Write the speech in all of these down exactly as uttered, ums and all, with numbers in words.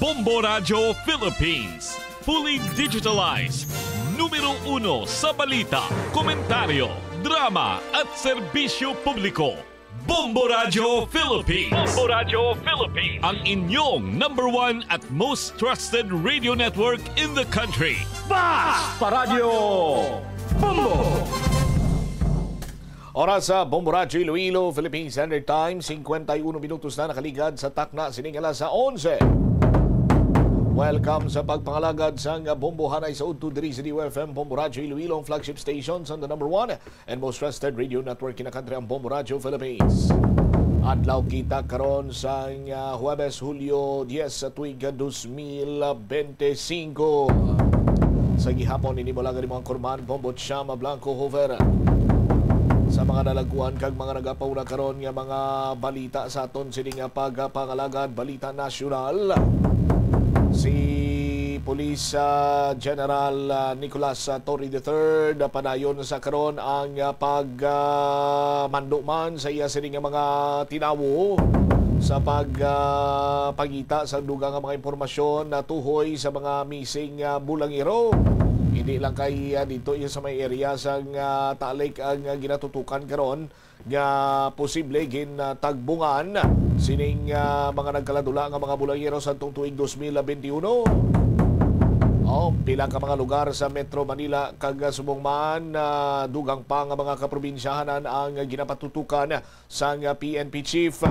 Bombo Radyo Philippines, fully digitalized. Numero uno sa balita, komentaryo, drama at serbisyo publiko. Bombo Radyo Philippines. Bombo Radyo Philippines. Ang inyong number one at most trusted radio network in the country. Bas Paradyo Bombo! Oras sa Bombo Radyo Iloilo, Philippine Standard Time, cincuenta y uno minutos na nakaligad sa takna sining alas sa onse. Welcome sa pagpangalagad sang Bombo Hanay sa Udto diri sa D Y F M Bombo Radyo Iloilo, ang flagship station sa the number one and most trusted radio network in the country, ang Bombo Radyo Philippines. Adlaw kita karon sang, ah, Huwebes, Hulyo dies, sa tuig dos mil bente singko. Sa gihapon, ini mo lang ang kurman, Bombo Chama Blanco Hover. Sa mga nalaguan kag mga nagapauna karon nga mga balita sa aton sini nga pagpangalagad, balita nasyonal. Si Police, ah, General, ah, Nicolas, ah, Torre the third, ah, padayon sa karon ang, ah, pag, ah, mando man sa iya sini nga mga tinawo sa pag, ah, pangita sa dugang nga mga impormasyon na tuhoy sa mga missing, ah, bulangero. Hindi lang kay, ah, dito iya sa may area sang, ah, Talik ang, ah, ginatutukan karon nga posible ginatagbungan sining, ah, mga nagkaladula nga mga bulangero sa tuig dos mil bente uno. Oh, pila ka mga lugar sa Metro Manila kag, ah, subong man, ah, dugang pa nga mga kaprobinsyahanan ang ginapatutukan sang, ah, P N P chief.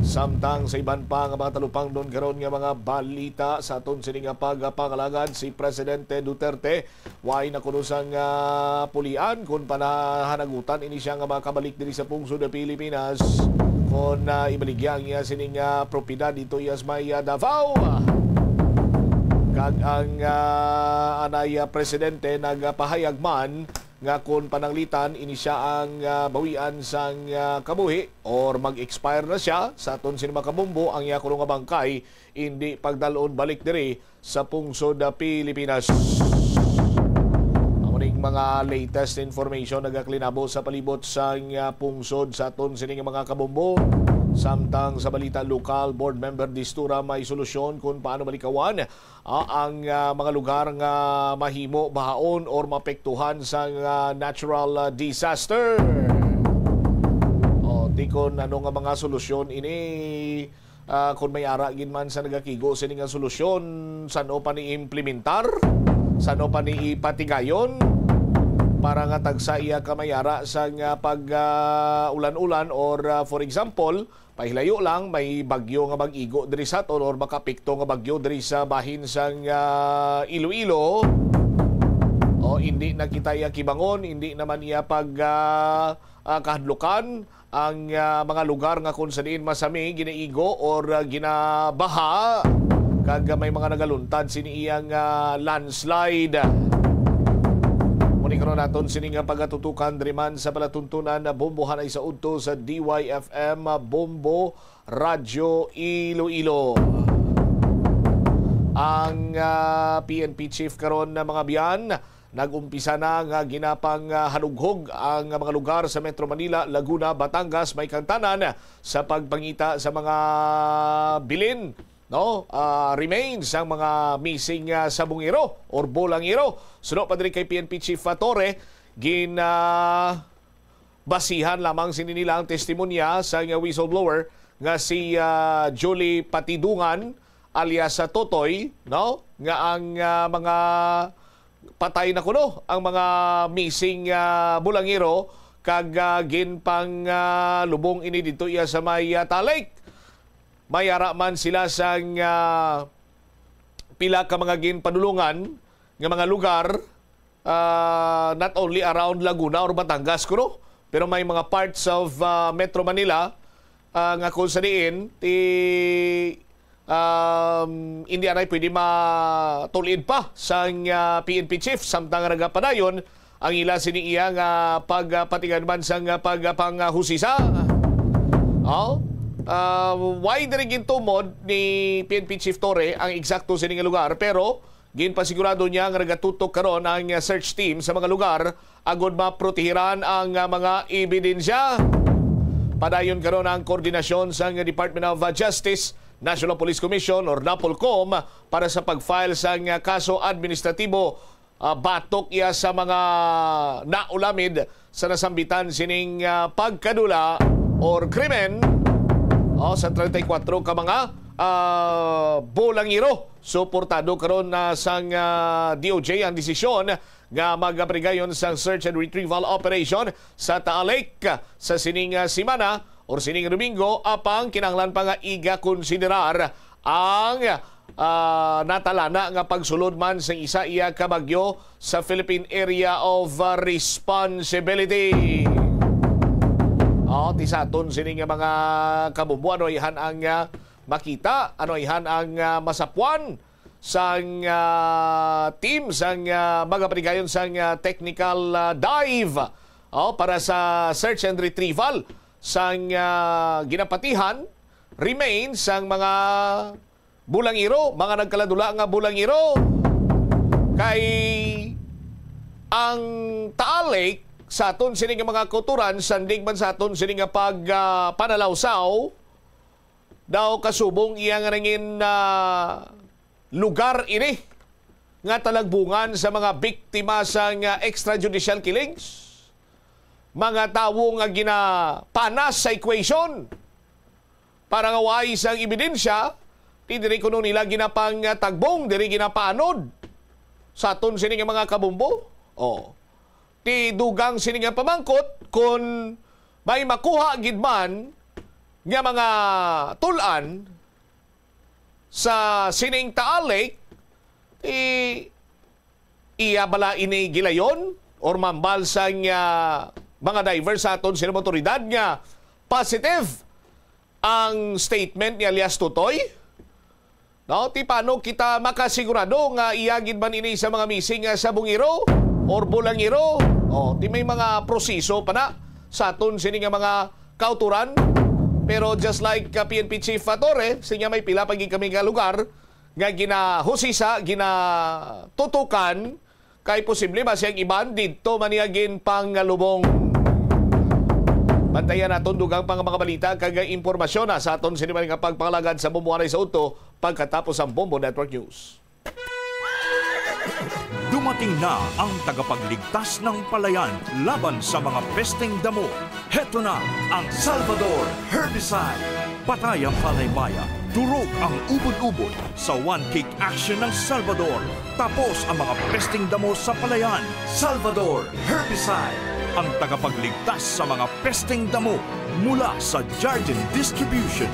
Samtang sa iban pa nga mga talupangdon karon nga mga balita sa aton sini nga pagpangalagad, si Presidente Duterte way na kuno sang, ah, pulian kon panahanagutan ini siya nga makabalik diri sa pungsod sa Pilipinas, kon, ah, ibaligya ang iya sining, ah, propiedad dito iya sa may, ah, Davao. Kag ang, ah, anay, ah, presidente nagpahayag man nga kon pananglitan ini siya ang, ah, bawian sang, ah, kabuhi or mag-expire na siya, sa aton sini mga kabombo, ang iya kuno nga bangkay indi pagdalon balik diri sa pungsod, ah, Pilipinas. Amo ning mga latest information nagakalinabo sa palibot sang, ah, pungsod sa aton sining mga kabombo. Samtang sa balita lokal, Board Member Distura may solusyon kung paano malikawan, ah, ang, ah, mga lugar nga mahimo bahaon or maapektuhan sang, ah, natural, ah, disaster. O, ti kon ano nga mga solusyon ini, ah, kung may ara gid man sa nagakigo sini nga solusyon, san-o pa ni implementar, san-o pa ni ipatigayon para nga tagsa iya ka may ara sa nga pag, ah, ulan-ulan or, ah, for example, pahilayo lang, may bagyo nga mag-igo diri sa aton or makapikto nga bagyo diri sa bahin sang, ah, Iloilo. O, hindi na kita iya kibangon, hindi naman iya pag, ah, ah, kahadlukan ang, ah, mga lugar nga kung sa diin masami ginaigo or, ah, ginabaha, kag may mga nagaluntad sini iyang, ah, landslide. Muni karon naton sini nga pagatutukan diri man sa palatuntunan na Bombo Hanay sa Udto sa D Y F M Bombo Radyo Iloilo. Ang, ah, P N P chief karon na mga biyan, nag-umpisa na nga ginapanghanughog ang mga lugar sa Metro Manila, Laguna, Batangas, may kantanan sa pagpangita sa mga bilin, no? Ah, remains ang mga missing, ah, sabungero or bulangero. Suno pa diri kay P N P Chief Fatore, gin, ah, basihan lamang sini nila ang testimonya sa nga whistleblower nga si, ah, Julie Patidungan alias sa Totoy, no? Nga ang, ah, mga patay na kuno ang mga missing, ah, bulangero kag, ah, ginpang, ah, lubong ini dito iya sa may, ah, Talik. May ara man sila sang, ah, pila ka mga ginpadulungan nga mga lugar, ah, not only around Laguna or Batangas kuno, pero may mga parts of, ah, Metro Manila, ah, nga kung sa diin ti, um, hindi anay pwede matulid pa sang, ah, P N P chief, samtang nagapadayon ang ila sini iya nga pagpatigan man sang pagpanghusisa. Oh? Ah, why diri gintumod ni P N P Chief Torre ang eksakto sini nga lugar, pero ginpasigurado niya nga nagatutok karon ang search team sa mga lugar agud maprotehiran ang mga ebidensya. Padayon karon ang koordinasyon sang Department of Justice National Police Commission or NAPOLCOM para sa pag-file sang, ah, kaso administratibo, ah, batok iya sa mga naulamid sa nasambitan sining, ah, pagkadula or krimen, oh, sa treinta y cuatro ka mga, ah, bulangiro. Suportado karon na sang, ah, D O J ang desisyon nga magabrigayon sang search and retrieval operation sa Taal Lake sa sining, ah, semana or sining Domingo, apang kinahanglan pa nga igakonsiderar ang, ah, natalana nga pagsulod man sa isa iya ka bagyo sa Philippine Area of, ah, Responsibility. Oh, ti sa aton sini nga mga kabumbo, ano ihan ang, ah, makita, ano ihan ang, ah, masapuan sang, ah, team sang, ah, mga panigayon sang, ah, technical, ah, dive, oh, para sa search and retrieval sang, ah, ginapatihan remains sang mga bulangiro, mga nagkaladula nga bulangiro. Kay ang Taal Lake, sa aton sini nga mga kauturan, sandig man sa aton sini nga pag, ah, panalawsaw, daw kasubong iya nga nangin, ah, lugar ini nga talagbungan sa mga biktima sang, ah, extrajudicial killings, mga tawo nga ginapanas sa equation para nga way sang ebidensya, ti diri kuno nila ginapangtagbong, diri ginapaanod sa aton sini nga mga kabumbo. Oh. Ti dugang sini nga pamangkot kon may makuha gid man nga mga tul-an sa sining Taal Lake, ti iya bala ini gilayon or mambal sang, ah, mga diver sa aton sini mga otoridad nga positive ang statement ni alias Totoy? No, ti paano kita makasigurado nga iya gid man ini sa mga missing, ah, sa bungiro or bulangiro? Oh, ti may mga proseso pa na sa aton sini nga mga kauturan. Pero just like, ah, P N P Chief, ah, Torre, siya may pila pa gid kami nga lugar nga ginahusisa, ginatutukan, kay posible ba siyang iban didto man niya ginpangalubong. Bantayan naton dugang pa nga mga balita kag impormasyon, ah, sa aton sini man nga pagpangalagad sa Bombo Anay sa Udto pagkatapos ang Bombo Network News. Dumating na ang tagapagligtas ng palayan laban sa mga pesteng damo. Heto na ang Salvador Herbicide. Patay ang palaymaya, durog ang ubod-ubod sa one-kick action ng Salvador. Tapos ang mga pesteng damo sa palayan. Salvador Herbicide, ang tagapagligtas sa mga pesteng damo mula sa Jardin Distribution.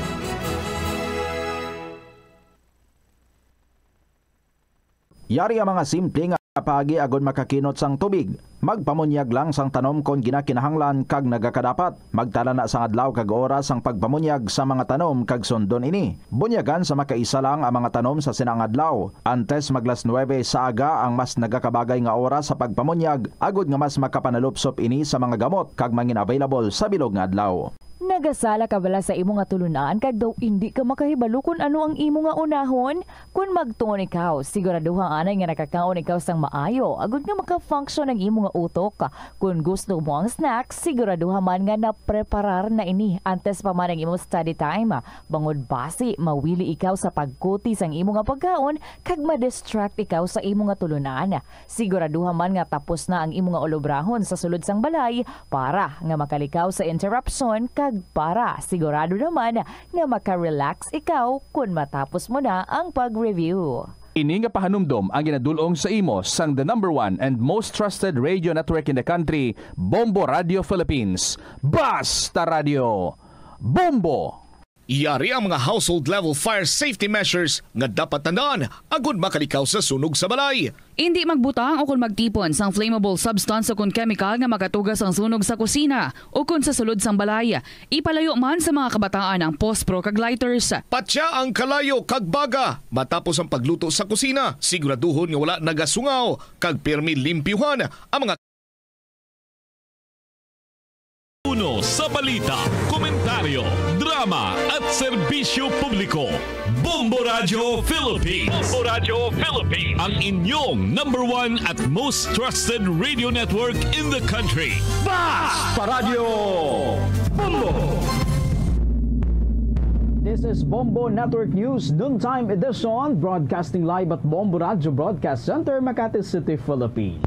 Yari ang mga simple nga paagi agud makakinot sang tubig. Magpamunyag lang sang tanom kon ginakinahanglan kag nagakadapat. Magtala na sang adlaw kag oras sang pagpamunyag sa mga tanom kag sundon ini. Bunyagan sa makaisa lang ang mga tanom sa sina nga adlaw. Antes mag las nuebe sa aga ang mas nagakabagay nga oras sa pagpamunyag, agud nga mas makapanalupsop ini sa mga gamot kag mangin-available sa bilog nga adlaw. Nagasala ka bala sa imo nga tulunan kag daw indi ka makahibalo kon ano ang imo nga unahon? Kon magtuon ikaw, siguraduha anay nga nakakaon ikaw sang maayo, agud nga maka-function ang imo nga utok. Kon gusto mo ang snacks, siguraduha man nga napreparar na ini antes pa man ang imo study time. Bangod basi, mawili ikaw sa pagkuti sang imo nga pagkaon kag ma-distract ikaw sa imo nga tulunan. Siguraduha man nga tapos na ang imo nga ulobrahon sa sulod sang balay para nga makalikaw sa interruption kag para sigurado naman nga maka-relax ikaw kon matapos mo na ang pag-review. Ini nga pahanumdom ang ginadul-ong sa imo sang the number one and most trusted radio network in the country, Bombo Radio Philippines. Basta Radio, Bombo! Yari ang mga household level fire safety measures nga dapat tandaan agud makalikaw sa sunog sa balay. Indi magbutang o kon magtipon sang flammable substance o kon chemical nga makatugas ang sunog sa kusina o kon sa sulod sang balay. Ipalayo man sa mga kabataan ang pospro kag lighters. Patya ang kalayo kag baga matapos ang pagluto sa kusina. Siguraduhon nga wala nagasungaw kag pirmi limpyuhan ang mga Uno sa balita, komentaryo, drama, at serbisyo publiko. Bombo Radyo Philippines. Bombo Radyo Philippines. Ang inyong number one at most trusted radio network in the country. Basta Radyo Bombo! This is Bombo Network News, noontime edition, broadcasting live at Bombo Radio Broadcast Center, Makati City, Philippines.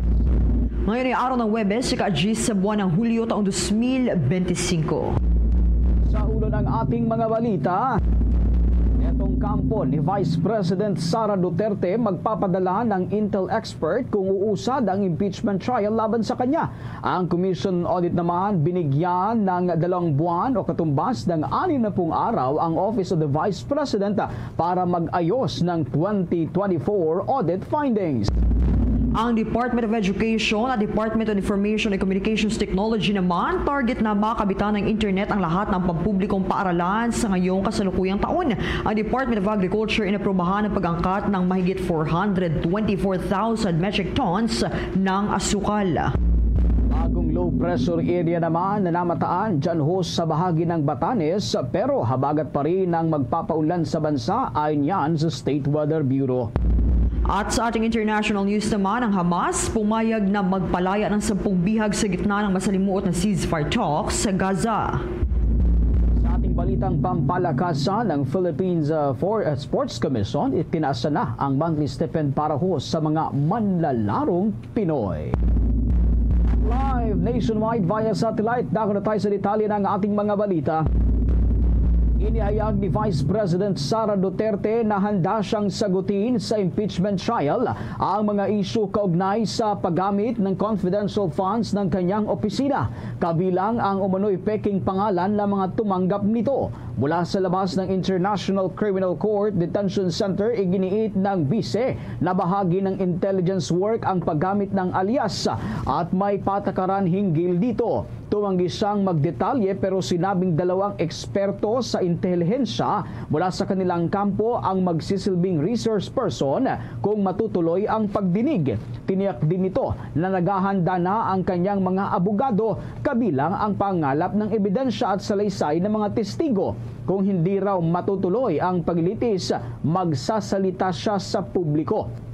Ngayon ay araw ng Huwebes, ika-diyes sa buwan ng Hulyo, taong dos mil benti singko. Sa ulo ng ating mga balita, netong kampo ni Vice President Sara Duterte magpapadala ng intel expert kung uusad ang impeachment trial laban sa kanya. Ang Commission on Audit naman, binigyan ng dalawang buwan o katumbas ng anim na pung araw ang Office of the Vice President para mag-ayos ng twenty twenty-four audit findings. Ang Department of Education at Department of Information and Communications Technology naman, target na makabitan ng internet ang lahat ng pampublikong paaralan sa ngayong kasalukuyang taon. Ang Department of Agriculture inaprubahan ang pag-angkat ng mahigit four hundred twenty-four thousand metric tons ng asukal. Bagong low pressure area naman na namataan dyan ho sa bahagi ng Batanes, pero habagat pa rin ang magpapaunlan sa bansa, ayon yan sa State Weather Bureau. At sa ating international news naman, ang Hamas pumayag na magpalaya ng sampung bihag sa gitna ng masalimuot na ceasefire talks sa Gaza. Sa ating balitang pampalakasan, ang Philippines, uh, for, uh, Sports Commission, itinaas na ang monthly stipend para ho sa mga manlalarong Pinoy. Live nationwide via satellite, dako na tayo sa detalye ng ating mga balita. Inihayag ni Vice President Sara Duterte na handa siyang sagutin sa impeachment trial ang mga isyu kaugnay sa paggamit ng confidential funds ng kanyang opisina, kabilang ang umano'y peking pangalan ng mga tumanggap nito. Mula sa labas ng International Criminal Court Detention Center, iginiit ng bise na bahagi ng intelligence work ang paggamit ng alias at may patakaran hinggil dito. Tumanggi siyang magdetalye, pero sinabing dalawang eksperto sa intelihensya mula sa kanilang kampo ang magsisilbing resource person kung matutuloy ang pagdinig. Tiniyak din nito na naghahanda na ang kanyang mga abogado, kabilang ang pangalap ng ebidensya at salaysay ng mga testigo. Kung hindi raw matutuloy ang paglilitis, magsasalita siya sa publiko.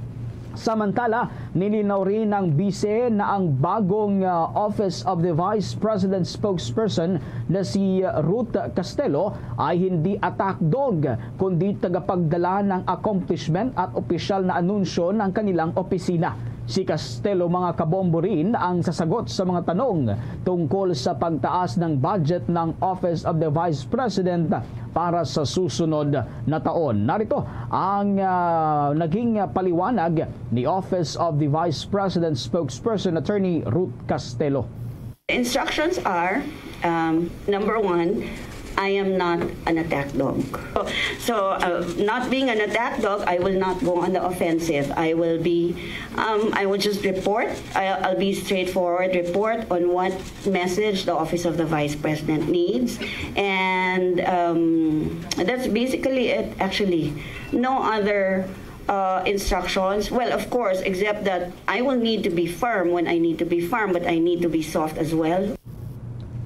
Samantala, nilinaw rin ng bise na ang bagong, ah, Office of the Vice President spokesperson na si Ruth Castelo ay hindi attack dog, kundi tagapagdala ng accomplishment at opisyal na anunsyo ng kanilang opisina. Si Castelo, mga kabombo, rin ang sasagot sa mga tanong tungkol sa pagtaas ng budget ng Office of the Vice President para sa susunod na taon. Narito ang, ah, naging paliwanag ni Office of the Vice President spokesperson Attorney Ruth Castelo. Instructions are, um, number one, I am not an attack dog. So, uh, not being an attack dog, I will not go on the offensive. I will be, um, I will just report. I'll, I'll be straightforward, report on what message the Office of the Vice President needs. And, um, that's basically it, actually. No other, uh, instructions. Well, of course, except that I will need to be firm when I need to be firm, but I need to be soft as well.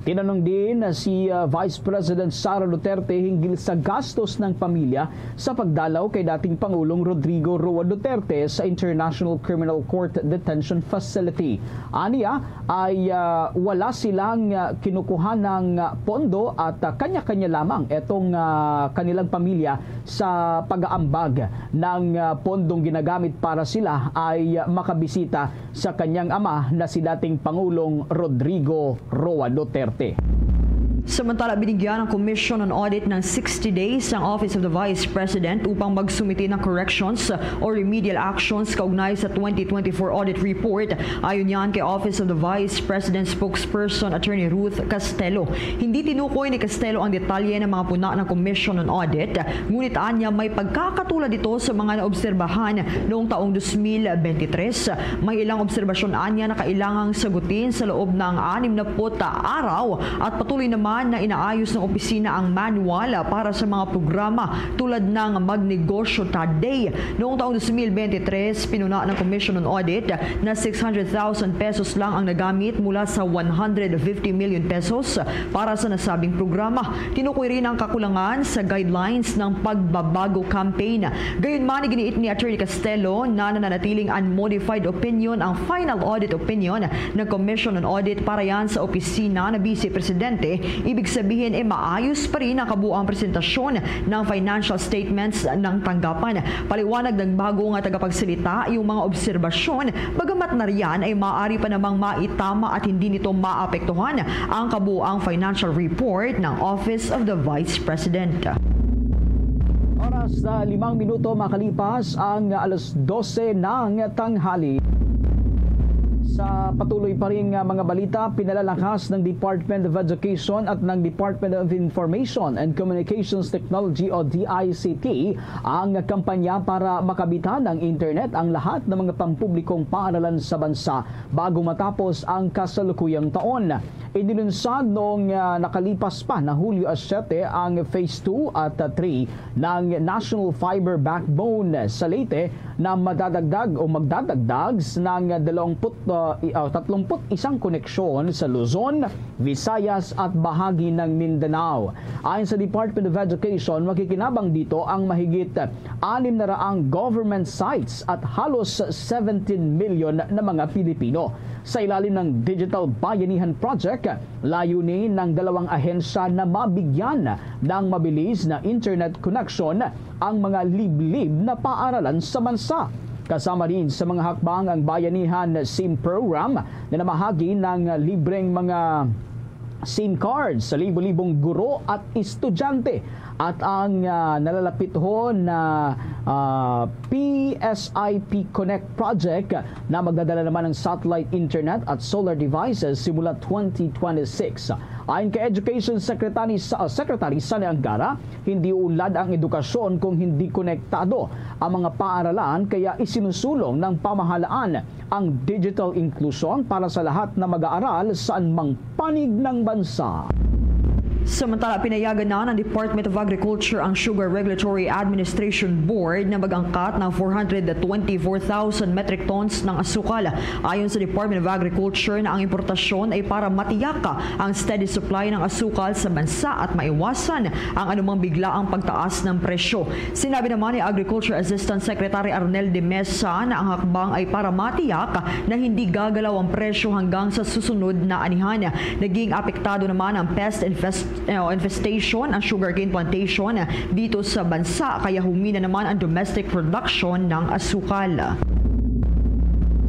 Tinanong din si, ah, Vice President Sara Duterte hinggil sa gastos ng pamilya sa pagdalaw kay dating Pangulong Rodrigo Roa Duterte sa International Criminal Court Detention Facility. Aniya ay, ah, wala silang, ah, kinukuha ng, ah, pondo at, ah, kanya-kanya lamang itong, ah, kanilang pamilya sa pag-aambag ng, ah, pondong ginagamit para sila ay makabisita sa kanyang ama na si dating Pangulong Rodrigo Roa Duterte. Samantala, binigyan ng Commission on Audit ng sixty days ang Office of the Vice President upang magsumite ng corrections o remedial actions kaugnay sa twenty twenty-four audit report. Ayon yan kay Office of the Vice President Spokesperson Attorney Ruth Castelo. Hindi tinukoy ni Castelo ang detalye ng mga puna ng Commission on Audit, ngunit anya may pagkakatulad ito sa mga naobserbahan noong taong dos mil bente tres. May ilang obserbasyon anya na kailangang sagutin sa loob ng anim na put araw at patuloy naman na inaayos ng opisina ang manual para sa mga programa tulad ng Magnegosyo Today. Noong taong dos mil bente tres, pinuna ng Commission on Audit na six hundred thousand pesos lang ang nagamit mula sa one hundred fifty million pesos para sa nasabing programa. Tinukoy rin ang kakulangan sa guidelines ng pagbabago campaign. Gayunman, iginiit ni Attorney Castelo na nananatiling unmodified opinion ang final audit opinion ng Commission on Audit para yan sa opisina ng Vice Presidente, Ibig sabihin, eh, maayos pa rin ang kabuang presentasyon ng financial statements ng tanggapan. Paliwanag ng bago nga tagapagsalita, yung mga obserbasyon, bagamat na riyan, ay maaari pa namang maitama at hindi nito maapektuhan ang kabuang financial report ng Office of the Vice President. Oras na limang minuto makalipas ang alas dose ng tanghali. Sa patuloy pa ring, ah, mga balita, pinalalakas ng Department of Education at ng Department of Information and Communications Technology o D I C T ang kampanya para makabitan ng internet ang lahat ng mga pampublikong paaralan sa bansa bago matapos ang kasalukuyang taon. Inilunsad noong, ah, nakalipas pa na Hulyo siyete ang Phase two at, ah, three ng National Fiber Backbone sa Leyte na madadagdag o magdadagdag s-, ng dalawampu't, ah, i-, ah, tatlumpu't isang koneksyon sa Luzon, Visayas at bahagi ng Mindanao. Ayon sa Department of Education, makikinabang dito ang mahigit anim na raang government sites at halos seventeen million na mga Pilipino. Sa ilalim ng Digital Bayanihan Project, layunin ng dalawang ahensya na mabigyan ng mabilis na internet connection ang mga liblib na paaralan sa bansa. Kasama rin sa mga hakbang ang Bayanihan SIM program na namahagi ng libreng mga SIM cards sa libo-libong guro at estudyante, at ang, ah, nalalapit ho na, ah, P S I P Connect project na magdadala naman ng satellite internet at solar devices simula twenty twenty-six. Ayon kay Education Secretary sa, Secretary Sani Angara, hindi uunlad ang edukasyon kung hindi konektado ang mga paaralan, kaya isinusulong ng pamahalaan ang digital inclusion para sa lahat na mag-aaral saan mang panig ng bansa. Samantala, pinayagan na ng Department of Agriculture ang Sugar Regulatory Administration Board na mag-angkat ng four hundred twenty-four thousand metric tons ng asukal. Ayon sa Department of Agriculture na ang importasyon ay para matiyak ang steady supply ng asukal sa bansa at maiwasan ang anumang biglaang pagtaas ng presyo. Sinabi naman ni Agriculture Assistant Secretary Arnel de Mesa na ang hakbang ay para matiyak na hindi gagalaw ang presyo hanggang sa susunod na anihan. Naging apektado naman ang pest infest-, eh, infestation ang sugarcane plantation dito sa bansa, kaya humina naman ang domestic production ng asukal.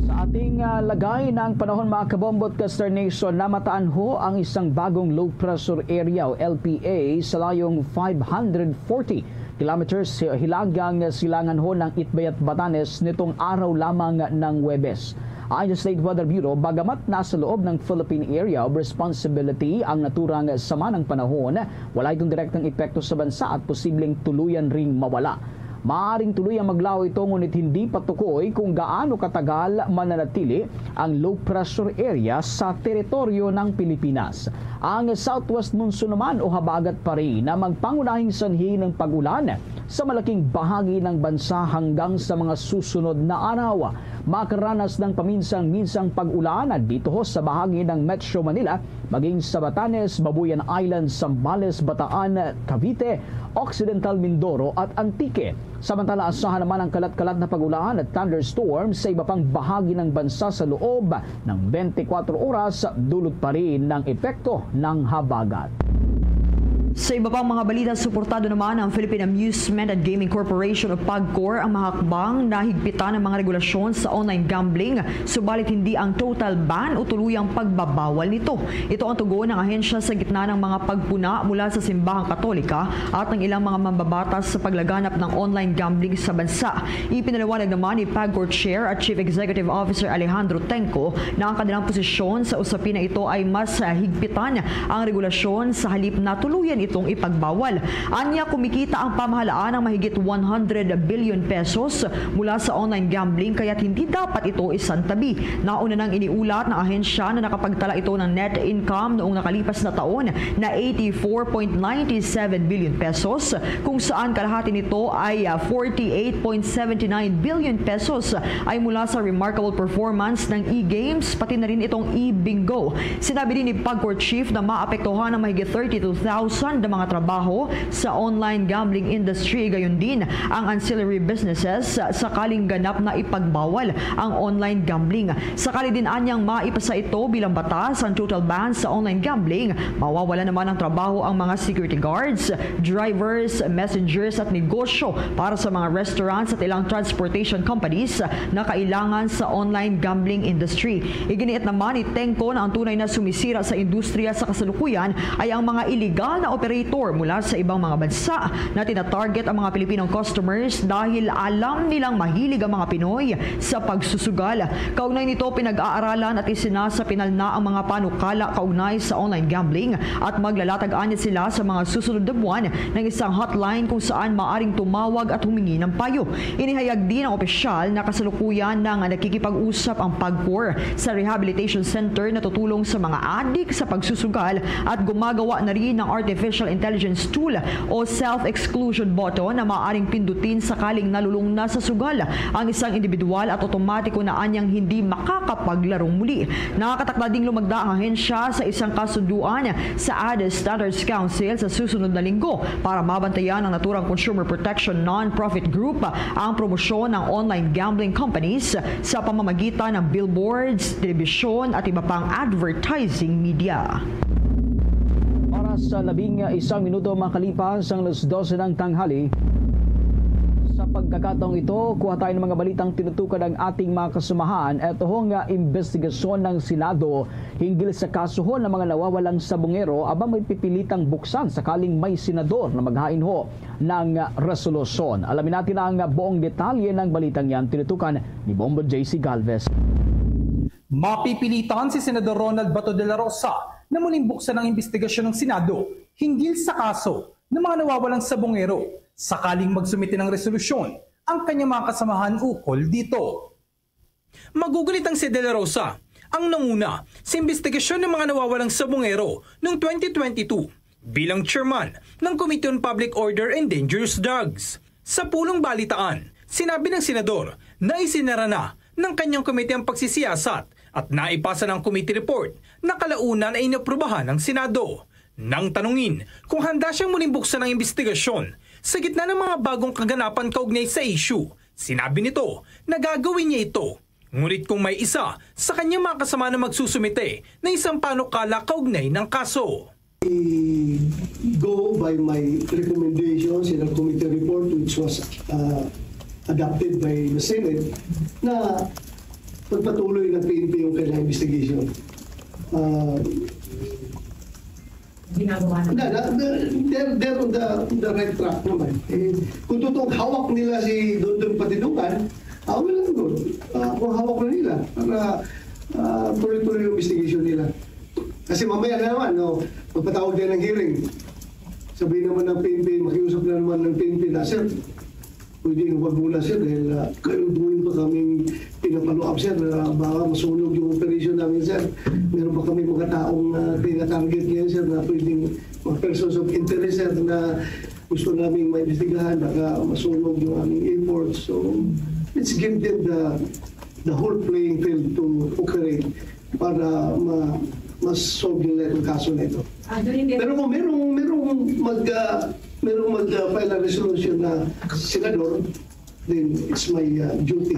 Sa ating, ah, lagay ng panahon, mga kabombo at ka-Star Nation, namataan ho ang isang bagong low pressure area o L P A sa layong five hundred forty kilometers hi-, hilagang silangan ho ng Itbayat, Batanes nitong araw lamang ng Huwebes. Ayon sa State Weather Bureau, bagamat nasa loob ng Philippine Area of Responsibility ang naturang sama ng panahon, wala itong direktang epekto sa bansa at posibleng tuluyan ring mawala. Maaring tuluyang maglaho ito, ngunit hindi pa tukoy kung gaano katagal mananatili ang low pressure area sa teritoryo ng Pilipinas. Ang southwest monsoon naman o habagat pa rin ang magpangunahing sanhi ng pag-ulan sa malaking bahagi ng bansa hanggang sa mga susunod na araw. Makaranas ng paminsan-minsang pag-ulan dito ho sa bahagi ng Metro Manila, maging sa Batanes, Babuyan Island, Zambales, Bataan, Cavite, Occidental Mindoro at Antique. Samantala, asahan naman ang kalat-kalat na pag-ulan at thunderstorms sa iba pang bahagi ng bansa sa loob ng twenty-four oras, dulot pa rin ng epekto ng habagat. Sa iba pang mga balita, suportado naman ang Philippine Amusement and Gaming Corporation o PAGCOR ang mahakbang na higpitan ang mga regulasyon sa online gambling, subalit hindi ang total ban o tuluyang pagbabawal nito. Ito ang tugon ng ahensya sa gitna ng mga pagpuna mula sa simbahang Katolika at ng ilang mga mambabatas sa paglaganap ng online gambling sa bansa. Ipinaliwanag naman ni PAGCOR Chair at Chief Executive Officer Alejandro Tengco na ang kanilang posisyon sa usapin na ito ay mas, ah, higpitan ang regulasyon sa halip na tuluyan itong ipagbawal. Anya, kumikita ang pamahalaan ng mahigit one hundred billion pesos mula sa online gambling, kaya't hindi dapat ito isantabi. Nauna nang iniulat ng ahensya na nakapagtala ito ng net income noong nakalipas na taon na eighty-four point nine seven billion pesos, kung saan kalahati nito ay, ah, forty-eight point seven nine billion pesos ay mula sa remarkable performance ng e-games, pati na rin itong e-bingo. Sinabi din ni PAGCOR Chief na maapektuhan ang mahigit thirty-two thousand nga mga trabaho sa online gambling industry, gayon din ang ancillary businesses, sakaling ganap na ipagbawal ang online gambling. Sakali din anyang maipasa ito bilang batas ang total ban sa online gambling, mawawala naman ng trabaho ang mga security guards, drivers, messengers at negosyo para sa mga restaurants at ilang transportation companies na kailangan sa online gambling industry. Iginiit naman ni Tengco na ang tunay na sumisira sa industriya sa kasalukuyan ay ang mga iligal na operator mula sa ibang mga bansa na tinatarget ang mga Pilipinong customers dahil alam nilang mahilig ang mga Pinoy sa pagsusugal. Kaugnay nito, pinag-aaralan at isinasapinal na ang mga panukala kaugnay sa online gambling at maglalatag anya sila sa mga susunod na buwan ng isang hotline kung saan maaring tumawag at humingi ng payo. Inihayag din ng opisyal na kasalukuyan nang nakikipag-usap ang PAGCOR sa rehabilitation center na tutulong sa mga adik sa pagsusugal at gumagawa na rin ng artificial intelligence tool o self-exclusion button na maaaring pindutin sakaling nalulong na sa sugal ang isang individual at otomatiko na anyang hindi makakapaglarong muli. Nakakatakda ding lumagda ang ahensya sa isang kasunduan sa Ad Standards Council sa susunod na linggo para mabantayan ng naturang consumer protection non-profit group ang promosyon ng online gambling companies sa pamamagitan ng billboards, telebisyon at iba pang advertising media. Oras sa labing isang minuto makalipas ang alas dose ng tanghali. Sa pagkakataong ito, kuha tayo ng mga balitang tinutukan ng ating mga kasamahan. Ito ho nga investigasyon ng Senado hinggil sa kaso ho ng mga nawawalang sabungero, aba, may pipilitang buksan sakaling may senador na maghain ho ng resolusyon. Alamin natin ang buong detalye ng balitang yan, tinutukan ni Bombo J C Galvez. Mapipilitan si Senador Ronald Bato de la Rosa na muling buksan ang investigasyon ng Senado hinggil sa kaso ng mga nawawalang sabungero sakaling magsumite ng resolusyon ang kanyang mga kasamahan ukol dito. Magugulit ang si De La Rosa, ang nanguna sa investigasyon ng mga nawawalang sabungero noong twenty twenty-two bilang chairman ng Committee on Public Order and Dangerous Drugs. Sa pulong balitaan, sinabi ng senador na isinara na ng kanyang komite ang pagsisiyasat at naipasa ng committee report na kalaunan ay inaprubahan ng Senado. Nang tanungin kung handa siyang muling buksan ang investigasyon sa gitna ng mga bagong kaganapan kaugnay sa issue, sinabi nito na gagawin niya ito. Ngunit kung may isa sa kanyang mga kasama na magsusumite na isang panukala kaugnay ng kaso. I go by my recommendations in the committee report which was uh, adopted by the Senate na magpatuloy ng P N P yung kanilang investigation. Uh, Ginagawa na. Na, na, na, they're, they're on the, the right track naman. Eh, kung totoong hawak nila si Dondon Patidukan, ah, well and good. Ah, kung hawak na nila, para ah, tuloy-tuloy yung investigation nila. Kasi mamaya na naman, no, magpatawag din ng hearing. Sabi naman ng P N P, makiusap na naman ng P N P na, sir, pwede huwag muna, sir, dahil uh, kayo doon pa kaming pinapalo up, sir. Uh, baka masunog yung operation namin, sir. Meron pa kami mga taong uh, tinatarget ngayon, sir, na pwedeng mga persons of interest, sir, na gusto naming maimbestigahan, baka masunog yung aming airport. So, let's give them the the whole playing field to operate para ma mas solve nila itong kaso na ito. Pero kung merong merong mag uh, merong mag uh, file a resolution na senador, then it's my uh, duty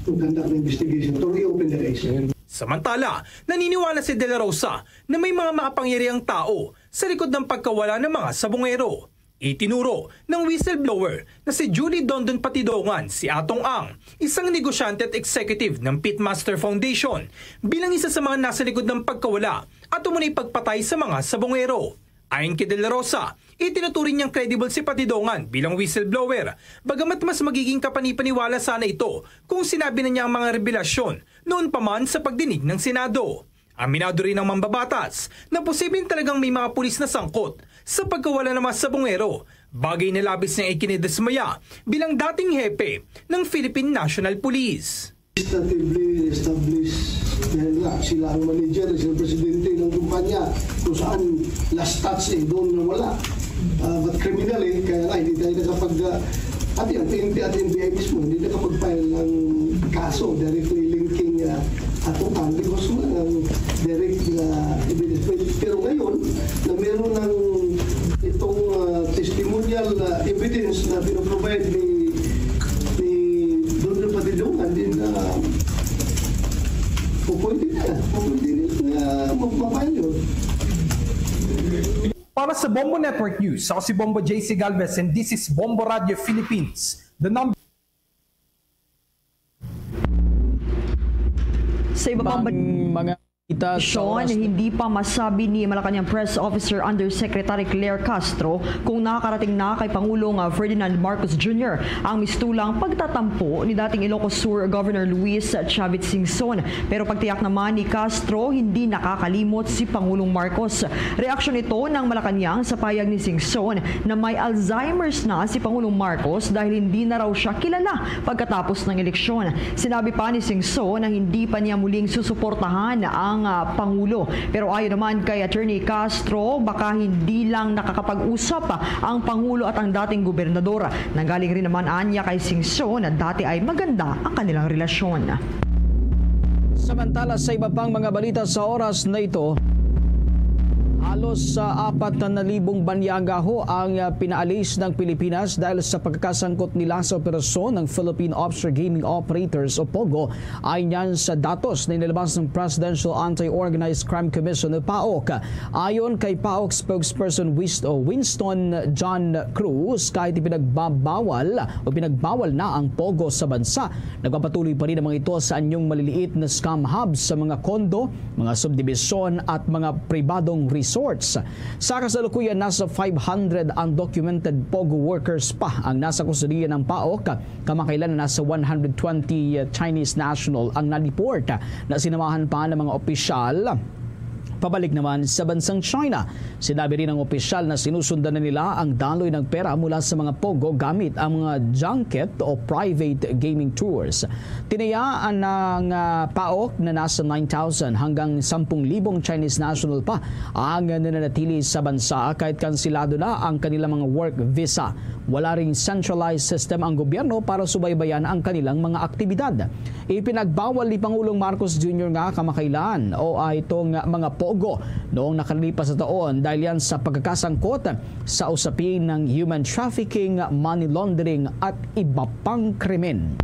to conduct the investigation, to reopen the case. Samantala, naniniwala si De La Rosa na may mga makapangyarihang tao sa likod ng pagkawala ng mga sabungero. Itinuro ng whistleblower na si Julie Dondon Patidongan si Atong Ang, isang negosyante at executive ng Pitmaster Foundation, bilang isa sa mga nasa likod ng pagkawala at umunay pagpatay sa mga sabungero. Ayon kay De La Rosa, itinuturing niyang credible si Patidongan bilang whistleblower, bagamat mas magiging kapanipaniwala sana ito kung sinabi na niya ang mga rebelasyon noon pa man sa pagdinig ng Senado. Aminado rin ang mambabatas na posibleng talagang may mga pulis na sangkot sa pagkawala ng mga sabungero, bagay na labis niyang ikinidismaya bilang dating hepe ng Philippine National Police. Legislatively established dahil nga sila ang manager, sila presidente ng kumpanya kung saan last touch eh doon na wala. Uh, but criminally, kaya nga hindi tayo nakapag uh, Pati ang P N P at N B I mismo, hindi nakapag-file ng kaso directly linking uh, Atong Ang because wala nang direct na evidence. Pero ngayon, na meron ng uh, evidence na pinaprovide ni, ni Don Padilongan, din, uh, pupwede na, pupwede na, uh, magbabayo. Para sa Bombo Network News, ako si Bombo J C Galvez, and this is Bombo Radio Philippines, the number Sa iba pang Pang mga balita sa Sean, oras na hindi pa masabi ni Malacañang Press Officer Undersecretary Claire Castro kung nakakarating na kay Pangulong, ah, Ferdinand Marcos Junior ang mistulang pagtatampo ni dating Ilocos Sur Governor Luis Chavit Singson. Pero pagtiyak naman ni Castro, hindi nakakalimot si Pangulong Marcos. Reaksyon ito ng Malacañang sa pahayag ni Singson na may Alzheimer's na si Pangulong Marcos dahil hindi na raw siya kilala pagkatapos ng eleksyon. Sinabi pa ni Singson na hindi pa niya muling susuportahan ang, ah, Pangulo. Pero ayon naman kay Attorney Castro, baka hindi lang nakakapag-usap ang Pangulo at ang dating gobernador. Nanggaling rin naman anya kay Singson na dati ay maganda ang kanilang relasyon. Samantala, sa iba pang mga balita sa oras na ito, halos sa apat na libong banyaga ho ang, ah, pinaalis ng Pilipinas dahil sa pagkakasangkot nila sa operasyon ng Philippine Offshore Gaming Operators o POGO, ayon yan sa datos na inilabas ng Presidential Anti-Organized Crime Commission o PAOC. Ayon kay PAOC spokesperson Wis-, o Winston John Cruz, kahit ipinagbabawal o pinagbawal na ang POGO sa bansa, nagpapatuloy pa rin ang mga ito sa anyong maliliit na scam hubs sa mga kondo, mga subdivision at mga pribadong resorts. Sa kasalukuyan, nasa five hundred undocumented POGO workers pa ang nasa kustodiya ng PAOC, kamakailan na nasa one hundred twenty Chinese national ang na-deport na sinamahan pa ng mga opisyal pabalik naman sa bansang China. Sinabi rin ng opisyal na sinusundan na nila ang daloy ng pera mula sa mga POGO gamit ang mga junket o private gaming tours. Tinayaan ng, ah, PAOC na nasa nine thousand hanggang sampung libong Chinese national pa ang nananatili sa bansa kahit kansilado na ang kanilang mga work visa. Wala ring centralized system ang gobyerno para subaybayan ang kanilang mga aktibidad. Ipinagbawal ni Pangulong Marcos Junior nga kamakailan o, ah, itong mga POGO noong nakalipas na taon dahil yan sa pagkakasangkot sa usapin ng human trafficking, money laundering at iba pang krimen.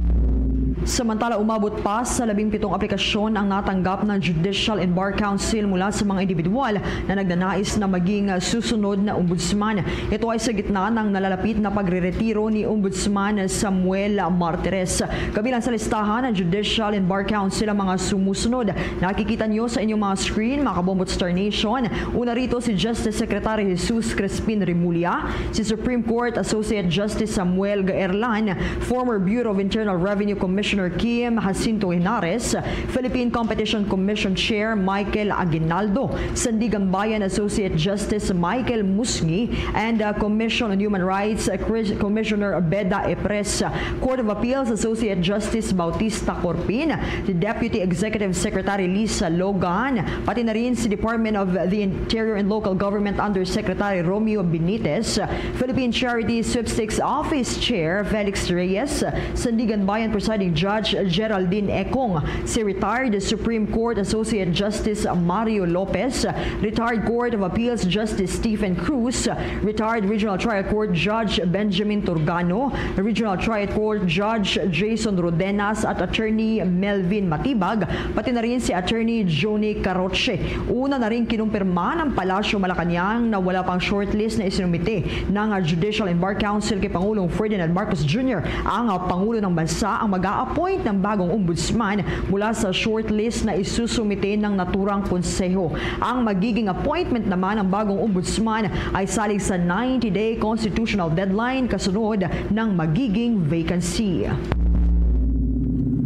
Samantala, umabot pa sa labing pitong aplikasyon ang natanggap ng Judicial and Bar Council mula sa mga individual na nagnanais na maging susunod na ombudsman. Ito ay sa gitna ng nalalapit na pagreretiro ni Ombudsman Samuel Martires. Kabilang sa listahan ng Judicial and Bar Council ang mga sumusunod. Nakikita niyo sa inyong mga screen, mga Kabombo Star Nation. Una rito si Justice Secretary Jesus Crispin Remulla, si Supreme Court Associate Justice Samuel Gaerlan, former Bureau of Internal Revenue Commissioner Kim Jacinto Henares, Philippine Competition Commission Chair Michael Aguinaldo, Sandiganbayan Associate Justice Michael Musngi, and, uh, Commission on Human Rights, uh, Chris-, Commissioner Beda Epres, Court of Appeals Associate Justice Bautista Corpin, the Deputy Executive Secretary Lisa Logan, pati na rin si Department of the Interior and Local Government Undersecretary Romeo Benitez, Philippine Charity Sweepstakes Office Chair Felix Reyes, Sandiganbayan Presiding Judge Geraldine Ekong, si retired Supreme Court Associate Justice Mario Lopez, retired Court of Appeals Justice Stephen Cruz, retired Regional Trial Court Judge Benjamin Turgano, Regional Trial Court Judge Jason Rodenas, at Attorney Melvin Matibag, pati na rin si Attorney Johnny Caroche. Una na rin kinumpirma ng Palasyo Malacañang na wala pang shortlist na isinumite ng Judicial and Bar Council kay Pangulong Ferdinand Marcos Junior. Ang, ah, Pangulo ng Bansa ang mag-a-appoint ng bagong ombudsman mula sa shortlist na isusumite ng naturang konseho. Ang magiging appointment naman ng bagong ombudsman ay salig sa ninety-day constitutional deadline kasunod ng magiging vacancy.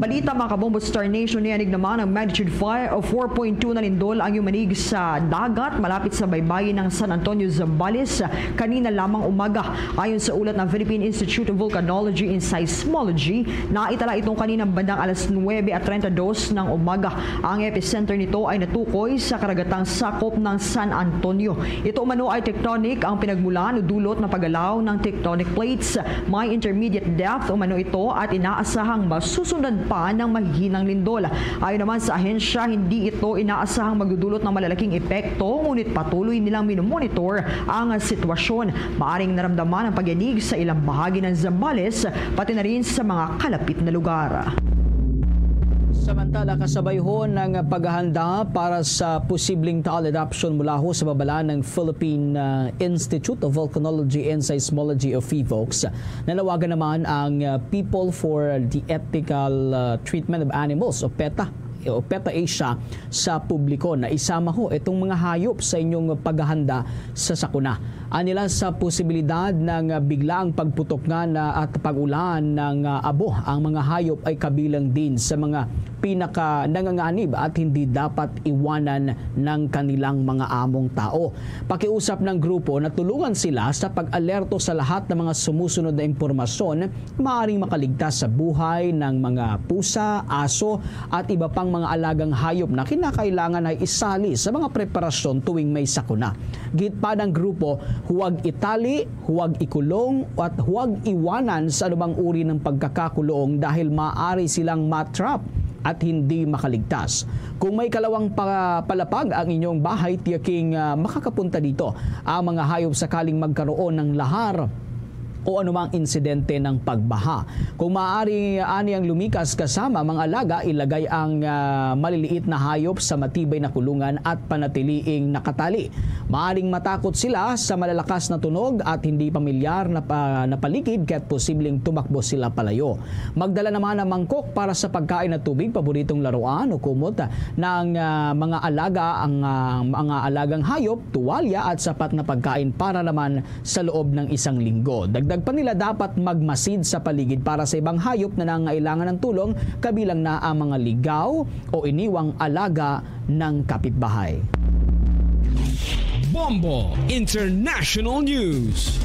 Balita, mga Kabombo Star Nation, niyanig naman ang magnitude five o four point two na lindol ang yumanig sa dagat malapit sa baybayin ng San Antonio, Zambales, kanina lamang umaga. Ayon sa ulat ng Philippine Institute of Volcanology and Seismology, naitala itong kaninang bandang alas nuwebe at treinta y dos ng umaga. Ang epicenter nito ay natukoy sa karagatang sakop ng San Antonio. Ito umano ay tectonic ang pinagmulan o dulot ng paggalaw ng tectonic plates. May intermediate depth umano ito at inaasahang masusundan pa ng mahihinang lindol. Ayon naman sa ahensya, hindi ito inaasahang magdudulot ng malalaking epekto, ngunit patuloy nilang minomonitor ang sitwasyon. Maaring naramdaman ang pagyanig sa ilang bahagi ng Zambales, pati na rin sa mga kalapit na lugar. Samantala, kasabay ho ng paghahanda para sa posibleng thaal eruption mula ho sa babala ng Philippine, ah, Institute of Volcanology and Seismology o PHIVOLCS, nanawagan naman ang, ah, People for the Ethical, ah, Treatment of Animals o PETA, o PETA Asia sa publiko na isama ho itong mga hayop sa inyong paghahanda sa sakuna. Anila sa posibilidad ng, ah, biglaang pagputok nga na at pag-ulan ng, ah, abo, ang mga hayop ay kabilang din sa mga pinaka nanganganib at hindi dapat iwanan ng kanilang mga among tao. Pakiusap ng grupo na tulungan sila sa pag-alerto sa lahat ng mga sumusunod na impormasyon maaring makaligtas sa buhay ng mga pusa, aso, at iba pang mga alagang hayop na kinakailangan ay isali sa mga preparasyon tuwing may sakuna. Gihit pa ng grupo, huwag itali, huwag ikulong, at huwag iwanan sa anumang uri ng pagkakakulong dahil maaari silang ma-trap at hindi makaligtas. Kung may kalawang pa-, palapag ang inyong bahay, tiyaking, ah, makakapunta dito ang mga hayop sakaling magkaroon ng lahar o anumang insidente ng pagbaha. Kung maaari ani ang lumikas kasama mga alaga, ilagay ang, ah, maliliit na hayop sa matibay na kulungan at panatiliing nakatali. Maaring matakot sila sa malalakas na tunog at hindi pamilyar na pa-, na paligid, kaya't posibleng tumakbo sila palayo. Magdala naman ang mangkok para sa pagkain at tubig, paboritong laruan o kumot ng, ah, mga alaga, ang, ah, mga alagang hayop, tuwalya at sapat na pagkain para naman sa loob ng isang linggo. Dagdag pa nila, dapat magmasid sa paligid para sa ibang hayop na nangangailangan ng tulong, kabilang na ang mga ligaw o iniwang alaga ng kapitbahay. Bombo International News.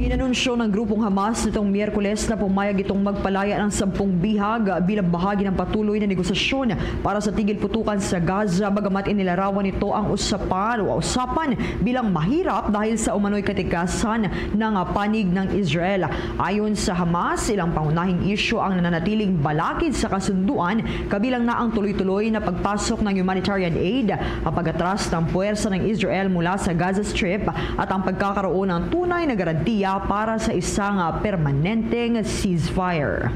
Inanunsyo ng grupong Hamas nitong Miyerkules na pumayag itong magpalaya ng sampung bihag bilang bahagi ng patuloy na negosasyon para sa tigil putukan sa Gaza, bagamat inilarawan nito ang usapan o usapan bilang mahirap dahil sa umano'y katikasan ng panig ng Israel. Ayon sa Hamas, ilang pangunahing isyu ang nananatiling balakid sa kasunduan, kabilang na ang tuloy-tuloy na pagpasok ng humanitarian aid, ang pag-atras ng puwersa ng Israel mula sa Gaza Strip, at ang pagkakaroon ng tunay na garantiya para sa isang, ah, permanenteng ceasefire.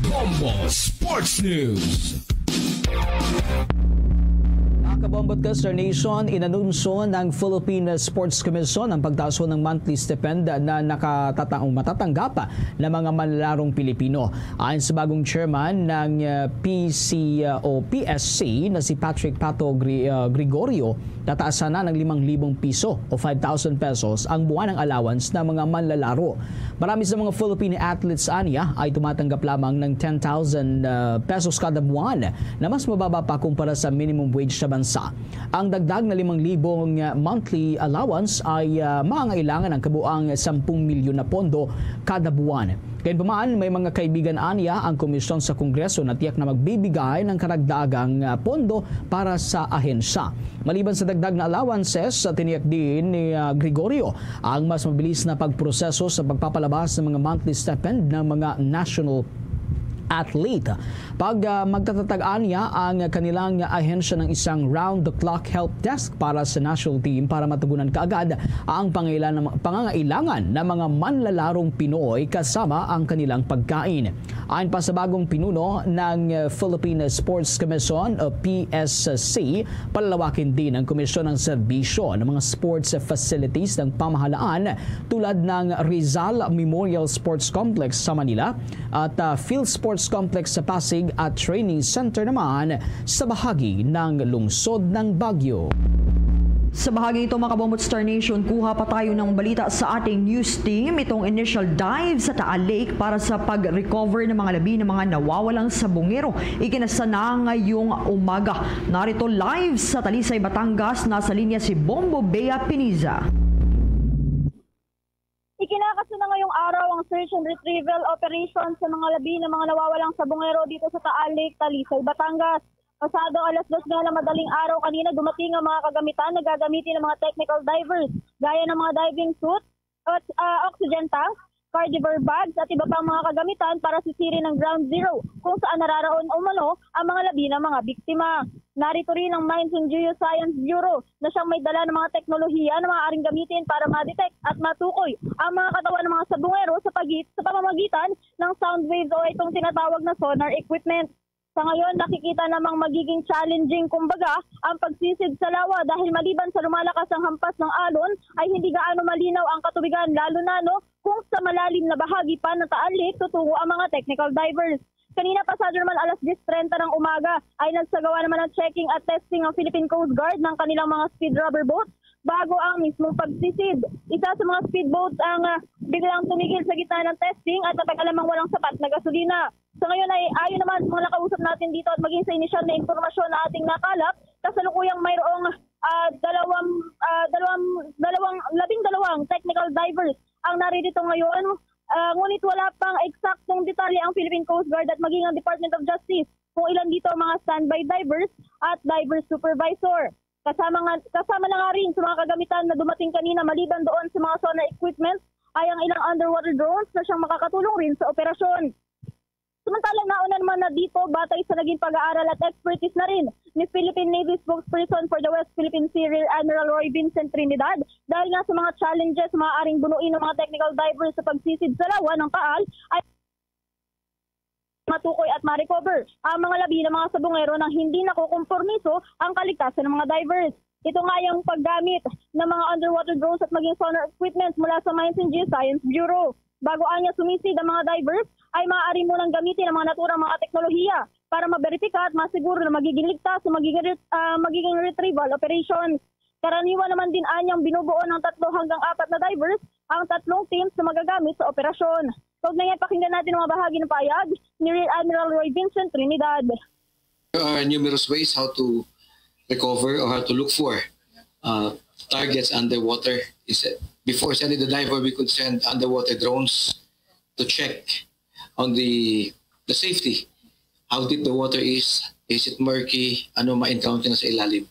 Bombo Sports News. Mga kabombo at ka-Star Nation, inanunsyo ng Philippine Sports Commission ang pagtaas ng monthly stipend na nakatatang-, matatanggap ng mga manlalarong Pilipino. Ayon sa bagong chairman ng, uh, P C, uh, o P S C na si Patrick Pato Gri-, uh, Gregorio, tataasan na ng limang libong piso o five thousand pesos ang buwanang allowance ng mga manlalaro. Marami sa mga Philippine athletes anya ay tumatanggap lamang ng ten thousand, uh, pesos kada buwan, na mas mababa pa kumpara sa minimum wage sa bansa. Ang dagdag na limang libong monthly allowance ay, ah, mangangailangan ng kabuang sampung milyon na pondo kada buwan. Gayunpaman, may mga kaibigan anya ang komisyon sa Kongreso na tiyak na magbibigay ng karagdagang, ah, pondo para sa ahensya. Maliban sa dagdag na allowances, sa tiniyak din ni, ah, Gregorio ang mas mabilis na pagproseso sa pagpapalabas ng mga monthly stipend ng mga national athlete. Pag, ah, magtatatag-an niya ang kanilang ahensya ng isang round-the-clock help desk para sa national team para matugunan kaagad ang pangailan-, pangangailangan ng mga manlalarong Pinoy kasama ang kanilang pagkain. Ayon pa sa bagong pinuno ng, ah, Philippine Sports Commission o P S C, palalawakin din ang komisyon ng serbisyo ng mga sports facilities ng pamahalaan tulad ng Rizal Memorial Sports Complex sa Manila, at, ah, Field Sports Complex sa Pasig at Training Center naman sa bahagi ng lungsod ng Baguio. Sa bahagi ito, mga Kabombo at Star Nation, kuha pa tayo ng balita sa ating news team. Itong initial dive sa Taal Lake para sa pag-recover ng mga labi ng mga nawawalang sabungero, ikinasa na ngayong umaga. Narito live sa Talisay, Batangas, nasa linya si Bombo Bea Piniza. Ikinakaso na ngayong araw ang search and retrieval operation sa mga labi ng mga nawawalang sabungero dito sa Taal Lake, Talisay, Batangas. Pasado alas dos nga ng madaling araw kanina, dumating ang mga kagamitan na gagamitin ng mga technical divers, gaya ng mga diving suit, ox-, ah, oxygen tank, carnivore bags at iba pang mga kagamitan para sisirin ang ground zero kung saan nararaon umano ang mga labi ng mga biktima. Narito rin ang Mines and Geoscience Bureau na siyang may dala ng mga teknolohiya na maaaring gamitin para ma-detect at matukoy ang mga katawan ng mga sabungero sa pagit-, sa pamamagitan ng sound waves o itong tinatawag na sonar equipment. Sa ngayon, nakikita namang magiging challenging, kumbaga, ang pagsisid sa lawa dahil maliban sa lumalakas ang hampas ng alon, ay hindi gaano malinaw ang katubigan, lalo na, no, kung sa malalim na bahagi pa ng Taal Lake tutungo ang mga technical divers. Kanina, pasado naman alas diyes trenta ng umaga, ay nagsagawa naman ng checking at testing ang Philippine Coast Guard ng kanilang mga speed rubber boat bago ang mismong pagsisid. Isa sa mga speedboat ang, ah, biglang tumigil sa gitna ng testing at natagalamang walang sapat na gasolina. Sa ngayon ay ayon naman sa mga nakausap natin dito at maging sa inisyal na impormasyon na ating nakalap, kasalukuyang mayroong, ah, dalawang, ah, dalawang, dalawang, labing dalawang technical divers ang naririto ngayon. Ah, ngunit wala pang eksaktong detalye ang Philippine Coast Guard at maging ang Department of Justice kung ilan dito ang mga standby divers at diver supervisor. Kasama nga, kasama na nga rin sa mga kagamitan na dumating kanina maliban doon sa mga sonar equipment ay ang ilang underwater drones na siyang makakatulong rin sa operasyon. Samantala, nauna naman na dito, batay sa naging pag-aaral at expertise na rin ni Philippine Navy spokesperson for the West Philippine Sea, Rear Admiral Roy Vincent Trinidad, dahil nga sa mga challenges maaaring bunuin ng mga technical divers sa pagsisid sa lawa ng Taal, ay matukoy at ma-recover ang mga labi ng mga sabungero nang hindi nakukompormiso ang kaligtasan ng mga divers. Ito nga yung paggamit ng mga underwater drones at maging sonar equipment mula sa Mines and Geoscience Bureau. Bago anya sumisid ang mga divers, ay maaari munang gamitin ang mga naturang mga teknolohiya para maberipika at masiguro na magiging ligtas ang magiging ret-, ah, magiging retrieval operation. Karaniwan naman din anyang binubuo ng tatlo hanggang apat na divers ang tatlong teams na magagamit sa operasyon. Kaugnay niyan, pakinggan natin ang mga bahagi ng pahayag ni Rear Admiral Roy Vincent Trinidad. There are numerous ways how to recover or how to look for uh, targets underwater. Is that before sending the diver, we could send underwater drones to check on the the safety, how deep the water is, is it murky, ano ma-encounter na sa ilalim.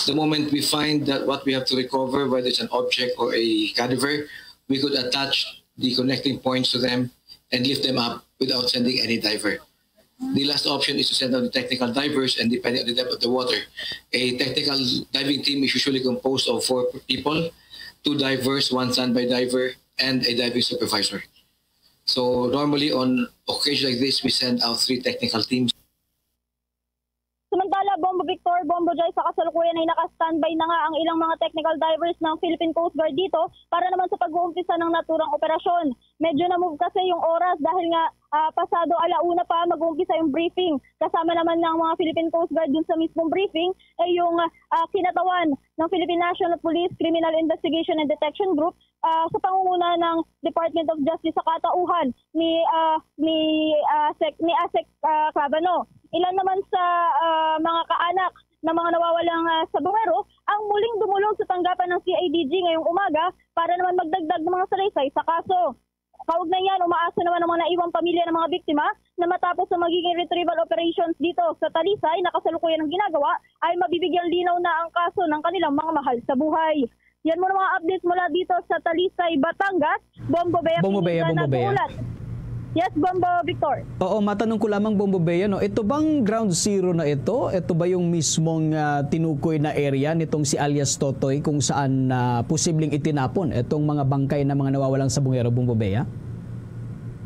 The moment we find that what we have to recover, whether it's an object or a cadaver, we could attach the connecting points to them and lift them up without sending any diver. The last option is to send out the technical divers, and depending on the depth of the water, a technical diving team is usually composed of four people, two divers, one standby diver, and a diving supervisor. So normally on occasions like this, we send out three technical teams. Samantala, Bombo Victor, Bombo Jai, sa kasalukuyan ay naka-standby na nga ang ilang mga technical divers ng Philippine Coast Guard dito para naman sa pag-uumpisa ng naturang operasyon. Medyo na-move kasi yung oras dahil nga, ah, pasado alauna pa mag-uumpisa yung briefing. Kasama naman ng mga Philippine Coast Guard dun sa mismong briefing ay yung, ah, kinatawan ng Philippine National Police Criminal Investigation and Detection Group, ah, sa pangunguna ng Department of Justice sa katauhan ni, ah, ni, ah, Sec-, ni ASEC, ah, Clavano. Ilan naman sa, ah, mga kaanak ng mga nawawalang, ah, sabungero ang muling dumulog sa tanggapan ng C I D G ngayong umaga para naman magdagdag ng mga salaysay sa kaso. Kaugnay niyan, umaasa naman ang mga naiwang pamilya ng mga biktima na matapos ang magiging retrieval operations dito sa Talisay na kasalukuyan ang ginagawa, ay mabibigyang linaw na ang kaso ng kanilang mga mahal sa buhay. Yan muna mga updates mula dito sa Talisay, Batangas. Bombo Bea, Bombo Bea, Pineda, Bombo Bea. Nag-uulat. Yes, Bombo Victor. Oo, matanong ko lamang, Bombo Bea, no? Ito bang ground zero na ito? Ito ba yung mismong, ah, tinukoy na area nitong si alias Totoy kung saan, ah, posibleng itinapon itong mga bangkay ng mga nawawalang sabungero, Bombo Bea?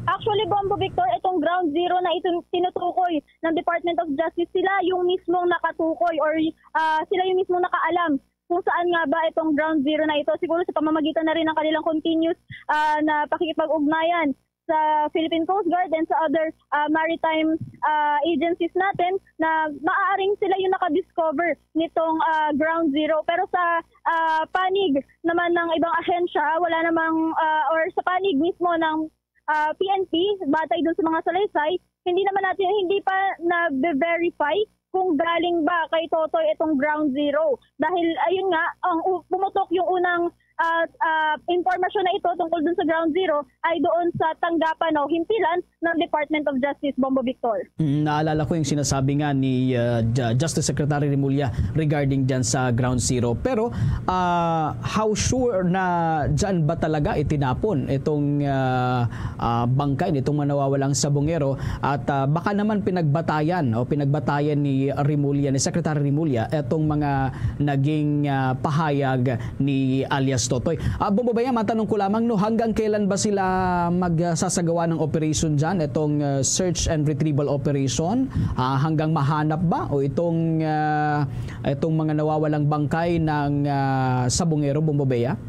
Actually, Bombo Victor, itong ground zero na itong tinutukoy ng Department of Justice, sila yung mismong nakatukoy or, ah, sila yung mismong nakaalam kung saan nga ba itong ground zero na ito. Siguro sa pamamagitan na rin ng kanilang continuous, ah, na pakikipag-ugnayan sa Philippine Coast Guard and sa other, ah, maritime, ah, agencies natin na maaaring sila yung nakadiscover nitong, ah, ground zero. Pero sa, ah, panig naman ng ibang ahensya, wala namang, ah, or sa panig mismo ng, ah, P N P, batay dun sa mga salaysay, hindi naman natin, hindi pa na-verify kung galing ba kay Totoy itong ground zero. Dahil, ayun nga, ang u-, pumutok yung unang, ah, ah, impormasyon na ito tungkol dun sa Ground Zero ay doon sa tanggapan o himpilan ng Department of Justice, Bombo Victor. Mm, naalala ko yung sinasabi nga ni, uh, Ju-, Justice Secretary Remulla regarding dyan sa Ground Zero. Pero, uh, how sure na dyan ba talaga itinapon itong, uh, uh, bangkay nitong mga nawawalang sabongero? At, uh, baka naman pinagbatayan o pinagbatayan ni Remulla, ni Secretary Remulla, itong mga naging, uh, pahayag ni alias Totoy. Ah, Bombo Bea, matanong ko lamang, no, hanggang kailan ba sila magsasagawa ng operation dyan? Itong, ah, search and retrieval operation? Ah, hanggang mahanap ba o itong, ah, itong mga nawawalang bangkay ng, ah, sabongero, Bombo Bea?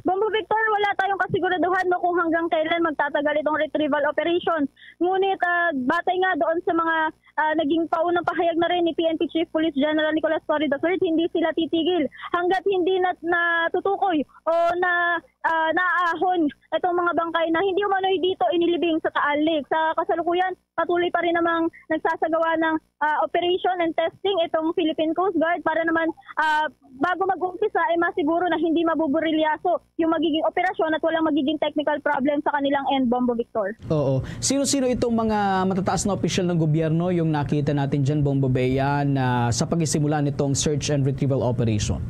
Bombo Victor, wala tayong kasiguraduhan, no, kung hanggang kailan magtatagal itong retrieval operation. Ngunit, ah, batay nga doon sa mga, ah, naging paunang pahayag na rin ni P N P Chief Police General Nicolas Torre the third, hindi sila titigil hanggat hindi na, natutukoy o na, ah, naaahon itong mga bangkay na hindi umano'y dito inilibing sa Taal Lake. Sa kasalukuyan, patuloy pa rin namang nagsasagawa ng, ah, operation and testing itong Philippine Coast Guard para naman, ah, bago mag-umpisa ay masiguro na hindi mabuburilyaso yung magiging operasyon at walang magiging technical problem sa kanilang end, Bombo Victor. Oo. Sino-sino itong mga matataas na opisyal ng gobyerno yung nakita natin dyan, Bombo Bea, na sa pagsisimula nitong search and retrieval operation?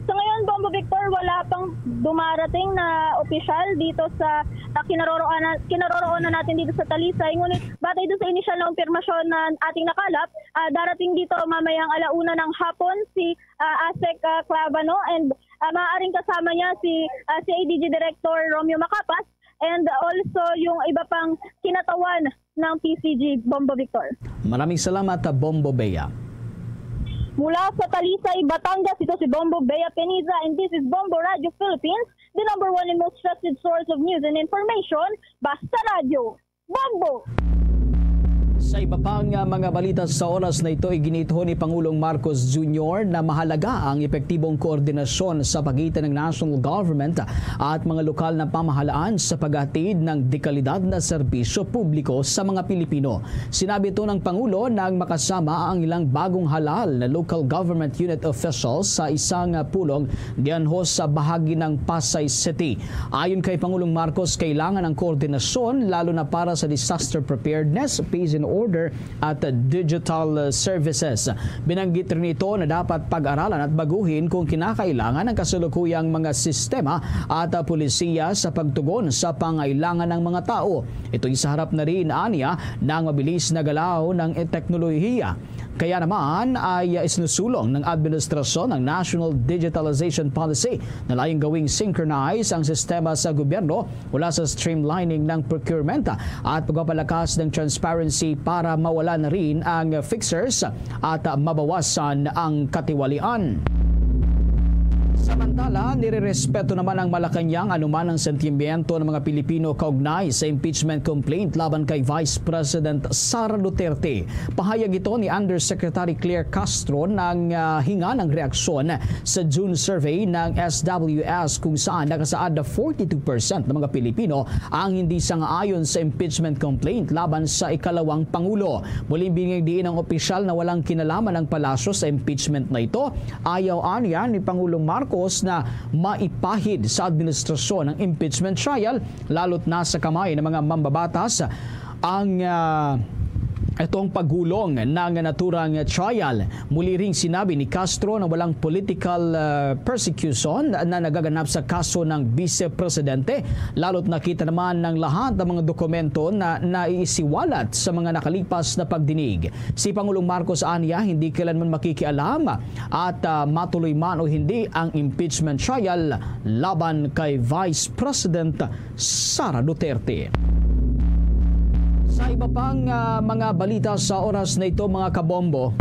Sa ngayon, Bombo Victor, wala pang dumarating na opisyal dito sa, ah, kinaroroonan, kinaroroonan natin dito sa Talisay. Ngunit batay doon sa inisyal na impormasyon na ating nakalap, ah, darating dito mamayang alauna ng hapon si, ah, ASEC, ah, Clavano, and, ah, maaaring kasama niya si, ah, C I D G Director Romeo Macapas, and also yung iba pang kinatawan ng P C G, Bombo Victor. Maraming salamat, ah, Bombo Bea. Mula sa Talisay, Batangas, ito si Bombo Bea Peniza, and this is Bombo Radio Philippines, the number one and most trusted source of news and information. Basta radyo, Bombo! Sa iba pang, ah, mga balita sa oras na ito, iginiit ni Pangulong Marcos Junior na mahalaga ang epektibong koordinasyon sa pagitan ng national government at mga lokal na pamahalaan sa paghatid ng dekalidad na serbisyo publiko sa mga Pilipino. Sinabi ito ng Pangulo nang makasama ang ilang bagong halal na local government unit officials sa isang, ah, pulong diyan ho sa bahagi ng Pasay City. Ayon kay Pangulong Marcos, kailangan ang koordinasyon, lalo na para sa disaster preparedness, peace and order, at digital, uh, services. Binanggit rin ito na dapat pag-aralan at baguhin kung kinakailangan ang kasalukuyang mga sistema at, uh, polisiya sa pagtugon sa pangailangan ng mga tao. Ito'y sa harap na rin, anya, ng mabilis na galaw ng teknolohiya. Kaya naman ay isinusulong ng administrasyon ang National Digitalization Policy na layong gawing synchronize ang sistema sa gobyerno mula sa streamlining ng procurement at pagpapalakas ng transparency para mawala na rin ang fixers at mabawasan ang katiwalian. Samantala, nirerespeto naman ng Malacañang anuman ang sentimiento ng mga Pilipino kaugnay sa impeachment complaint laban kay Vice President Sara Duterte. Pahayag ito ni Undersecretary Claire Castro nang, ah, hinga ng reaksyon sa June survey ng S W S, kung saan nakasaad na forty-two percent ng mga Pilipino ang hindi sang-ayon sa impeachment complaint laban sa ikalawang pangulo. Muling binigyan diin ang opisyal na walang kinalaman ang palasyo sa impeachment na ito. Ayaw anya ni Pangulong Marcos na maipahid sa administrasyon ang impeachment trial, lalo't nasa kamay ng mga mambabatas ang, ah, itong paghulong ng naturang trial. Muli ring sinabi ni Castro na walang political, ah, persecution na nagaganap sa kaso ng Vice Presidente, lalo't nakita naman ng lahat ang mga dokumento na naisiwalat sa mga nakalipas na pagdinig. Si Pangulong Marcos anya hindi kailanman makikialam at, ah, matuloy man o hindi ang impeachment trial laban kay Vice President Sara Duterte. Sa iba pang, ah, mga balita sa oras na ito, mga kabombo,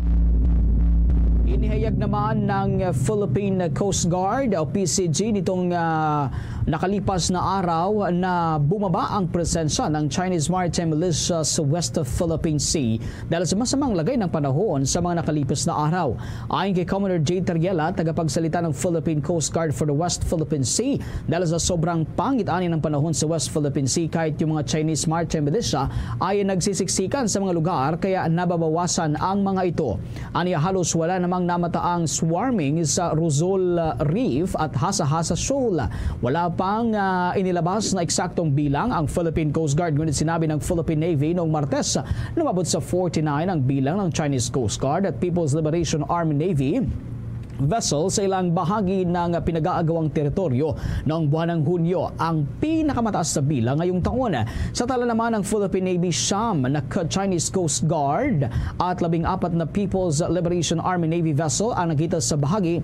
inihayag naman ng Philippine Coast Guard o P C G nitong, ah, nakalipas na araw na bumaba ang presensya ng Chinese maritime militia sa West Philippine Sea dahil sa masamang lagay ng panahon sa mga nakalipas na araw. Ayon kay Commander Jay Tariela, tagapagsalita ng Philippine Coast Guard for the West Philippine Sea, dahil sa sobrang pangit ani ng panahon sa West Philippine Sea, kahit yung mga Chinese maritime militia ay nagsisiksikan sa mga lugar, kaya nababawasan ang mga ito. Anya, halos wala namang namataang swarming sa Rosol Reef at Hasa-Hasa Shoal. Wala pang, ah, inilabas na eksaktong bilang ang Philippine Coast Guard, ngunit sinabi ng Philippine Navy noong Martes na umabot sa forty-nine ang bilang ng Chinese Coast Guard at People's Liberation Army Navy vessel sa ilang bahagi ng pinag-aagawang teritoryo noong buwan ng Hunyo, ang pinakamataas na bilang ngayong taon. Sa tala naman ng Philippine Navy, siyam na ka-, Chinese Coast Guard at labing apat na People's Liberation Army Navy vessel ang nakita sa bahagi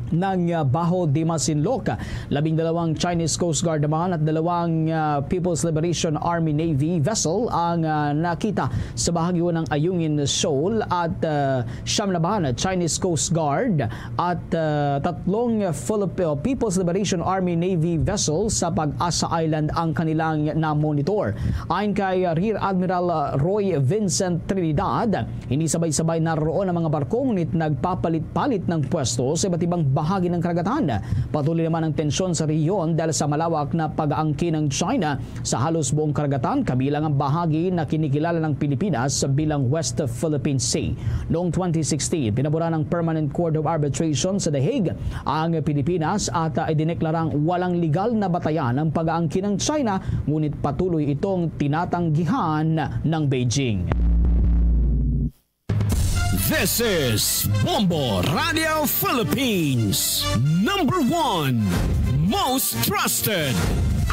ng, ah, Baho de Masinloc. Labing dalawang Chinese Coast Guard naman at dalawang, ah, People's Liberation Army Navy vessel ang, ah, nakita sa bahagi ng Ayungin Shoal at, ah, siyam naman Chinese Coast Guard at, ah, tatlong Filip-, People's Liberation Army Navy vessel sa Pag-asa Island ang kanilang na-monitor. Ayon kay Rear Admiral, ah, Roy Vincent Trinidad, hindi sabay-sabay naroroon ang mga barko, ngunit nagpapalit-palit ng pwesto sa iba't ibang bahagi ng karagatan. Patuloy naman ang tensyon sa rehiyon dahil sa malawak na pag-aangkin ng China sa halos buong karagatan, kabilang ang bahagi na kinikilala ng Pilipinas bilang West Philippine Sea. Noong twenty sixteen, pinabura ng Permanent Court of Arbitration sa The Hague ang Pilipinas at, ah, idineklarang walang legal na batayan ang pag-aangkin ng China, ngunit patuloy itong tinatanggihan ng Beijing. This is Bombo Radio Philippines, number one, most trusted,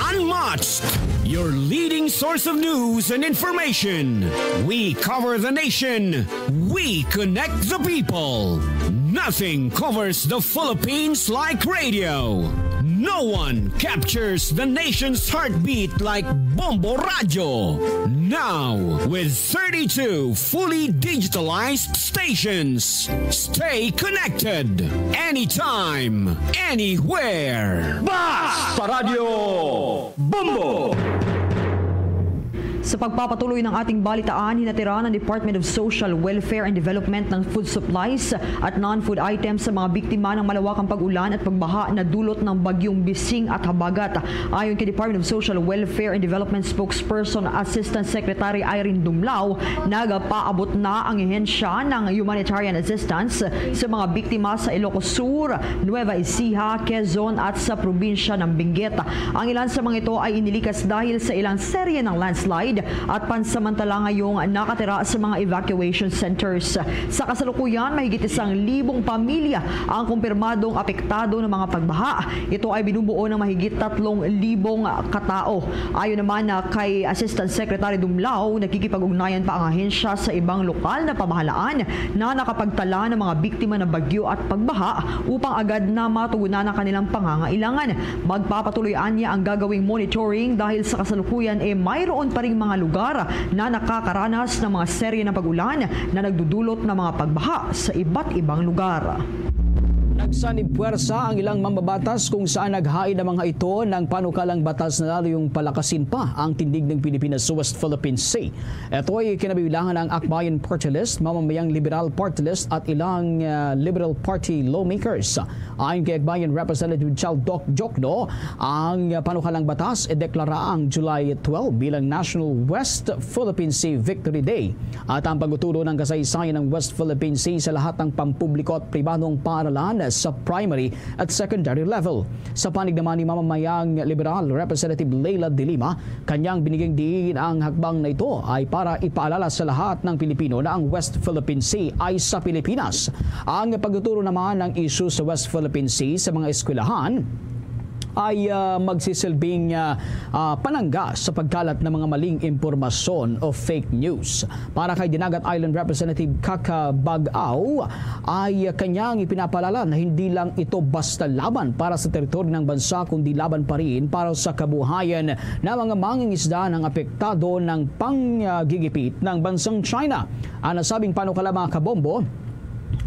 unmatched, your leading source of news and information. We cover the nation. We connect the people. Nothing covers the Philippines like radio. No one captures the nation's heartbeat like Bombo Radio. Now, with thirty-two fully digitalized stations. Stay connected anytime, anywhere. Basta Radyo Bombo! Sa pagpapatuloy ng ating balitaan, hinatira ng Department of Social Welfare and Development ng food supplies at non-food items sa mga biktima ng malawakang pag-ulan at pagbaha na dulot ng bagyong Bising at Habagat. Ayon kay Department of Social Welfare and Development spokesperson Assistant Secretary Irene Dumlao, nagapaabot na ang ahensya ng humanitarian assistance sa mga biktima sa Ilocos Sur, Nueva Ecija, Quezon at sa probinsya ng Benguet. Ang ilan sa mga ito ay inilikas dahil sa ilang serye ng landslide at pansamantala ngayong nakatira sa mga evacuation centers. Sa kasalukuyan, mahigit isang libong pamilya ang kumpirmadong apektado ng mga pagbaha. Ito ay binubuo ng mahigit tatlong libong katao. Ayon naman na kay Assistant Secretary Dumlao, nakikipag-ugnayan pa ang ahensya sa ibang lokal na pamahalaan na nakapagtala ng mga biktima ng bagyo at pagbaha upang agad na matugunan ang kanilang pangangailangan. Magpapatuloy anya ang gagawing monitoring dahil sa kasalukuyan, eh, mayroon pa ring mga lugar na nakakaranas ng mga serye ng pag-ulan na nagdudulot ng mga pagbaha sa iba't ibang lugar. Nagsanib puwersa ang ilang mambabatas kung saan naghain ang mga ito ng panukalang batas na lalong palakasin pa ang tindig ng Pilipinas sa West Philippine Sea. Ito ay kinabibilangan ng Akbayan Party List, Mamamayang Liberal Party List at ilang, ah, Liberal Party lawmakers. Ayon kay Akbayan Representative Chal Doc Jokno, ang panukalang batas ideklara ang July twelve bilang National West Philippine Sea Victory Day at ang pagtuturo ng kasaysayan ng West Philippine Sea sa lahat ng pampubliko at pribadong paaralan sa primary at secondary level. Sa panig naman ni Mamamayang Liberal Representative Leila de Lima, kanyang binigyang diin ang hakbang na ito ay para ipaalala sa lahat ng Pilipino na ang West Philippine Sea ay sa Pilipinas. Ang pagtuturo naman ng isyu sa West Philippine Sea sa mga eskwelahan ay, ah, magsisilbing, ah, ah, panangga sa pagkalat ng mga maling impormasyon o fake news. Para kay Dinagat Island Representative Kaka Bag-aw, ay kanyang ipinapaalala na hindi lang ito basta laban para sa teritoryo ng bansa, kundi laban pa rin para sa kabuhayan ng mga mangingisda ng apektado ng panggigipit ng bansang China. Ang nasabing panukala, mga kabombo,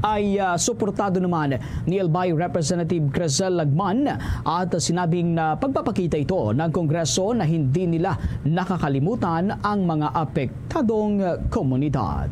ay, ah, suportado naman ni Albay Representative Cresel Lagman at sinabing na pagpapakita ito ng Kongreso na hindi nila nakakalimutan ang mga apektadong komunidad.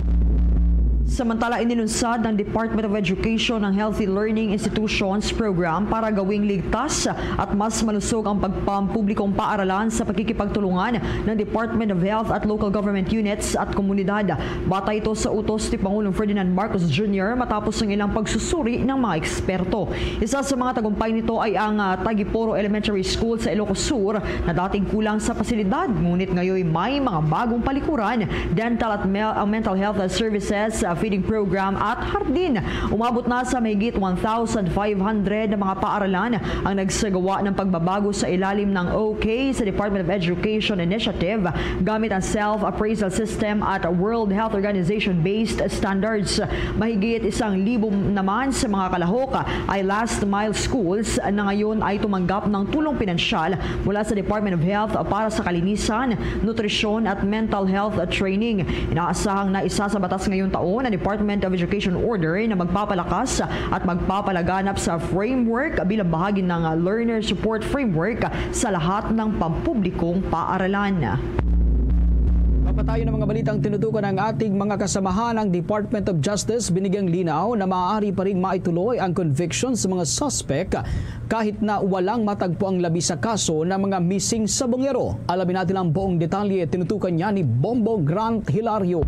Samantala, inilunsad ng Department of Education ang Healthy Learning Institutions Program para gawing ligtas at mas malusog ang pagpampublikong paaralan sa pagkikipagtulungan ng Department of Health at local government units at komunidad. Batay ito sa utos ni Pangulong Ferdinand Marcos Junior matapos ang ilang pagsusuri ng mga eksperto. Isa sa mga tagumpay nito ay ang, ah, Tagiporo Elementary School sa Ilocos Sur na dating kulang sa pasilidad, ngunit ngayon may mga bagong palikuran, dental at mel-, ang mental health services, ah, feeding program at hardin. Umabot na sa mahigit one thousand five hundred na mga paaralan ang nagsagawa ng pagbabago sa ilalim ng OK sa Department of Education Initiative gamit ang self-appraisal system at World Health Organization-based standards. Mahigit isang libo naman sa mga kalahok ay last mile schools na ngayon ay tumanggap ng tulong pinansyal mula sa Department of Health para sa kalinisan, nutrisyon at mental health training. Inaasahang na isa sa batas ngayong taon ang Department of Education order na magpapalakas at magpapalaganap sa framework bilang bahagi ng Learner Support Framework sa lahat ng pampublikong paaralan. Papatayon ang mga balitang tinutukan ng ating mga kasamahan. Ang Department of Justice binigyang linaw na maaari pa ring maituloy ang conviction sa mga suspek kahit na walang matagpo ang labi sa kaso ng mga missing sa Bungero. Alamin natin ang buong detalye, tinutukan niya ni Bombo Grant Hilario.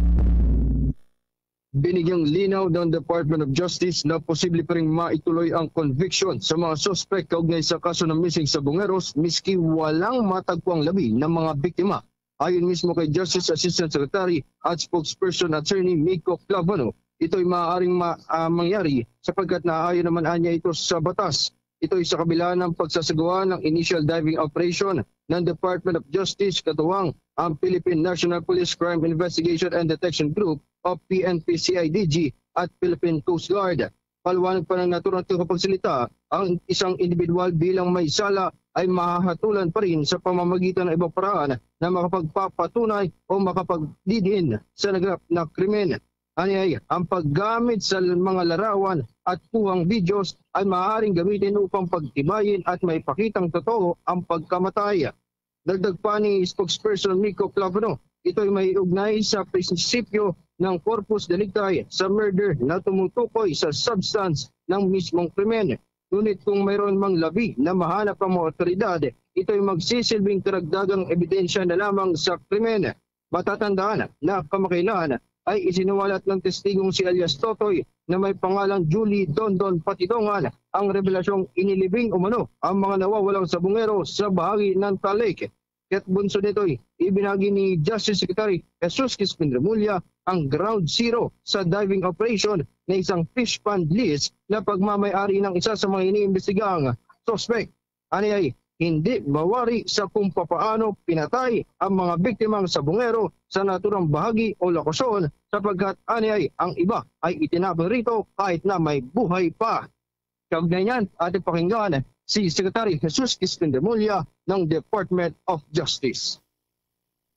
Binigyang linaw ng Department of Justice na posible pa ring maituloy ang conviction sa mga suspek kaugnay sa kaso ng missing sa Bungeros, miski walang matagpo ang labi ng mga biktima. Ayon mismo kay Justice Assistant Secretary at Spokesperson Attorney Miko Clavano, ito'y maaaring ma-, ah, mangyari sapagkat naayon naman anya ito sa batas. Ito'y sa kabila ng pagsasagawa ng initial diving operation ng Department of Justice katuwang ang Philippine National Police Crime Investigation and Detection Group o P N P C I D G at Philippine Coast Guard. Paliwanag pa ng naturang tagapagsalita, ang isang individual bilang may sala ay mahahatulan pa rin sa pamamagitan ng ibang paraan na makapagpapatunay o makapagdidin sa naganap na krimen. Aniay, ang paggamit sa mga larawan at kuhang videos ay maaaring gamitin upang pagtibayin at maipakitang totoo ang pagkamatay. Dagdag pa ni Spokesperson Miko Clavano, ito'y may ugnay sa prinsipyo ng corpus delicti sa murder na tumutukoy sa substance ng mismong krimen. Ngunit kung mayroon mang labi na mahanap ang mga otoridad, ito'y magsisilbing karagdagang ebidensya na lamang sa krimen. Matatandaan na kamakailan ay isinuwalat ng testigong si alias Totoy na may pangalang Julie Dondon Patidongan ang revelasyong inilibing umano ang mga nawawalang sabungero sa bahagi ng Talik. Kaya't bunso nito'y ibinagi ni Justice Secretary Jesus Crispin Remulla ang ground zero sa diving operation na isang fish pond lease na pagmamay-ari ng isa sa mga iniimbestigang suspek. Ani ay hindi mawari sa kung papaano pinatay ang mga biktimang sabungero sa naturang bahagi o lokasyon, sapagkat ani ay ang iba ay itinapon rito kahit na may buhay pa. Kaugnay niyan, ating pakinggan si Secretary Jesus Crispin Remulla ng Department of Justice.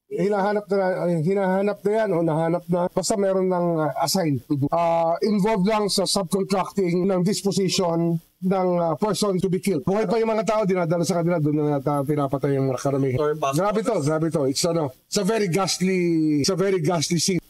Hinahanap na, hinahanap na yan o nahanap na. Basta meron ng, ah, assign. Ah, involved lang sa subcontracting ng disposition ng, ah, person to be killed. Buhay pa yung mga tao, dinadala sa kanila, doon na yata pinapatay yung mga karamihan. Grabe to, grabe to. It's, ano, it's a very ghastly, it's a very ghastly scene.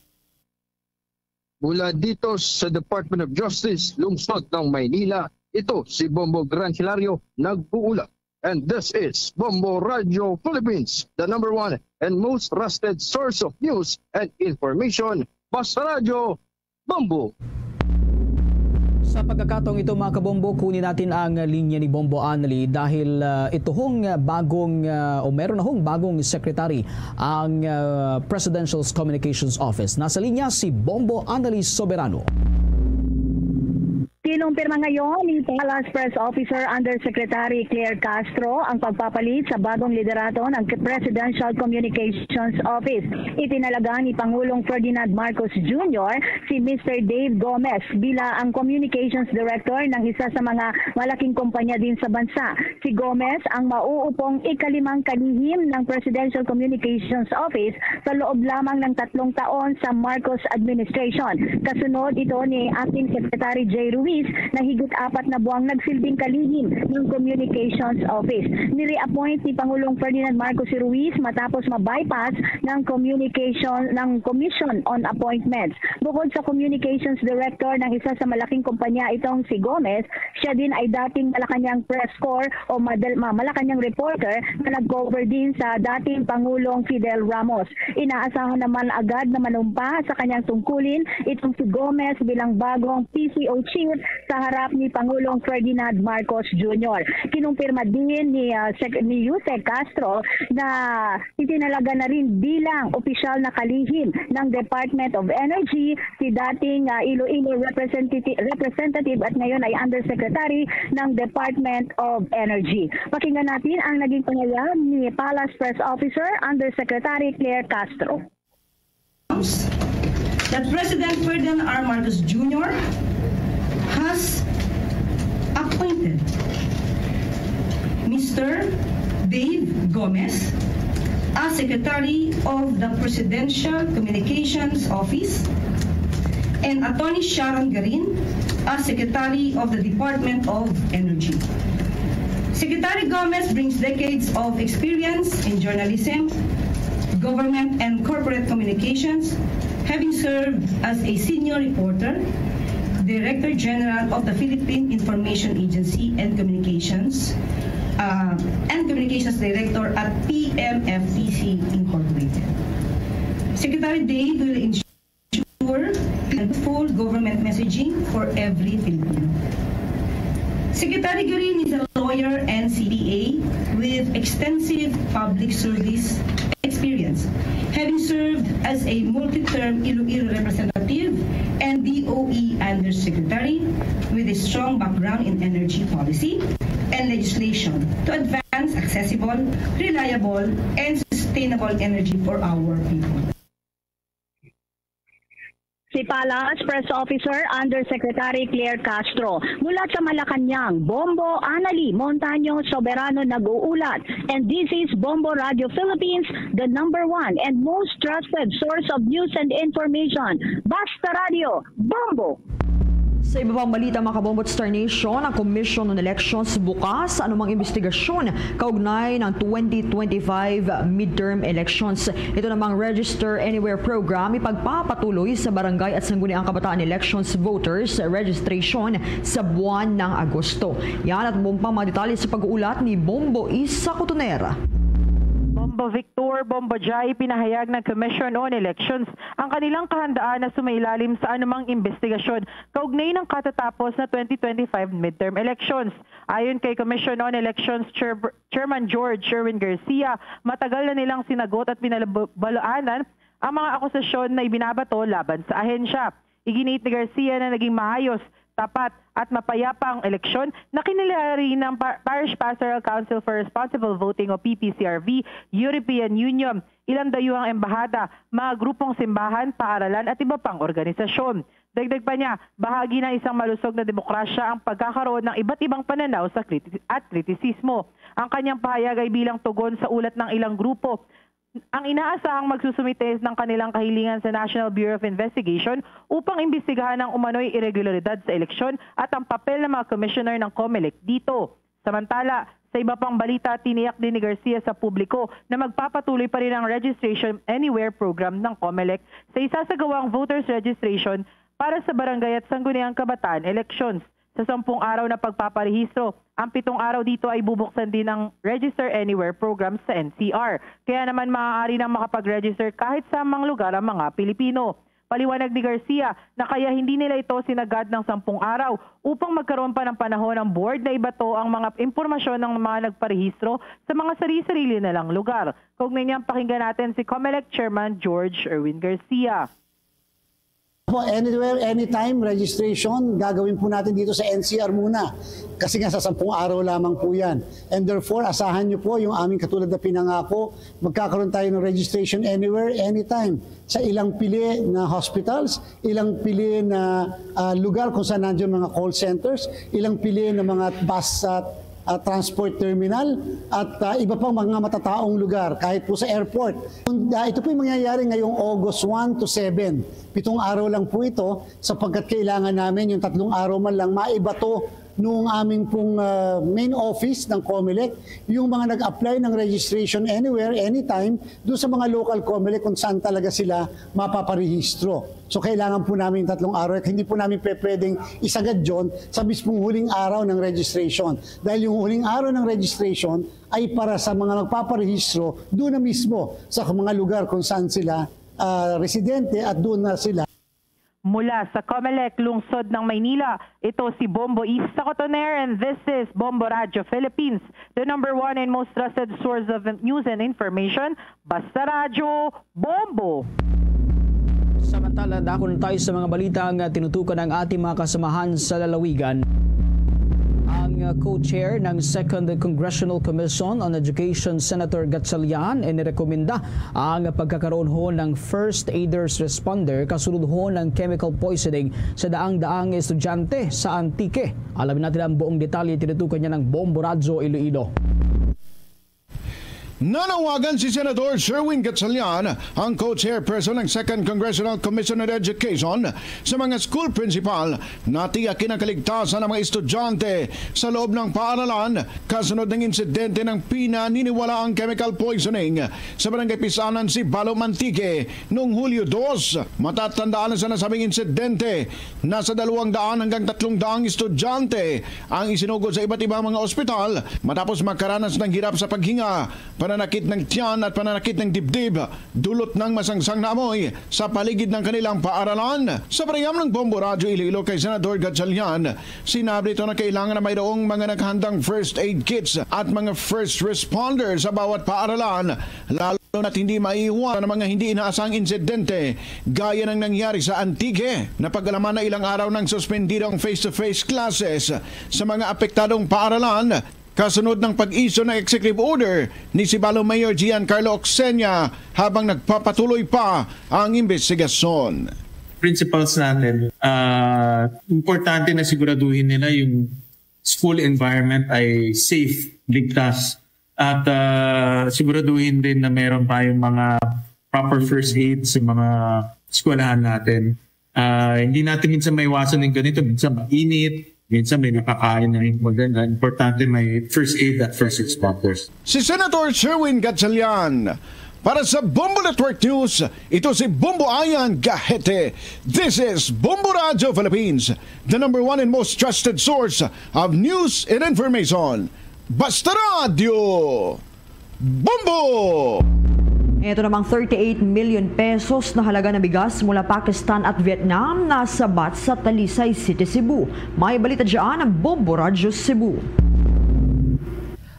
Mula dito sa Department of Justice, lungsod ng Maynila, ito si Bombo Gran Hilario, nag-uulat. And this is Bombo Radio Philippines, the number one and most trusted source of news and information. Basta Radyo, Bombo! Sa pagkakataong ito, mga kabombo, kunin natin ang linya ni Bombo Anali dahil, ah, ito hong, ah, bagong, ah, o meron na hong bagong secretary ang, ah, Presidential Communications Office. Nasa linya si Bombo Anali Soberano. Kinumpirma ngayon ni Palace Press Officer Undersecretary Claire Castro ang pagpapalit sa bagong liderato ng Presidential Communications Office. Itinalaga ni Pangulong Ferdinand Marcos Junior si Mister Dave Gomez bilang ang Communications Director ng isa sa mga malaking kumpanya din sa bansa. Si Gomez ang mauupong ikalimang kalihim ng Presidential Communications Office sa loob lamang ng tatlong taon sa Marcos administration. Kasunod ito ni Acting Secretary Jay Ruiz. na higit apat na buwang nagsilbing kalihim ng Communications Office. Ni-reappoint ni Pangulong Ferdinand Marcos si Ruiz matapos ma-bypass ng communication ng Commission on Appointments. Bukod sa Communications Director ng isa sa malaking kumpanya itong si Gomez, siya din ay dating Malacañang press corps o madal- ma- Malacañang reporter na nag-cover din sa dating Pangulong Fidel Ramos. Inaasahan naman agad na manumpa sa kanyang tungkulin itong si Gomez bilang bagong P C O chief sa harap ni Pangulong Ferdinand Marcos Junior. Kinumpirma din ni, ah, Sec- ni Yusek Castro na itinalaga na rin bilang opisyal na kalihim ng Department of Energy si dating, ah, Iloilo representati- representative at ngayon ay undersecretary ng Department of Energy. Pakinggan natin ang naging pahayag ni Palace Press Officer Undersecretary Claire Castro. That President Ferdinand R. Marcos Junior has appointed Mister Dave Gomez as Secretary of the Presidential Communications Office and Attorney Sharon Garin as Secretary of the Department of Energy. Secretary Gomez brings decades of experience in journalism, government, and corporate communications, having served as a senior reporter, Director General of the Philippine Information Agency and Communications, uh, and Communications Director at P M F T C Incorporated. Secretary Dave will ensure plentiful government messaging for every Filipino. Secretary Garin is a lawyer and C P A with extensive public service experience, having served as a multi-term Iloilo representative and D O E undersecretary with a strong background in energy policy and legislation to advance accessible, reliable, and sustainable energy for our people. Si Palace Press Officer Undersecretary Claire Castro. Mula sa Malacañang, Bombo Anali Montaño Soberano nag-uulat. And this is Bombo Radio Philippines, the number one and most trusted source of news and information. Basta Radio, Bombo! Sa iba pang balita, mga kabombo at Star Nation, ang Commission on Elections bukas sa anumang investigasyon kaugnay ng twenty twenty-five midterm elections. Ito namang Register Anywhere program ipagpapatuloy sa barangay at sangguniang kabataan elections voters registration sa buwan ng Agosto. Yan at iba pang mga detalye sa pag-uulat ni Bombo Isa Cotonera. Bombo Victor, Bombo Jai, pinahayag ng Commission on Elections ang kanilang kahandaan na sumailalim sa anumang investigasyon kaugnay ng katatapos na twenty twenty-five midterm elections. Ayon kay Commission on Elections Chair- Chairman George Sherwin Garcia, matagal na nilang sinagot at pinalabalaanan ang mga akusasyon na ibinabato laban sa ahensya. Iginiit ni Garcia na naging maayos, tapat, at mapayapa ang eleksyon na kinilari ng Pa- Parish Pastoral Council for Responsible Voting o P P C R V, European Union, ilang dayuhang embahada, mga grupong simbahan, paaralan at iba pang organisasyon. Dagdag pa niya, bahagi ng isang malusog na demokrasya ang pagkakaroon ng iba't ibang pananaw sa kriti- at kritisismo. Ang kanyang pahayag ay bilang tugon sa ulat ng ilang grupo ang inaasahang magsusumite ng kanilang kahilingan sa National Bureau of Investigation upang imbestigahan ang umano'y iregularidad sa eleksyon at ang papel ng mga commissioner ng Comelec dito. Samantala, sa iba pang balita, tiniyak din ni Garcia sa publiko na magpapatuloy pa rin ang Registration Anywhere program ng Comelec sa isasagawang voters registration para sa barangay at sangguniang kabataan elections. Sa sampung araw na pagpaparehistro, ang pitong araw dito ay bubuksan din ang Register Anywhere program sa N C R. Kaya naman maaari nang makapag-register kahit sa mang lugar ang mga Pilipino. Paliwanag ni Garcia na kaya hindi nila ito sinagad ng sampung araw upang magkaroon pa ng panahon ang board na ibato ang mga impormasyon ng mga nagparehistro sa mga sari-sarili nilang lugar. Kaugnay niyan, pakinggan natin si Comelec Chairman George Erwin Garcia. Po, anywhere, anytime, registration, gagawin po natin dito sa N C R muna. Kasi nga sa sampung araw lamang po yan. And therefore, asahan nyo po yung aming katulad na pinangako, magkakaroon tayo ng registration anywhere, anytime. Sa ilang pili na hospitals, ilang pili na ah, lugar kung saan nandiyan mga call centers, ilang pili na mga bus ah, ah, transport terminal, at, ah, iba pang mga matataong lugar, kahit po sa airport. Kung, ah, ito po yung mangyayari ngayong August one to seven. Pitong araw lang po ito, sapagkat kailangan namin yung tatlong araw man lang maibato nung aming pong, ah, main office ng Comelec, yung mga nag-apply ng registration anywhere, anytime, doon sa mga local Comelec kung saan talaga sila mapaparehistro. So, kailangan po namin yung tatlong araw at hindi po namin pe-, pwedeng isagad yon sa mismong huling araw ng registration. Dahil yung huling araw ng registration ay para sa mga magpaparehistro doon na mismo sa mga lugar kung saan sila, ah, residente at doon na sila. Mula sa Comelec, lungsod ng Maynila, ito si Bombo Isa Cotoner, and this is Bombo Radyo Philippines, the number one and most trusted source of news and information. Basta Radyo, Bombo! Samantala, dako na tayo sa mga balita nga tinutukan ng ating mga kasamahan sa lalawigan. Ang, uh, co-chair ng Second Congressional Commission on Education, Senator Gatchalian, inirekomenda ang pagkakaroon ho ng first aiders responder kasunod ho ng chemical poisoning sa daang-daang estudyante sa Antique. Alamin natin ang buong detalye, tinutukan niya ng Bombo Radyo Iloilo. Nanawagan si Senator Sherwin Gatchalian, ang co-chairperson ng Second Congressional Commission on Education, sa mga school principal na tiyakin ang kaligtasan ng mga estudyante sa loob ng paaralan kasunod ng insidente ng pinaniniwalaang chemical poisoning sa barangay Pisanan, Sibalo, Antique, noong Hulyo dos. Matatandaan na sa nasabing insidente, nasa dalawang daan hanggang tatlong daang estudyante ang isinugod sa iba't ibang mga ospital matapos makaranas ng hirap sa paghinga, pananakit ng tiyan at pananakit ng dibdib dulot ng masangsang na amoy sa paligid ng kanilang paaralan. Sa panayam ng Bombo Radyo Iloilo kay Senador Gatchalian, sinabi nito na kailangan na mayroong mga nakahandang first aid kits at mga first responders sa bawat paaralan, lalo na't hindi maiiwasan ang mga hindi inaasahang insidente gaya ng nangyari sa Antique. Napag-alaman na ilang araw nang suspendido ang face-to-face classes sa mga apektadong paaralan kasunod ng pag-issue ng executive order ni Sibalo Mayor Giancarlo Oxenia habang nagpapatuloy pa ang investigasyon. Principals natin, ah, importante na siguraduhin nila yung school environment ay safe, ligtas, at, ah, siguraduhin din na meron tayong mga proper first aid sa mga eskwelahan natin. Ah, hindi natin minsan maiwasan yung ganito. Minsan mainit, minsan may nakakain na yung maganda. Importante may first aid at first responders. Si Senator Sherwin Gatchalian para sa Bombo Network News. Ito si Bombo Ayan Gahete. This is Bombo Radyo Philippines, the number one and most trusted source of news and information. Basta Radyo Bombo! Ito namang thirty-eight million pesos na halaga ng bigas mula Pakistan at Vietnam nasabat sa Talisay City, Cebu. May balita dyan ang Bombo Radyo Cebu.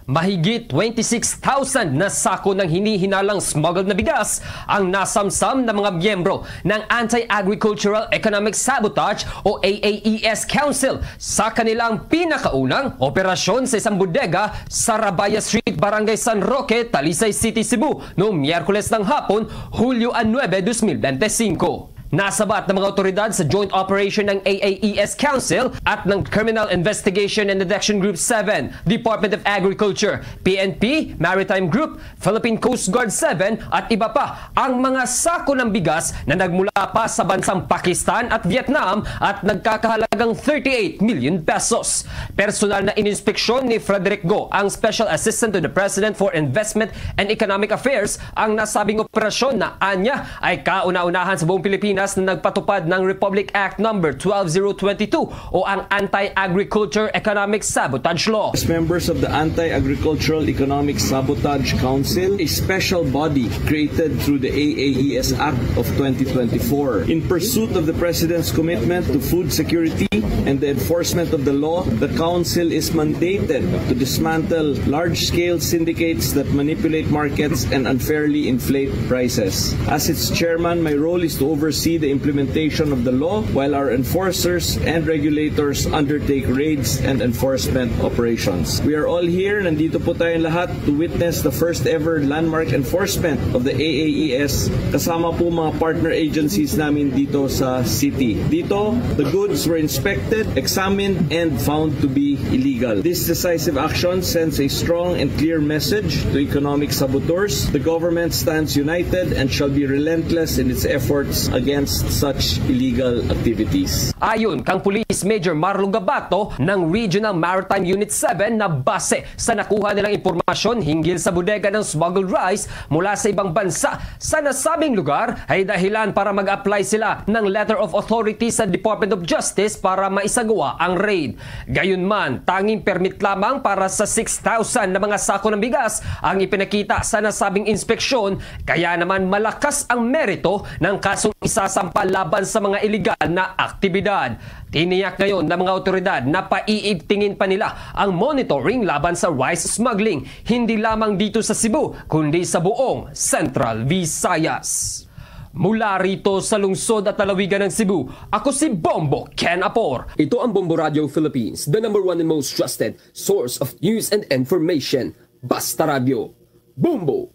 Mahigit twenty-six thousand na sako ng hinihinalang smuggled na bigas ang nasamsam ng mga miyembro ng Anti-Agricultural Economic Sabotage o A A E S Council sa kanilang pinakaunang operasyon sa isang bodega sa Rabaya Street, Barangay San Roque, Talisay City, Cebu, noong Miyerkules ng hapon, Hulyo a nuebe, dos mil bente singko. Nasabat ng mga awtoridad sa joint operation ng A A E S Council at ng Criminal Investigation and Detection Group seven, Department of Agriculture, P N P, Maritime Group, Philippine Coast Guard seven at iba pa ang mga sako ng bigas na nagmula pa sa bansang Pakistan at Vietnam at nagkakahalagang thirty-eight million pesos. Personal na ininspeksyon ni Frederick Go, ang Special Assistant to the President for Investment and Economic Affairs, ang nasabing operasyon na anya ay kauna-unahan sa buong Pilipinas na nagpatupad ng Republic Act Number twelve zero twenty-two o ang Anti-Agriculture Economic Sabotage Law. As members of the Anti-Agricultural Economic Sabotage Council, a special body created through the A A E S Act of twenty twenty-four. In pursuit of the President's commitment to food security and the enforcement of the law, the Council is mandated to dismantle large-scale syndicates that manipulate markets and unfairly inflate prices. As its chairman, my role is to oversee the implementation of the law while our enforcers and regulators undertake raids and enforcement operations. We are all here, nandito po tayong lahat to witness the first ever landmark enforcement of the A A E S, kasama po mga partner agencies namin dito sa city. Dito, the goods were inspected, examined, and found to be illegal. This decisive action sends a strong and clear message to economic saboteurs. The government stands united and shall be relentless in its efforts against such illegal activities. Ayon kang Police Major Marlon Gabato ng Regional Maritime Unit seven, na base sa nakuha nilang impormasyon hinggil sa bodega ng smuggled rice mula sa ibang bansa sa nasabing lugar, ay dahilan para mag-apply sila ng letter of authority sa Department of Justice para maisagawa ang raid. Gayunman, tanging permit lamang para sa six thousand na mga sako ng bigas ang ipinakita sa nasabing inspeksyon, kaya naman malakas ang merito ng kasong isasampa laban sa mga iligal na aktibidad. Tiniyak ngayon ng mga awtoridad na paiigtingin pa nila ang monitoring laban sa rice smuggling, hindi lamang dito sa Cebu, kundi sa buong Central Visayas. Mula rito sa lungsod at lalawigan ng Cebu, ako si Bombo Ken Apor. Ito ang Bombo Radio Philippines, the number one and most trusted source of news and information. Basta Radio. Bombo!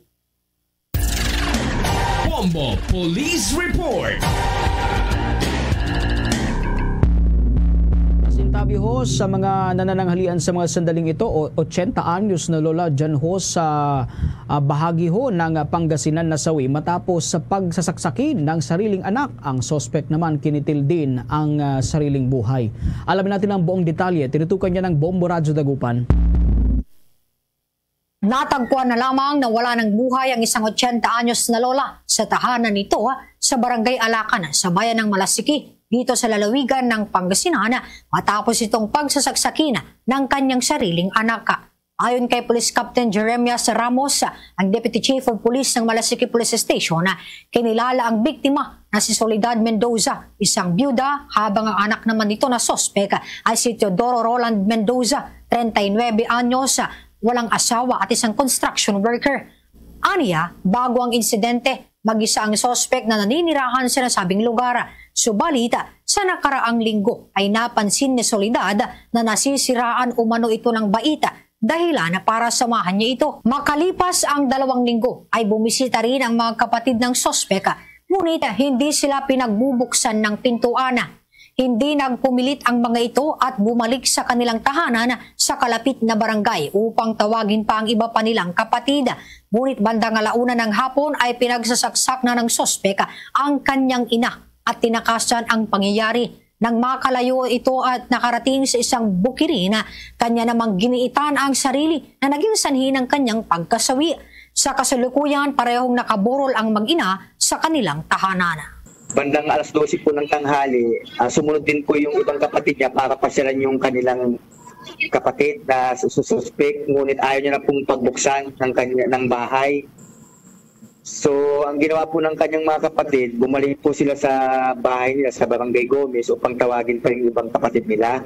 Bombo Police Report. Pasintabi ho sa mga nanananghalian sa mga sandaling ito, o ochenta anyos na lola dyan ho sa, ah, bahagi ho ng Pangasinan nasawi matapos sa pagsasaksakin ng sariling anak. Ang suspect naman kinitil din ang, ah, sariling buhay. Alamin natin ang buong detalye. Tinutukan niya ng Bombo Radyo Dagupan. Natagpuan na lamang na wala ng buhay ang isang ochenta anyos na lola sa tahanan nito sa Barangay Alacan sa bayan ng Malasiki, dito sa lalawigan ng Pangasinan, matapos itong pagsasaksakin ng kanyang sariling anak. Ayon kay Police Captain Jeremias Ramos, ang Deputy Chief of Police ng Malasiki Police Station, kinilala ang biktima na si Soledad Mendoza, isang byuda, habang ang anak naman nito na suspek ay si Teodoro Roland Mendoza, treinta y nueve anyos, walang asawa at isang construction worker. Aniya, bago ang insidente, mag-isa ang suspek na naninirahan sa nasabing lugar. Subalit, sa nakaraang linggo ay napansin ni Soledad na nasisiraan umano ito ng bait, dahilan para samahan niya ito. Makalipas ang dalawang linggo ay bumisita rin ang mga kapatid ng suspek, ngunit hindi sila pinagbubuksan ng pintuan. Hindi nagpumilit ang mga ito at bumalik sa kanilang tahanan sa kalapit na barangay upang tawagin pa ang iba pa nilang kapatid. Ngunit bandang ala una ng hapon ay pinagsasaksak na ng suspek ang kanyang ina at tinakasan ang pangyayari. Nang makalayo ito at nakarating sa isang bukirin, kanya namang giniitan ang sarili na naging sanhi ng kanyang pagkasawi. Sa kasalukuyan, parehong nakaburol ang mag-ina sa kanilang tahanan. Bandang alas dose po ng tanghali, ah, sumunod din po yung ibang kapatid niya para pasyalan yung kanilang kapatid na su-, suspect, ngunit ayaw niya na pong pagbuksan ng kanya, ng bahay. So, ang ginawa po ng kanyang mga kapatid, bumalik po sila sa bahay nila sa Barangay Gomez upang tawagin pa yung ibang kapatid nila.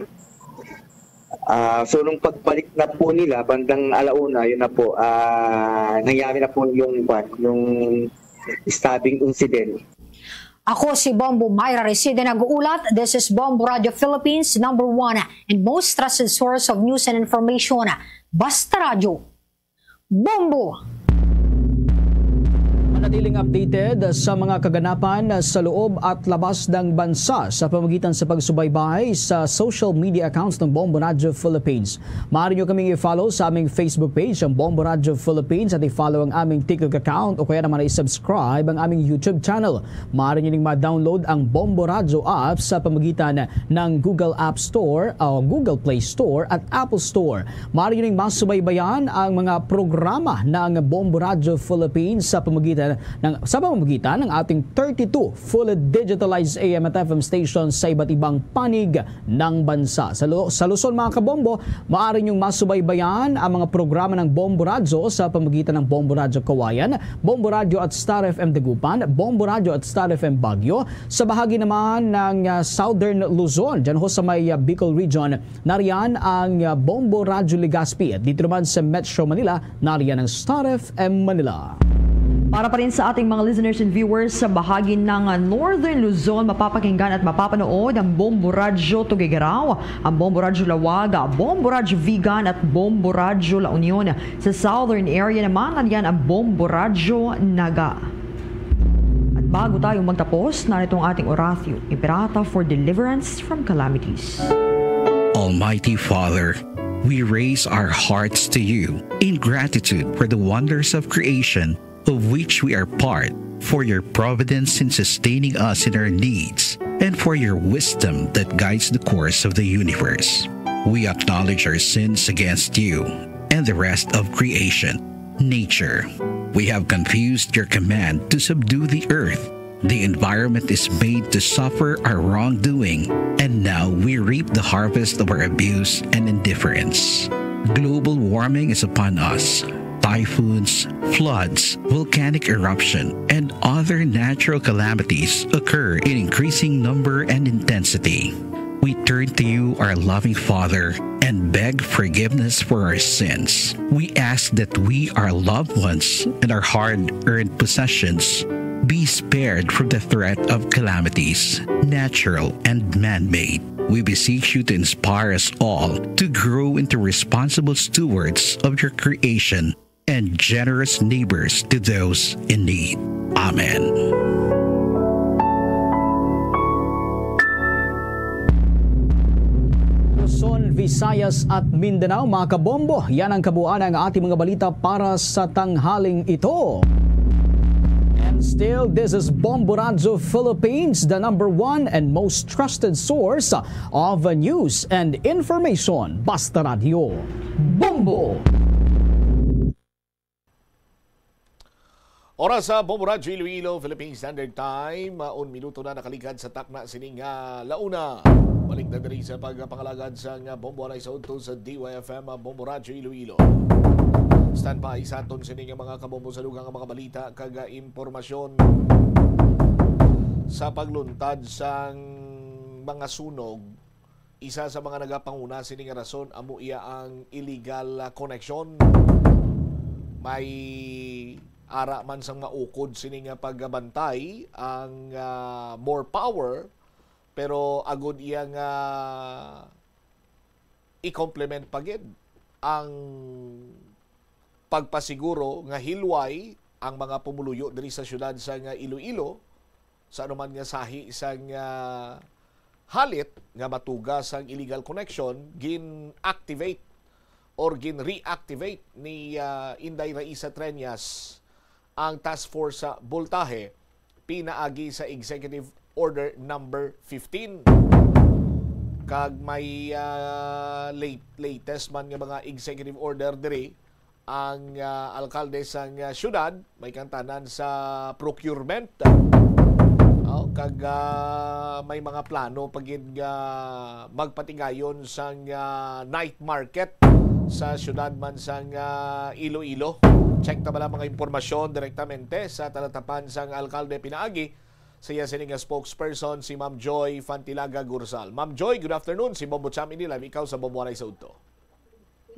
Ah, so, nung pagbalik na po nila, bandang ala una, yun na po, ah, nangyari na po yung, kwan, yung stabbing incident. Ako si Bombo Myra Reside nag-uulat. This is Bombo Radio Philippines, number one and most trusted source of news and information. Basta Radyo, Bombo! Manatiling updated sa mga kaganapan sa loob at labas ng bansa sa pamagitan sa pagsubaybay sa social media accounts ng Bombo Radio Philippines. Maaari nyo kaming i-follow sa aming Facebook page, ang Bombo Radio Philippines, at i-follow ang aming TikTok account o kaya naman i-subscribe ang aming YouTube channel. Maaari nyo ding ma-download ang Bombo Radio app sa pamagitan ng Google App Store o Google Play Store at Apple Store. Maaari nyo ding masubaybayan ang mga programa ng Bombo Radio Philippines sa pamagitan ng, sa pamamagitan ng ating thirty-two fully digitalized A M at F M stations sa iba't ibang panig ng bansa. Sa, Lu-, sa Luzon, mga kabombo, maaari niyong masubaybayan ang mga programa ng Bombo Radyo sa pamamagitan ng Bombo Radyo Kawayan, Bombo Radyo at Star F M Dagupan, Bombo Radyo at Star F M Baguio. Sa bahagi naman ng, ah, Southern Luzon, dyan ho sa may, ah, Bicol Region, nariyan ang, ah, Bombo Radyo Legazpi. At dito naman sa Metro Manila, nariyan ang Star F M Manila. Para pa rin sa ating mga listeners and viewers sa bahagi ng Northern Luzon, mapapakinggan at mapapanood ang Bombo Radyo Tuguegarao, ang Bombo Radyo Laoag, Bombo Radyo Vigan at Bombo Radyo La Union. Sa Southern area naman, nandiyan ang Bombo Radyo Naga. At bago tayo magtapos, narito ang ating oratio, Imperata for deliverance from calamities. Almighty Father, we raise our hearts to you in gratitude for the wonders of creation, of which we are part, for your providence in sustaining us in our needs, and for your wisdom that guides the course of the universe. We acknowledge our sins against you and the rest of creation, nature. We have confused your command to subdue the earth. The environment is made to suffer our wrongdoing, and now we reap the harvest of our abuse and indifference. Global warming is upon us. Typhoons, floods, volcanic eruption, and other natural calamities occur in increasing number and intensity. We turn to you, our loving Father, and beg forgiveness for our sins. We ask that we, our loved ones, and our hard earned possessions be spared from the threat of calamities, natural and man made. We beseech you to inspire us all to grow into responsible stewards of your creation and generous neighbors to those in need. Amen. Luzon, Visayas at Mindanao, mga kabombo, yan ang kabuuan ng ating mga balita para sa tanghaling ito. And still, this is Bombo Radyo Philippines, the number one and most trusted source of news and information. Basta Radyo, Bombo! Oras sa Bombo Radyo Iloilo, Philippine Standard Time, uh, un minuto na nakaligad sa takna sining uh, launa. Balik na diri sa pagpangalagad sang uh, Bombo Anay sa udto sa D Y F M, uh, Bombo Radyo Iloilo. Standby sa aton sining uh, mga kabombo sa dugang nga mga balita kag uh, impormasyon sa pagluntad sang mga sunog. Isa sa mga nagapanguna sini nga rason amo iya ang illegal ah, koneksyon. May ara man sang maukod sini nga pagbantay ang ah, more power, pero agud iya nga i-complement pa gid ang pagpasiguro nga hilway ang mga pumuluyo diri sa siyudad sang Iloilo sa anuman nga sahi sang ah, halit nga matuga sang illegal connection, gin-activate or gin-reactivate ni ah, Inday Raisa Treñas ang Task Force sa Boltahe pinaagi sa Executive Order Number fifteen. Kag may ah, late, latest man nga mga executive order diri ang ah, alkalde sang ah, syudad, may kantanan sa procurement. Oh, kag ah, may mga plano pa gid nga magpatigayon sang ah, night market sa syudad man sang ah, Iloilo. Check ta bala mga impormasyon direktamente sa talatapan sang alkalde pinaagi sa iya sini nga spokesperson, si Ma'am Joy Fantilaga Gursal. Ma'am Joy, good afternoon. Si Bombo Cham ini live, ikaw sa Bombo Anay sa Udto.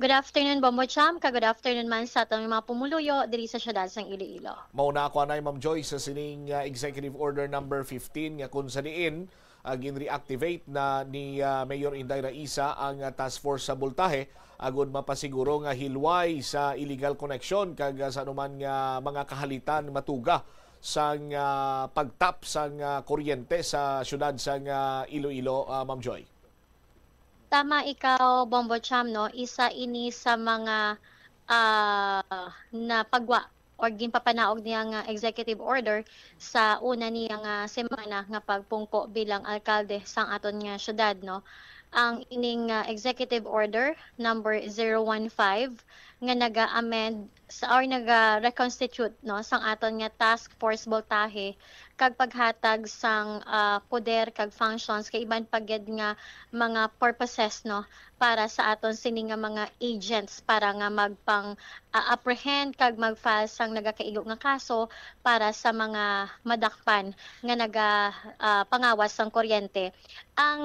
Good afternoon, Bombo Cham, kag good afternoon man sa aton mga pumuluyo diri sa siyudad sang Iloilo. Mauna ako anay, Ma'am Joy, sa sining ah, Executive Order Number fifteen nga kung sa diin ah, gin-reactivate na ni ah, Mayor Inday Raisa ang ah, task force sa Bultahe agud mapasiguro nga hilway sa illegal connection kag ah, sa anuman nga mga kahalitan matuga sang ah, pagtap sang ah, kuryente sa siyudad sang ah, Iloilo, ah, Ma'am Joy. Tama ikaw, Bombo Cham, no? Isa ini sa mga ah, napagwa or ginpapanaog niya nga executive order sa una niya nga semana nga pagpungko bilang alkalde sang aton nga syudad, no? Ang ining ah, executive order number zero one five nga naga-amend sa or naga-reconstitute, no, sang aton nga task force boltahe kag paghatag sang ah, poder kag functions kay iban pa gid nga mga purposes, no, para sa aton sini nga mga agents para nga magpang, ah, apprehend kag mag-file sang nagakaigo nga kaso para sa mga madakpan nga naga, ah, pangawas sang kuryente. Ang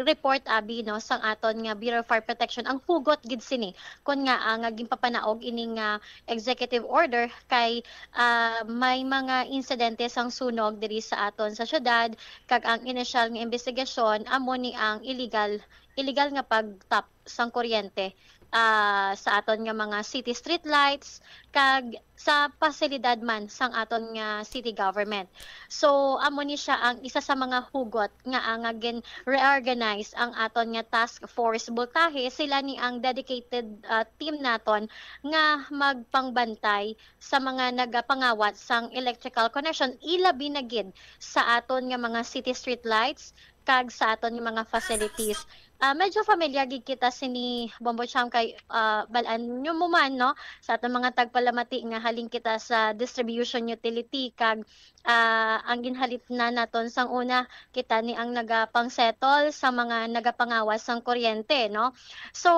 report, abi, no, sang aton nga Bureau of Fire Protection, ang hugot gid sini, kun nga, ah, nga ginpapanaog ini nga executive order kay, ah, may mga insidente sang sunog diri sa aton sa syudad, kag ang inisyal nga investigasyon amo ni ang illegal, illegal nga pagtap sang kuryente, ah, sa aton nga mga city streetlights, kag sa pasilidad man sang aton nga city government. So, amo ni siya ang isa sa mga hugot nga, ah, nga gin-reorganize ang aton nga task force Voltahe. Sila ni ang dedicated, ah, team naton nga magpangbantay sa mga nagapangawat sang electrical connection, ilabi na gid sa aton nga mga city streetlights kag sa aton nga mga facilities. Ah, medyo familiar gid kita sini, Bombo Cham, kay, ah, bal-an nyo mo man, no, sa aton mga tagpalamati nga halin kita sa distribution utility kag, ah, ang ginhalipnan naton sang una, kita ni ang nagapang-settle sa mga nagapangawas sang kuryente, no? So,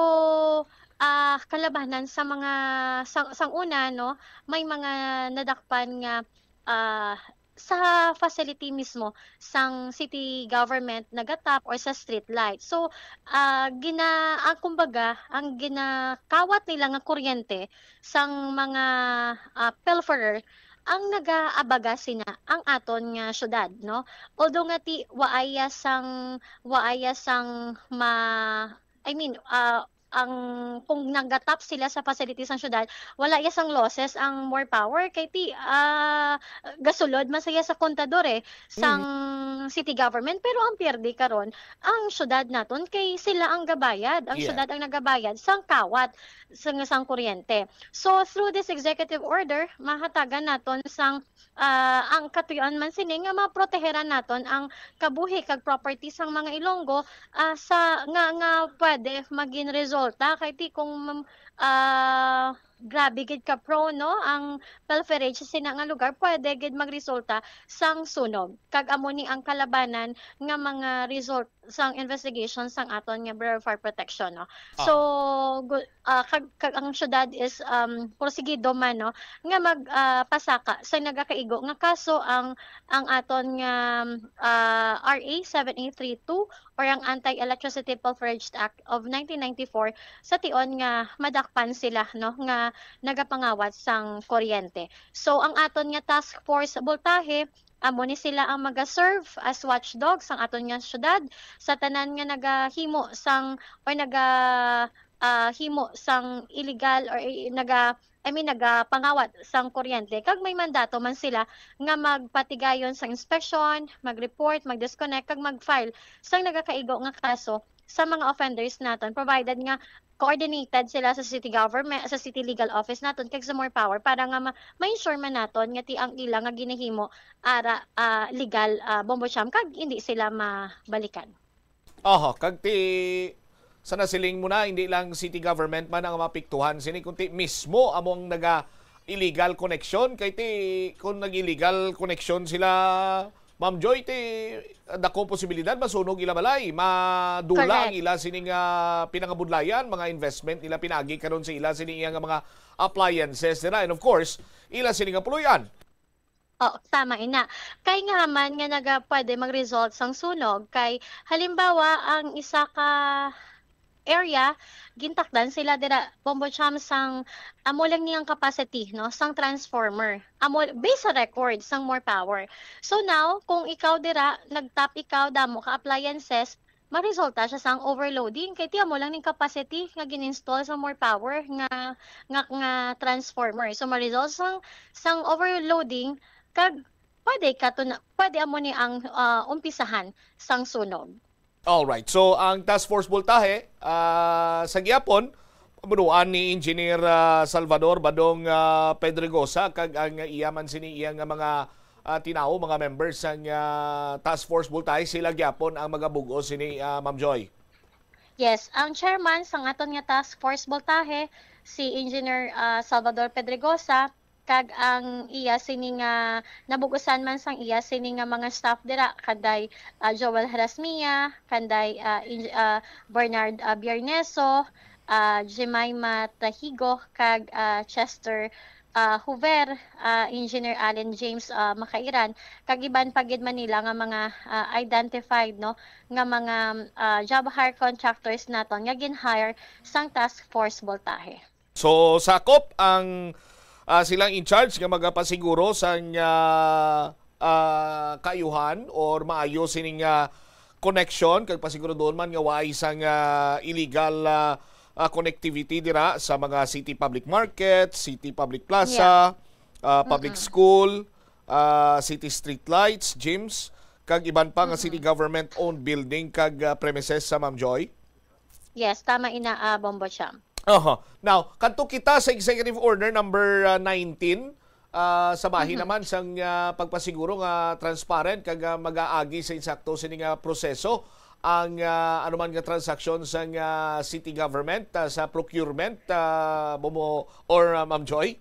ah, kalabanan sa mga, sang, sang una, no, may mga nadakpan nga, ah, sa facility mismo sang city government nagatap or sa street light. So, ah, gina-, ang kumbaga, ang ginakawat nila nga kuryente sang mga, ah, pilferer ang nagaabaga sina ang aton nga syudad, no? Although nga ti waaya sang, waaya sang ma-, I mean, ah, ang, kung nagatap sila sa facilities sang syudad, wala ya sang losses ang More Power kay ti, ah, gasulod man saya sa kontador, eh, sang Mm. city government, pero ang pierde karon ang syudad naton kay sila ang gabayad, ang Yeah. syudad ang nagabayad sang kawat sang, sang kuryente. So, through this executive order, mahatagan naton sang, ah, ang katuyoan man sini nga maproteheran naton ang kabuhi kag property sang mga Ilonggo, ah, sa, nga, nga pwede magin resulta kay ti kung, ah, grabe gid ka prone, no, ang pilferage sa sina nga lugar, pwede gid magresulta sang sunog. Kag amo ni ang kalabanan nga mga result sang investigation sang aton nga Bureau of Fire Protection, no. Ah. So, gu-, ah, kag, kag ang syudad is, um, porsigido man, no, nga mag, ah, pasaka sa nagakaigo nga kaso ang, ang aton nga, ah, R A seven eight three two or ang Anti-Electricity Pilferage Act of nineteen ninety-four sa tion nga madakpan sila, no, nga nagapangawat sang kuryente. So, ang aton nga task force Voltahe, amo ni sila ang maga-serve as watchdog sang aton nga syudad, sa tanan nga nagahimo sang, or naga, ah, himo sang illegal or i-, naga, I mean, nagapangawat sang kuryente. Kag may mandato man sila nga magpatigayon sang inspeksyon, mag-report, mag-disconnect, kag mag-file sang nagakaigo nga kaso sa mga offenders naton, provided nga coordinated sila sa city government, sa city legal office naton, kag sa More Power, para nga ma-, ma-ensure man naton nga ti ang ila nga ginahimo ara, ah, legal, ah, Bombo Cham, kag hindi sila mabalikan. Aha, kag ti sa nasiling mo na, hindi lang city government man ang maapektuhan sini, kundi mismo among naga illegal connection, kay ti kung nag-illegal connection sila, Ma'am Joy, ti dako posibilidad masunog ila balay, madula ang Correct. ila sining, ah, pinangabudlayan, mga investment nila pinaagi karon sa ila sining iya nga mga appliances nila, and of course, ila sini nga puloy-an. Oh, tama ina. Kay nga man nga naga pwede mag-result sang sunog kay halimbawa ang isa ka area, gintakdan sila dira, Bombo Cham, sang amo lang ni ang capacity, no, sang transformer. Amo, based sa record sang More Power. So now, kung ikaw dira, nagtap ikaw, damo ka appliances, maresulta siya sang overloading. Kay ti amo lang ning capacity nga gin-install sa More Power nga, nga, nga transformer. So, maresult sang, sang overloading, kag pwede ka to na, pwede amo ni ang, ah, umpisahan sang sunog. Alright. So, ang Task Force Voltahe, ah, sa gihapon, pamunuan ni Engineer, ah, Salvador Badong, ah, Pedregosa, kag ang iya man sini iya nga mga, ah, tinawo, mga members sang, ah, Task Force Voltahe, sila gyapon ang magabug-os sini, ah, Ma'am Joy. Yes, ang chairman sang aton nga Task Force Voltahe, si Engineer, ah, Salvador Pedregosa, kag ang iya sini nga nabug-usan man sang iya sini nga mga staff dira, kanday, ah, Joel Herasmia, kanday, ah, Inj-, ah, Bernard, ah, Bierneso, ah, Jemima Tahigo, kag, ah, Chester, ah, Hoover, ah, Engineer Allen James, ah, Makairan, kag iban pa gid man nila nga mga, ah, identified, no, nga mga, ah, job hire contractors naton nga gin-hire sang Task Force Voltahe. So, sakop ang, ah, silang in charge nga magapasiguro sang, ah, ah, kaayuhan or maayo sining, ah, connection kag pasiguro doon man nga waay sang, ah, illegal, ah, ah, connectivity dira sa mga city public market, city public plaza, ah, public school, ah, city street lights, gyms, kag iban pa nga city government-owned building kag, ah, premises sa Ma'am Joy? Yes, tama ina, ah, Bombo Cham. Aha. Now, kadto kita sa Executive Order number, ah, nineteen, ah, sa bahin naman sang, ah, pagpasiguro nga transparent kag, ah, mag-aagi sa insakto sini nga proseso ang, ah, anuman nga transaksyon sang, ah, city government, ah, sa procurement, ah, Bombo or, ah, Ma'am Joy?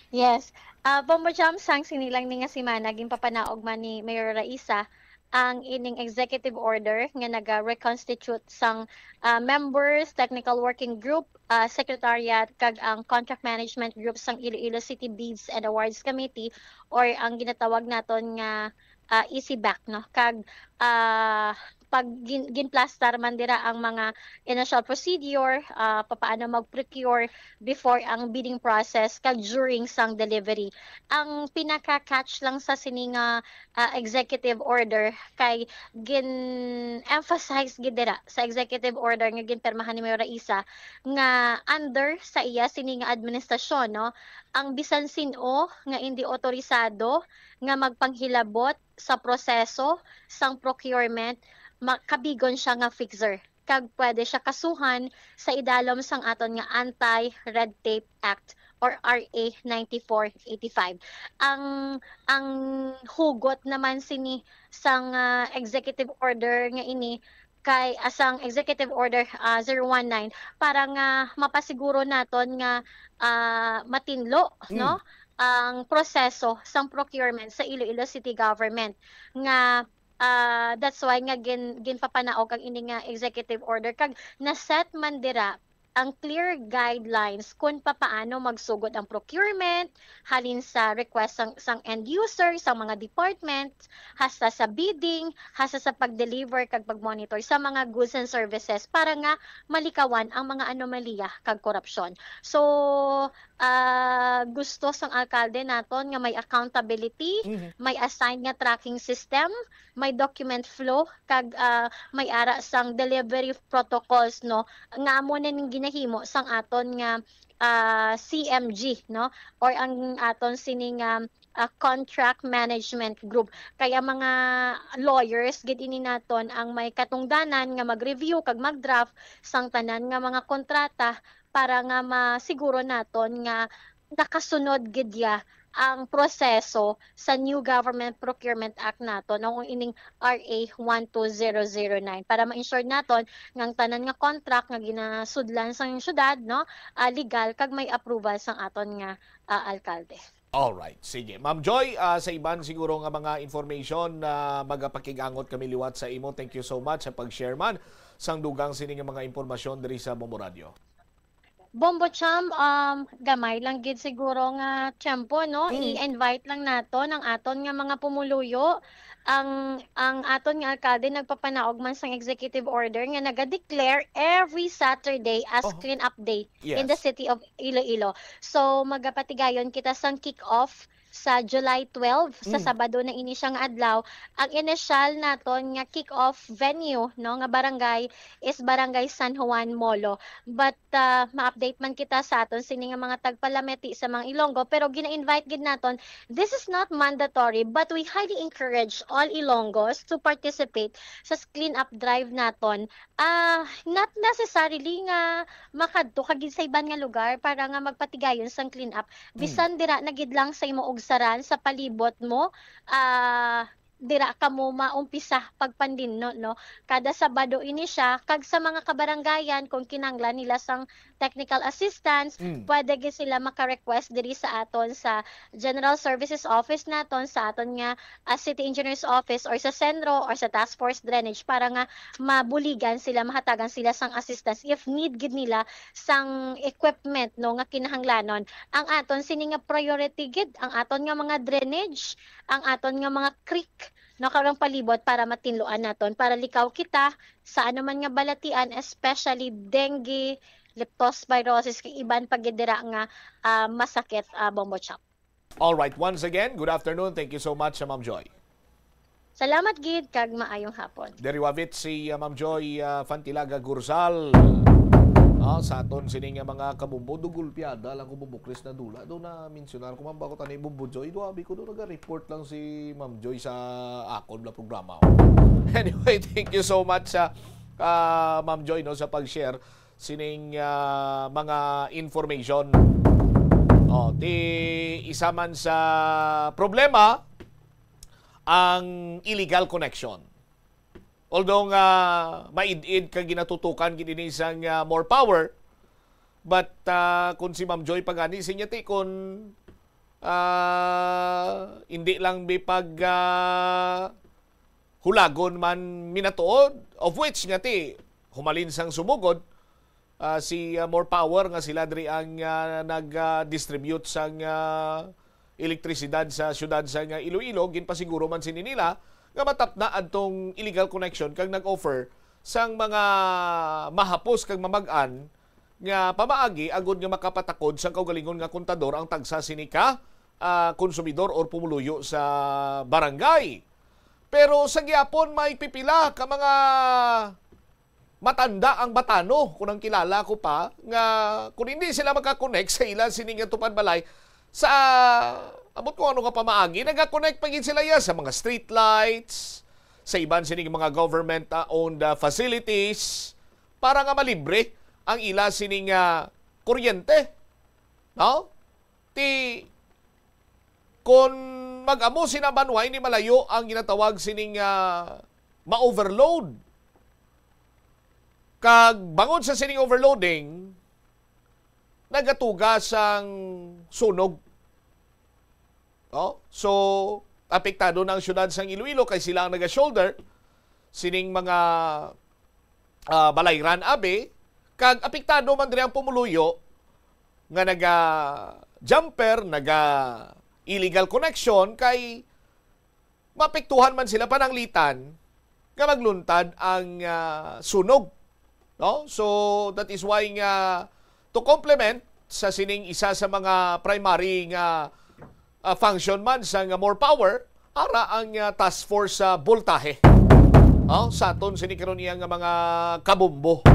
Yes. Ah, Bombo Jam, sang sini lang ni nga semana, ginpapanaog man ni Mayor Raisa ang ining executive order nga naga-reconstitute sang, ah, members, technical working group, ah, secretariat, kag ang contract management group sang Iloilo City Bids and Awards Committee, or ang ginatawag naton nga, ah, E C BAC, no? Kag, ah, pag gin-, ginplastar man dira ang mga initial procedure, ah, papaano mag-procure before ang bidding process kag during sang delivery. Ang pinaka-catch lang sa sini nga, ah, executive order kay gin-emphasize gid dira sa executive order nga ginpirmahan ni Mayor Raisa nga under sa iya sini nga administrasyon, no, ang bisan sin-o nga indi otorisado nga magpanghilabot sa proseso sang procurement, ma-, kabigon siya nga fixer kag pwede siya kasuhan sa idalom sang aton nga Anti-Red Tape Act or R A ninety-four eighty-five. Ang, ang hugot naman sini sang, ah, executive order nga ini kay, ah, sang executive order, ah, zero one nine para nga mapasiguro naton nga, ah, matinlo, no, ang proseso sang procurement sa Iloilo City Government nga, ah, that's why nga gin-, ginpapanaog ang ini nga executive order kag na-set man dira ang clear guidelines kung papaano magsugod ang procurement, halin sa request sang, sang end user, sang mga department, hasta sa bidding, hasta sa pag-deliver kag pag-monitor sa mga goods and services para nga malikawan ang mga anomalya kag korupsyon. So, ah, gusto sang alkalde naton nga may accountability, may assigned nga tracking system, may document flow, kag, ah, may ara sang delivery protocols, no, nga amo na ning ginahimo sang aton nga, ah, C M G, no, or ang aton sining, ah, ah, contract management group. Kaya mga lawyers gid ini naton ang may katungdanan nga mag-review kag mag-draft sang tanan nga mga kontrata para nga masiguro naton nga nakasunod gid ya ang proseso sa New Government Procurement Act naton, ang ining R A one two zero zero nine, para ma-ensure naton nga ang tanan nga contract nga ginasudlan sang syudad, no, ah, legal kag may approval sang aton nga, ah, alkalde. Alright, sige. Ma'am Joy, ah, sa iban siguro nga mga information na magapakig-angot kami liwat sa imo. Thank you so much sa pag-share man sang dugang sini nga mga impormasyon diri sa Bombo Radio. Bombo Cham, um, gamay lang gid siguro nga tiyempo, no? Mm. I-invite lang naton ang aton nga mga pumuluyo. Ang, ang aton nga alkalde nagpapanaog man sang executive order nga naga-declare every Saturday as Oh. clean up day in the Yes. city of Iloilo. So, magapatigayon kita sang kick-off sa July twelve, sa Mm. Sabado na ini siya nga adlaw. Ang initial naton nga kick-off venue, no, nga barangay is Barangay San Juan Molo. But, ah, ma-update man kita sa aton sini nga mga tagpalameti sa mga Ilonggo, pero gina-invite gid naton. This is not mandatory, but we highly encourage all Ilonggos to participate sa clean-up drive naton. Ah, not necessarily nga makadto ka gid sa iban nga lugar para nga magpatigayon sang clean up. Mm. Bisan dira na gid lang sa imo ugsaran, sa palibot mo, ah, dira kamo maumpisa pagpandinno, no? Kada Sabado ini siya, kag sa mga kabarangayan, kung kinahanglan nila sang technical assistance, Mm. pwede gyud sila maka-request diri sa aton sa General Services Office naton, sa aton nga, ah, City Engineers Office, or sa Senro, or sa Task Force Drainage, para nga mabuligan sila, mahatagan sila sang assistance if need gid nila sang equipment, no, nga kinahanglanon. Ang aton sini nga priority gid, ang aton nga mga drainage, ang aton nga mga creek, no, karong palibot, para matinluan naton, para likaw kita sa anuman nga balatian, especially dengue, leptospirosis, kag iban pa gid dira nga, ah, masakit, ah, Bombo Chop. All right, once again, good afternoon. Thank you so much, Ma'am Joy. Salamat gid kag maayong hapon. Diri wavit si, uh, Ma'am Joy, uh, Fantilaga Gurzal. Ah, sa aton sini nga mga kabumbo, do gulpiada lang ko, Bumbo Chris, na dula. Do na mensionar ko, Ma'am, bako tani, Bumbo Joy. Do abi ko, do naga-report lang si Ma'am Joy sa akon na programa. Anyway, thank you so much sa, uh, Ma'am Joy, no, sa pag-share sining, uh, mga information. Oh, ti isa man sa problema ang illegal connection. Although nga maid-id ka ginatutukan gid ini sang, ah, More Power, but, ah, kung si Ma'am Joy pa gani, sinya ti kung, ah, hindi lang bi pag, ah, hulagon man minatuod, of which nga ti humalin sang sumugod, ah, si, ah, More Power nga sila diri ang, ah, nag, ah, distribute sang, ah, elektrisidad sa siyudad sang, ah, Iloilo, ginpasiguro man sini nila nga matapna adtong illegal connection kag nag-offer sang mga mahapos kag mamag-an nga pamaagi agud nga makapatakod sang kaugalingon nga kontador ang tagsa sini ka, ah, konsumidor or pumuluyo sa barangay. Pero sa gihapon may pipila ka mga matanda ang batano, kung ang kilala ko pa, nga kung hindi sila makakonect sa ila sini nga tupad balay, sa abot ko ano nga pamaagi, nagakonect pa gid sila ya sa mga street lights, sa iban sining mga government, ah, owned, ah, facilities para nga malibre ang ila sining, ah, kuryente. No? Ti kon mag-amo sina banwa, hindi malayo ang ginatawag sining, ah, ma-overload. Kag bangod sa sining overloading, nagatuga sang sunog. No? So, apektado na ang siyudad sang Iloilo kay sila ang naga-shoulder sining mga, ah, balayran, abi, kag apektado man diri ang pumuluyo nga naga-jumper, naga-illegal connection, kay maapektuhan man sila pananglitan nga magluntad ang, ah, sunog, no? So, that is why nga to complement sa sining isa sa mga primary nga, ah, function man sa nga More Power, ara ang, ah, task force sa boltahe. Oh, sa aton sini karon iya nga mga kabombo.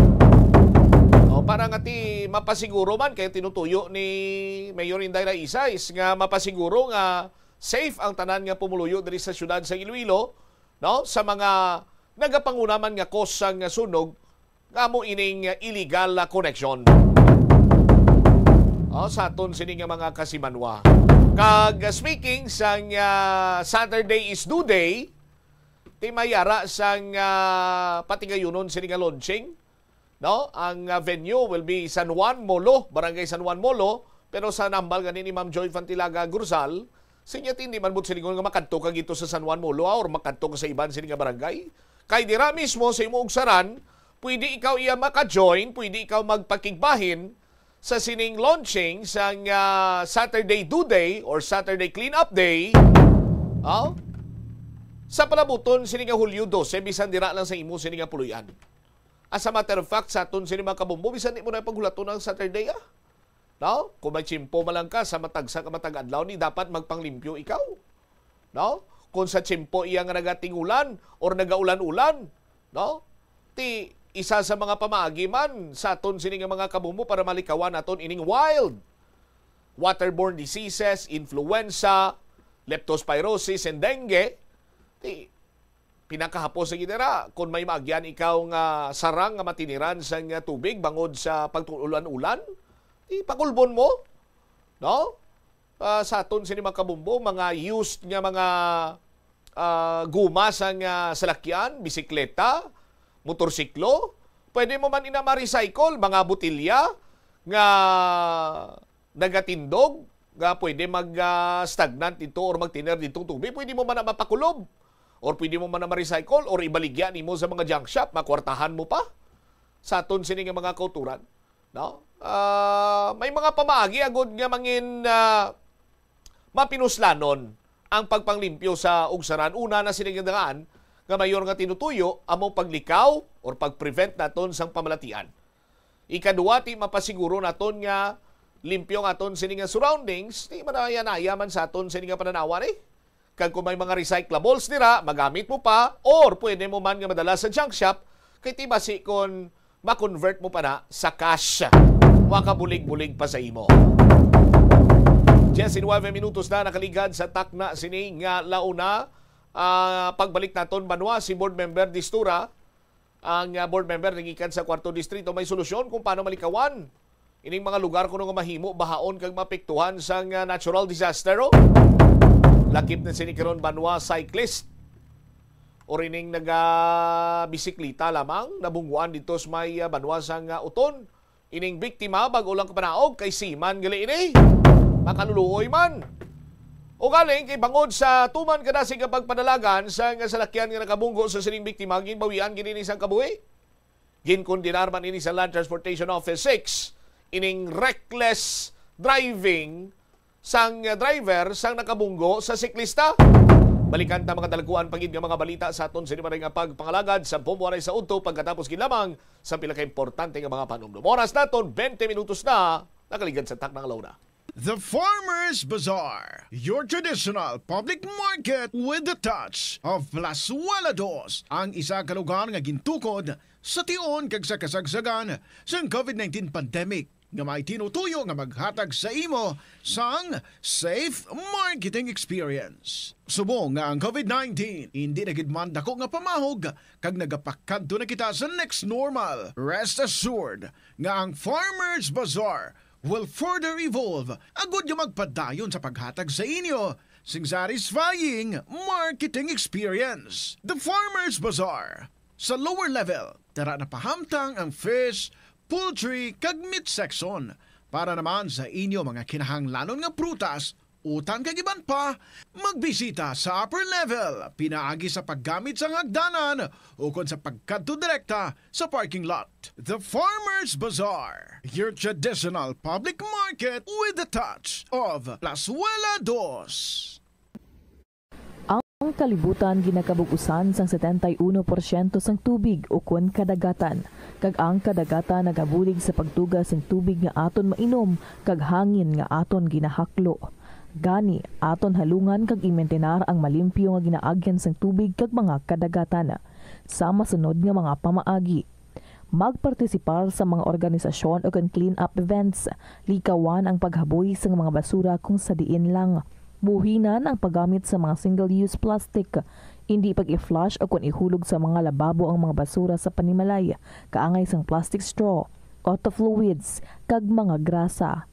Oh, para nga ti mapasiguro man kay tinutuyo ni Mayor Inday Raisay nga mapasiguro nga safe ang tanan nga pumuluyo diri sa siyudad sa Iloilo, no? Sa mga nagapanguna man nga cause sang sunog nga amo ining illegal na connection. Oh, sa aton sini nga mga kasimanwa. Kag, ah, speaking sang, ah, Saturday is Due Day, ti may ara sang, ah, patigayunon sini nga launching, no? Ang, ah, venue will be San Juan Molo, Barangay San Juan Molo, pero sa nambal gani ni Ma'am Joy Fantilaga Gurzal, sinya ti hindi man buot silingon nga makadto ka dito sa San Juan Molo, ah, or makadto ka sa iban sini nga barangay. Kay dira mismo sa imo ugsaran, pwede ikaw iya maka-join, pwede ikaw magpakigbahin sa sining launching sang, ah, Saturday Due Day or Saturday Clean Up Day. Oh? Sa palabuton sini nga Hulyo dose, bisan dira lang sa imo sini nga puloy-an. As a matter of fact, sa aton sini mga kabombo, bisan di mo na paghulaton ang Saturday, ah. No? Kung may tiyempo man lang ka, sa matagsa ka matag adlaw ni, dapat magpanglimpyo ikaw. No? Kung sa tiyempo iya nga nagatingulan or nagaulan-ulan, no? Ti isa sa mga pamaagi man sa aton sini nga mga kabombo para malikawan naton ining wild waterborne diseases, influenza, leptospirosis, and dengue. Ti pinakahapos sa gidera, kung may maagyan ikaw nga sarang nga matiniran sa nga tubig bangod sa pagtuulan-ulan, ti pakulbon mo, no? Ah, sa aton sini mga kabombo, mga used nga mga, ah, guma sa nga salakyan, bisikleta, motorsiklo, pwede mo man ina ma-recycle, mga botelya, nga nagatindog nga pwede mag, ah, stagnant dito or magtiner dito tubig, pwede mo man na mapakulob or pwede mo man na ma-recycle or ibaligya nimo sa mga junk shop, makwartahan mo pa sa aton sini nga mga kauturan, no? Ah, may mga pamaagi agud nga mangin, ah, mapinuslanon ang pagpanglimpyo sa ugsaran. Una na sini nga daan nga mayor nga tinutuyo amo paglikaw or pag-prevent naton sang pamalatian. Ikadua, ti mapasiguro naton nga limpyo ang aton sini nga surroundings, ti manaya-naya man sa aton sini nga pananawan, eh. Kag kung may mga recyclables dira, magamit mo pa, or pwede mo man nga madala sa junk shop, kay ti basi kon ma-convert mo pa na sa cash. Makabulig-bulig pa sa imo. Diyes y nuebe minutos na nakaligad sa takna sini nga launa. Ah, pagbalik naton, Banwa, si Board Member Distura, ang, ah, board member nagikan sa Kwarto Distrito, may solusyon kung paano malikawan ining mga lugar kuno nga mahimo bahaon kag maapektuhan sang, ah, natural disaster, oh. Lakip na sini karon, Banwa, cyclist or ining naga-bisikleta lamang nabungguan dito sa may, ah, Banwa sang, ah, Uton. Ining biktima, bag-o lang kapanaog kay seaman gali ini. Makaluluoy man. O galing kay bangod sa tuman kadasig nga pagpadalagan sa nga salakyan nga nakabunggo sa sining biktima, ginbawian gid ini sang kabuhi. Ginkondenar man ini sa Land Transportation Office six ining reckless driving sang driver sang nakabunggo sa siklista. Balikan ta, mga dalagkuan, pa gid nga mga balita sa aton sini maray nga pagpangalagad sa Bombo Aray sa udto pagkatapos gid lamang sa pila ka importante nga mga panumdom. Oras naton, twenty minutos na nakaligad sa takna nga launa. The Farmers Bazaar, your traditional public market with the touch of Plazuela Dos, ang isa ka lugar nga gintukod sa tion kag sa kasagsagan sang covid nineteen pandemic, nga may tinutuyo nga maghatag sa imo sang safe marketing experience. Subong nga ang covid nineteen indi na gid man dako nga pamahog kag nagapakadto na kita sa next normal, rest assured nga ang Farmers Bazaar will further evolve agud nga magpadayon sa paghatag sa inyo sing satisfying marketing experience. The Farmers Bazaar, sa lower level, tara na pahamtang ang fish, poultry, kag meat section. Para naman sa inyo mga kinahanglanon nga prutas, utan kag iban pa, magbisita sa upper level pinaagi sa paggamit sang hagdanan ukon sa pagkadto direkta sa parking lot. The Farmers Bazaar, your traditional public market with the touch of Plazuela Dos. Ang kalibutan ginakabug-usan sang setenta y uno porsyento sang tubig ukon kadagatan, kag ang kadagatan nagabulig sa pagtuga sing tubig nga aton mainom kag hangin nga aton ginahaklo. Gani, aton halungan kag imintinar ang malimpyo nga ginaagyan sang tubig kag mga kadagatan. Sa masunod nga mga pamaagi, magpartisipar sa mga organisasyon ukon clean-up events. Likawan ang paghaboy sang mga basura kung sa diin lang. Buhinan ang paggamit sa mga single-use plastic. Indi pag-i-flush ukon ihulog sa mga lababo ang mga basura sa panimalay, kaangay sang plastic straw, auto fluids, kag mga grasa.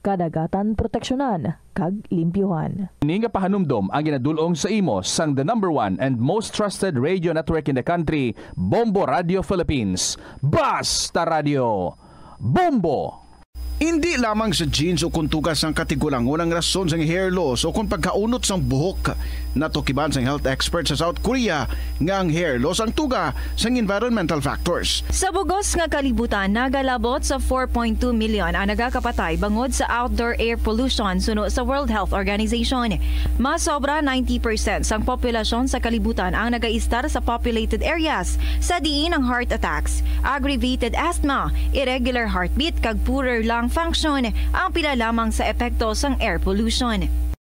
Kadagatan proteksyonan kag limpyuhan. Ini nga pahanumdom ang ginadul-ong sa imo sang the number one and most trusted radio network in the country, Bombo Radio Philippines. Basta Radio, Bombo! Indi lamang sa genes o kuntugas sang katigulangon ang rason sang hair loss o kon pagkaunot sang buhok. Natukiban sang health expert sa South Korea nga ang hair loss ang tuga sang environmental factors. Sa bugos nga kalibutan, nagalabot sa four point two million ang nagakapatay bangod sa outdoor air pollution, suno sa World Health Organization. Mas sobra ninety percent sang populasyon sa kalibutan ang nagaistar sa populated areas, sa diin ang heart attacks, aggravated asthma, irregular heartbeat, kag poorer lung function ang pila lamang sa epekto sang air pollution.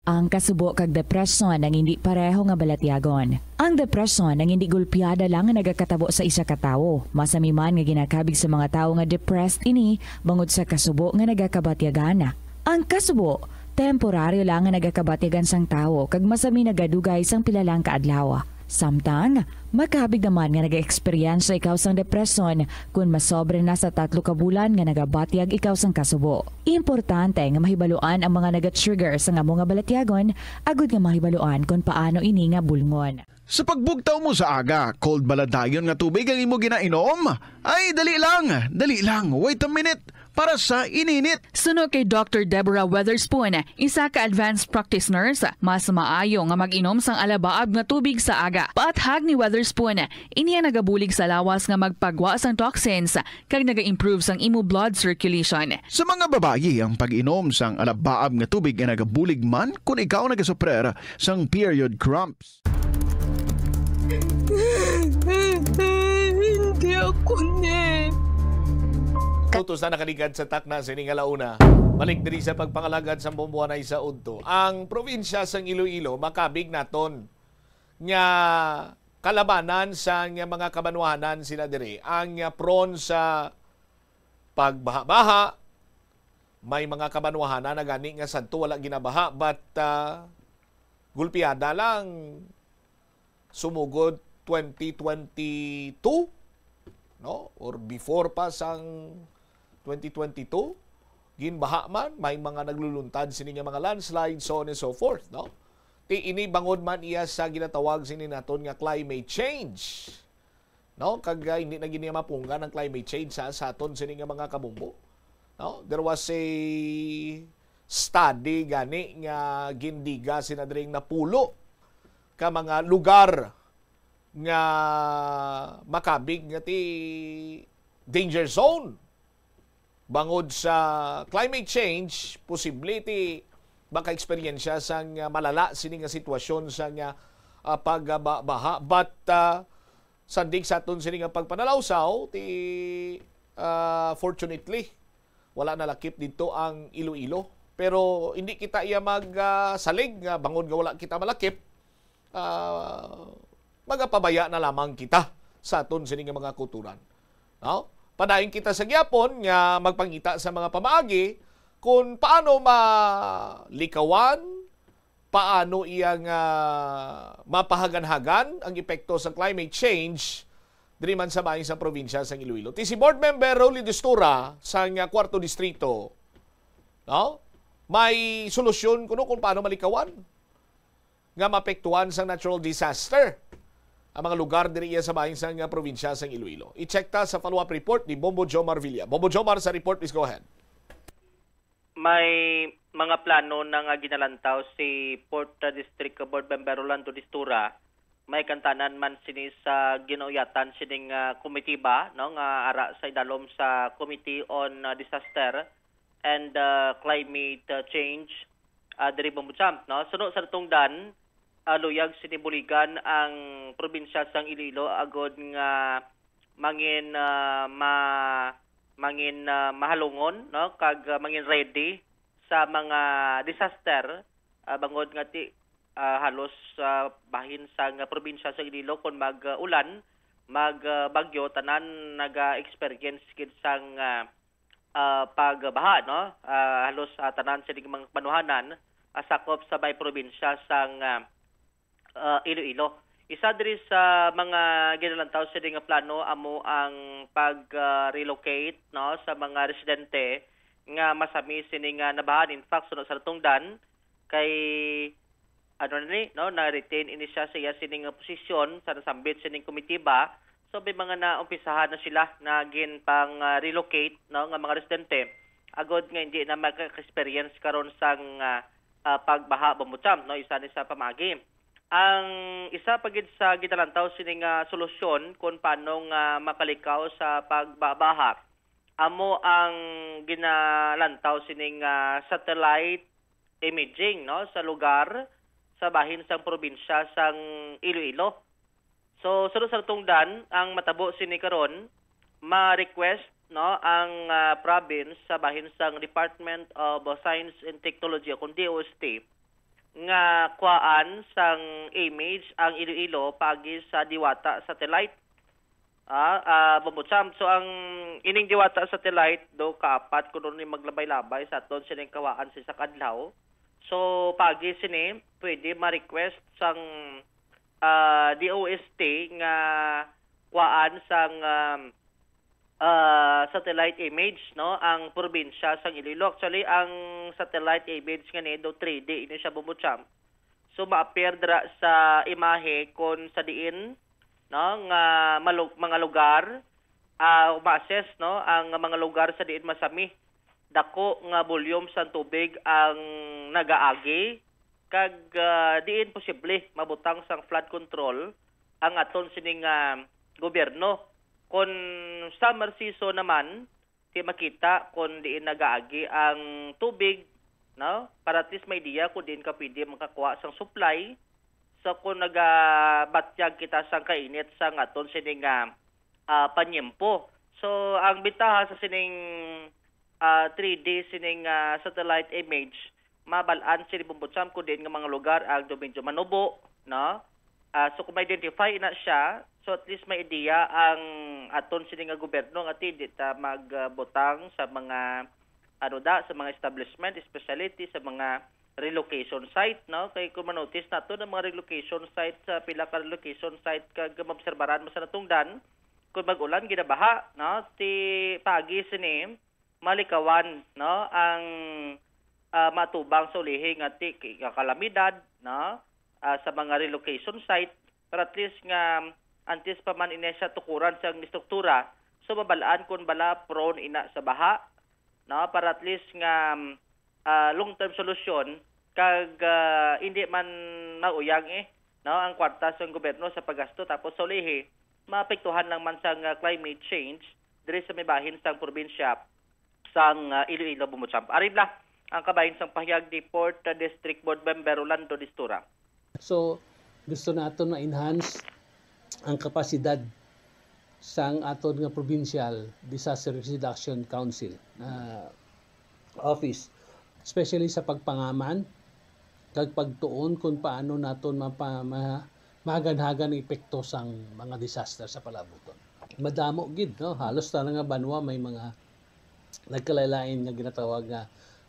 Ang kasubo kag depresyon ang indi pareho nga balatyagon. Ang depresyon ang indi gulpiada lang nga nagakatabo sa isa ka tawo. Masami man nga ginakabig sa mga tawo nga depressed ini bangod sa kasubo nga nagakabatyagan. Ang kasubo, temporaryo lang nga nagakabatyagan sang tawo kag masami nagadugay sang pila lang ka adlaw. Samtang, makabig naman nga nagaeksperyensya ikaw sang depresyon kon masobra na sa tatlo ka bulan nga nagabatyag ikaw sang kasubo. Importante nga mahibaluan ang mga nagatrigger sang amo nga balatyagon agud nga mahibaluan kon paano ini nga bulngon. Sa pagbugtaw mo sa aga, cold bala dayon nga tubig ang imo ginainom? Ay, dali lang, dali lang, wait a minute. para sa ininit. Suno kay Doctor Deborah Weatherspoon, isa ka advanced practice nurse, mas maayo nga mag-inom sang alabaab nga tubig sa aga. Paathag ni Weatherspoon, ini ang nagabulig sa lawas nga magpagwa sang toxins kag naga-improve sang imo blood circulation. Sa mga babayi, ang pag-inom sang alabaab nga tubig ay nagabulig man kon ikaw nagasuprer sang period cramps. Hindi ako ni. Tutos na nakaligad sa takna sini nga launa. Balik diri sa pagpangalagad sa Bomboanay sa udto. Ang probinsya sang Iloilo makabig naton nga kalabanan sa nga mga kabanwahanan sila diri ang nga prone sa pagbaha-baha. May mga kabanwahanan na gani nga sadto wala ginabaha, but ah, gulpiada lang sumugod twenty twenty-two, no? Or before pa sang twenty twenty-two, ginbaha man, may mga nagluluntad sini nga mga landslide, so on and so forth, no? Ti ini bangod man iya sa ginatawag sini naton nga climate change, no? Kag ah, hindi na gid niya mapunggan ang climate change sa, sa aton sini nga mga kabumbo, no? There was a study gani nga gindiga sina dring napulo ka mga lugar nga makabig nga ti danger zone bangod sa climate change, posible ti maka-eksperyensya sang ah, malala sini nga sitwasyon sang ah, ah, pagbaha. But ah, sandig sa aton sini nga pagpanalawsaw, ti ah, fortunately wala nalakip didto ang Iloilo. Pero hindi kita iya magsalig nga bangod nga wala kita malakip, ah, magapabaya na lamang kita sa aton sini nga mga kulturan. No? Padayon kita sa gihapon nga magpangita sa mga pamaagi kung paano malikawan, paano iya nga mapahaganhagan ang epekto sa climate change diri man sa bahin sa probinsya sang Iloilo. Ti si Board Member Rolly Destura sang Kwarto Distrito, no? May solusyon kuno kung paano malikawan nga maapektuhan sang natural disaster ang mga lugar diri iya sa bahin sang probinsya sang Iloilo. I-check ta sa follow-up report ni Bombo Jomar Villa. Bombo Jomar sa report, please go ahead. May mga plano na nga ginalantaw si Fourth District Board Member Rolando Destura. May kantanan man sini sa ginuuyatan sining ah, komitiba, no, nga ara sa idalom sa Committee on ah, Disaster and ah, Climate ah, Change, ah, diri Bombo Champ, no? Suno sa natungdan, ah, luyag sini buligan ang probinsya sang Iloilo agud nga mangin ah, ma mangin ah, mahalungon, no, kag ah, mangin ready sa mga disaster, ah, bangod nga ti ah, halos sa bahin sang probinsya sa Iloilo kon mag-ulan, mag ah, bagyo, tanan naga-experience gid sang ah, ah, pagbaha, no? Ah, halos ah, tanan sini mga banwahanan ah, sakop sa may probinsya sang ah, ah, Iloilo. Isa diri sa mga ginalantaw sini nga plano amo ang pag ah, relocate, no, sa mga residente nga masami sini nga nabahan. In fact, suno sa natungdan kay ano na ni, no, na-retain ini siya sa iya sini nga posisyon sa nasambit sining komitiba. So may mga naumpisahan na sila na ginpang ah, relocate, no, nga mga residente agod nga hindi na maka-experience karon sang ah, ah, pagbaha, Bombo Champ, no, isa ni sa pamaagi. Ang isa pa gid sa ginalantaw sini nga solusyon kung paano nga makalikaw sa pagbabaha amo ang ginalantaw sini nga satellite imaging, no, sa lugar sa bahin sang probinsya sang Iloilo. So, suno sa natungdan, ang matabo sini karon, ma-request, no, ang ah, province sa bahin sang Department of Science and Technology, o kung D O S T, nga kuhaan sang image ang Iloilo paagi sa Diwata Satellite. Ah, ah, Bombo Champ. So, ang ining Diwata Satellite, do kaapat kuno ni maglabay-labay sa aton sining kawaan sa isa ka adlaw. So, paagi sini, pwede ma-request sang ah, D O S T nga kuhaan sang um, ah, satellite image, no, ang probinsya sang Iloilo. Actually, ang satellite image nga ni do three D ini siya, Bombo Champ. So ma-appear dira sa imahe kon sa diin, no, nga malug- mga lugar ah, ma-assess, no, ang mga lugar sa diin masami dako nga volume sang tubig ang nagaagi, kag, ah, diin posible mabutang sang flood control ang aton sining, ah, gobyerno. Kon summer season naman, ti makita kon diin nagaagi ang tubig, no? Para at least may idea kung diin ka pwede makakuha sang supply. So, kung nagabatyag kita sang kainit sang aton sining, ah, ah, panyempo. So, ang bentaha sa sining, ah, three D sining, ah, satellite image, mabal-an sini, Bombo Champ, kung diin nga mga lugar ang medyo manubo, no? Ah, so, kung ma-identify na siya, so at least may idea ang aton sini nga gobyerno nga ti di ta magbutang sa mga, ano da, sa mga establishment, especially ti sa mga relocation site, no? Kay kung manotice nato ang mga relocation site, sa pila ka relocation site kag maobserbaran mo sa natungdan, kung mag-ulan, ginabaha, no? Ti paagi sini, malikawan, no, ang, ah, matubang sa ulihi nga ti-, ka-, kalamidad, no, ah, sa mga relocation site, para at least nga antes pa man ini siya tukuran sang estruktura, so mabal-an kung bala prone ina sa baha, no, para at least nga, ah, long-term solusyon kag, ah, hindi man mauyang, eh, no, ang kwarta sang gobyerno sa paggasto, tapos sa ulihi maapektuhan lang man sang, ah, climate change diri sa may bahin sang probinsya sang, ah, Iloilo, Bombo Champ. Ari bala ang kabahin sang pahayag ni Fourth District Board Member Rolando Distura. So, gusto naton ma-enhance ang kapasidad sang aton nga Provincial Disaster Risk Reduction Council, ah, Office, especially sa pagpangaman kag pagtuon kung paano naton mapa-, ma-, mahaganhagan ang epekto sang mga disaster sa palaabuton. Madamo gid, no? Halos tanan nga banwa may mga nagkalain-lain nga ginatawag nga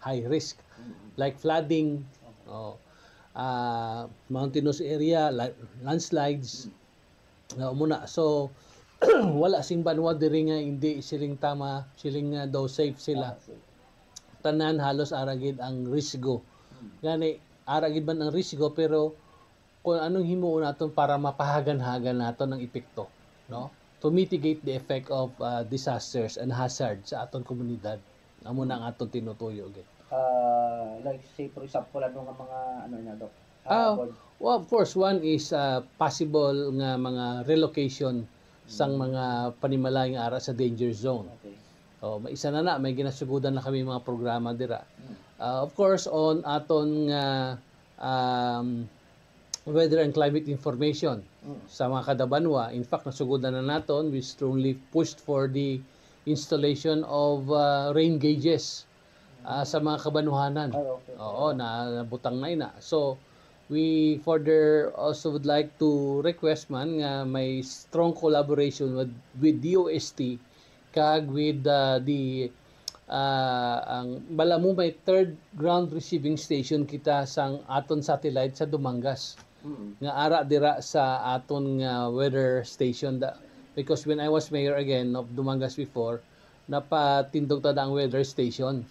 high risk, like flooding, oh, ah, mountainous area, la-, landslides, nga umuna. So, wala sing banwa diri nga hindi siling tama, siling nga daw safe sila. Tanan halos ara gid ang risgo. Gani, ara gid man ang risgo, pero kung anong himuon naton para mapahaganhagan naton ang epekto, no? To mitigate the effect of, uh, disasters and hazard sa aton komunidad. Amo na ang aton tinutuyo gid. Ah, like, say, for example, ano nga mga, ano niya, Doc? Ah, Ah, well, of course, one is, uh, possible nga mga relocation sang mga panimalay nga ara sa danger zone. Okay. Oh, may isa na na, may ginasugudan na kami mga programa dira. Ah, of course, on aton nga, um, weather and climate information sa mga kada banwa. In fact, nasugudan na naton, we strongly pushed for the installation of, uh, rain gauges, ah, sa mga kabanwahanan. Ah, okay. Oo, na, nabutang na ina. So, we further also would like to request man nga may strong collaboration with, with D O S T kag with, uh, the, uh, ang bala mo may third ground receiving station kita sang aton satellite sa Dumangas. Mm. Nga ara dira sa aton nga weather station da, because when I was mayor again of Dumangas before, napatindog ta da ang weather station.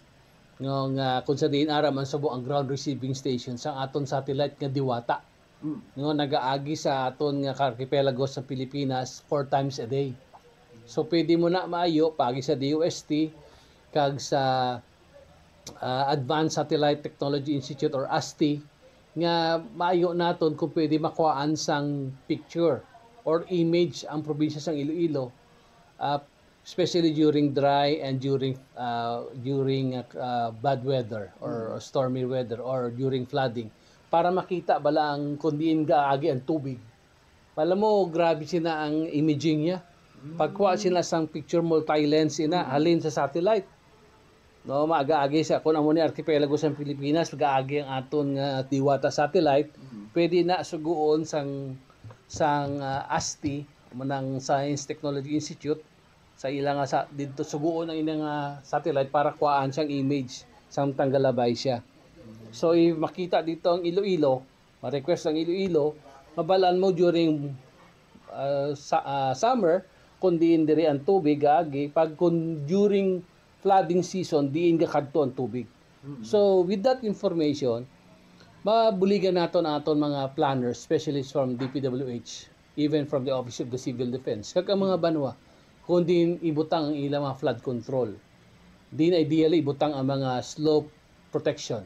Nga, nga kung sa diin ara man subo ang ground receiving station sang aton satellite nga Diwata. Mm. Nga nagaagi sa aton nga archipelago sa Pilipinas four times a day. So, pwede mo na maayo paagi sa D O S T kag sa, ah, Advanced Satellite Technology Institute or ASTI, nga maayo naton kung pwede makuhaan sang picture or image ang probinsya sang Iloilo, ah, especially during dry and during, ah, during, ah, bad weather or stormy weather or during flooding, para makita bala ang kung diin gaagi ang tubig. Alam mo, grabe sina ang imaging niya. Pagkuha sila sang picture, multi-lens ina, halin sa satellite. No, magaagi sa, kung amo ni archipelago sa Pilipinas, magaagi ang aton nga Diwata satellite. Pwede na suguon sang, sang, ah, ASTI, manang Science Technology Institute, sa ila nga sa, didto suguon ang ilang, ah, satellite para kuhaan sang image, sang tanggalabay siya. So, if makita dito ang Iloilo, ma-request ang Iloilo, mabalaan mo during, ah, sa, ah, summer, kung diin diri ang tubig, gaagi, pag kung during flooding season, diin gakadto ang tubig. So, with that information, mabuligan naton ang aton mga planners, specialists from D P W H, even from the Office of the Civil Defense, kag ang mga banwa, kung diin ibutang ang ilang mga flood control. Din ideally, ibutang ang mga slope protection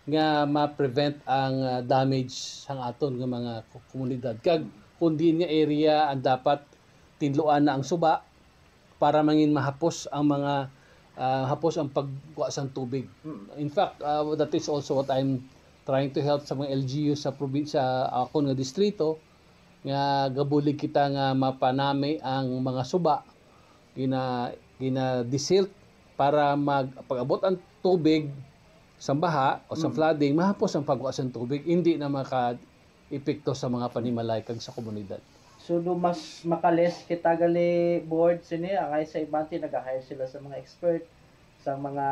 nga ma-prevent ang, ah, damage sang aton nga mga ko-, komunidad. Kag kung diin nga area ang dapat tinluan na ang suba para mangin mahapos ang mga, ah, hapos ang pagkuha sang tubig. Mm. In fact, ah, that is also what I'm trying to help sa mga L G U sa probinsya, akon nga distrito, nga gabulig kita nga mapanami ang mga suba, gina-, gina-desilt para mag-, pag-abot ang tubig sa baha o sa Mm. flooding, mahapos ang pagkuha sang tubig, hindi na maka-epekto sa mga panimalay kag sa komunidad. So, do mas makalis kita gali, board, sini, angay sa iban ti nag-hire sila sa mga expert, sa mga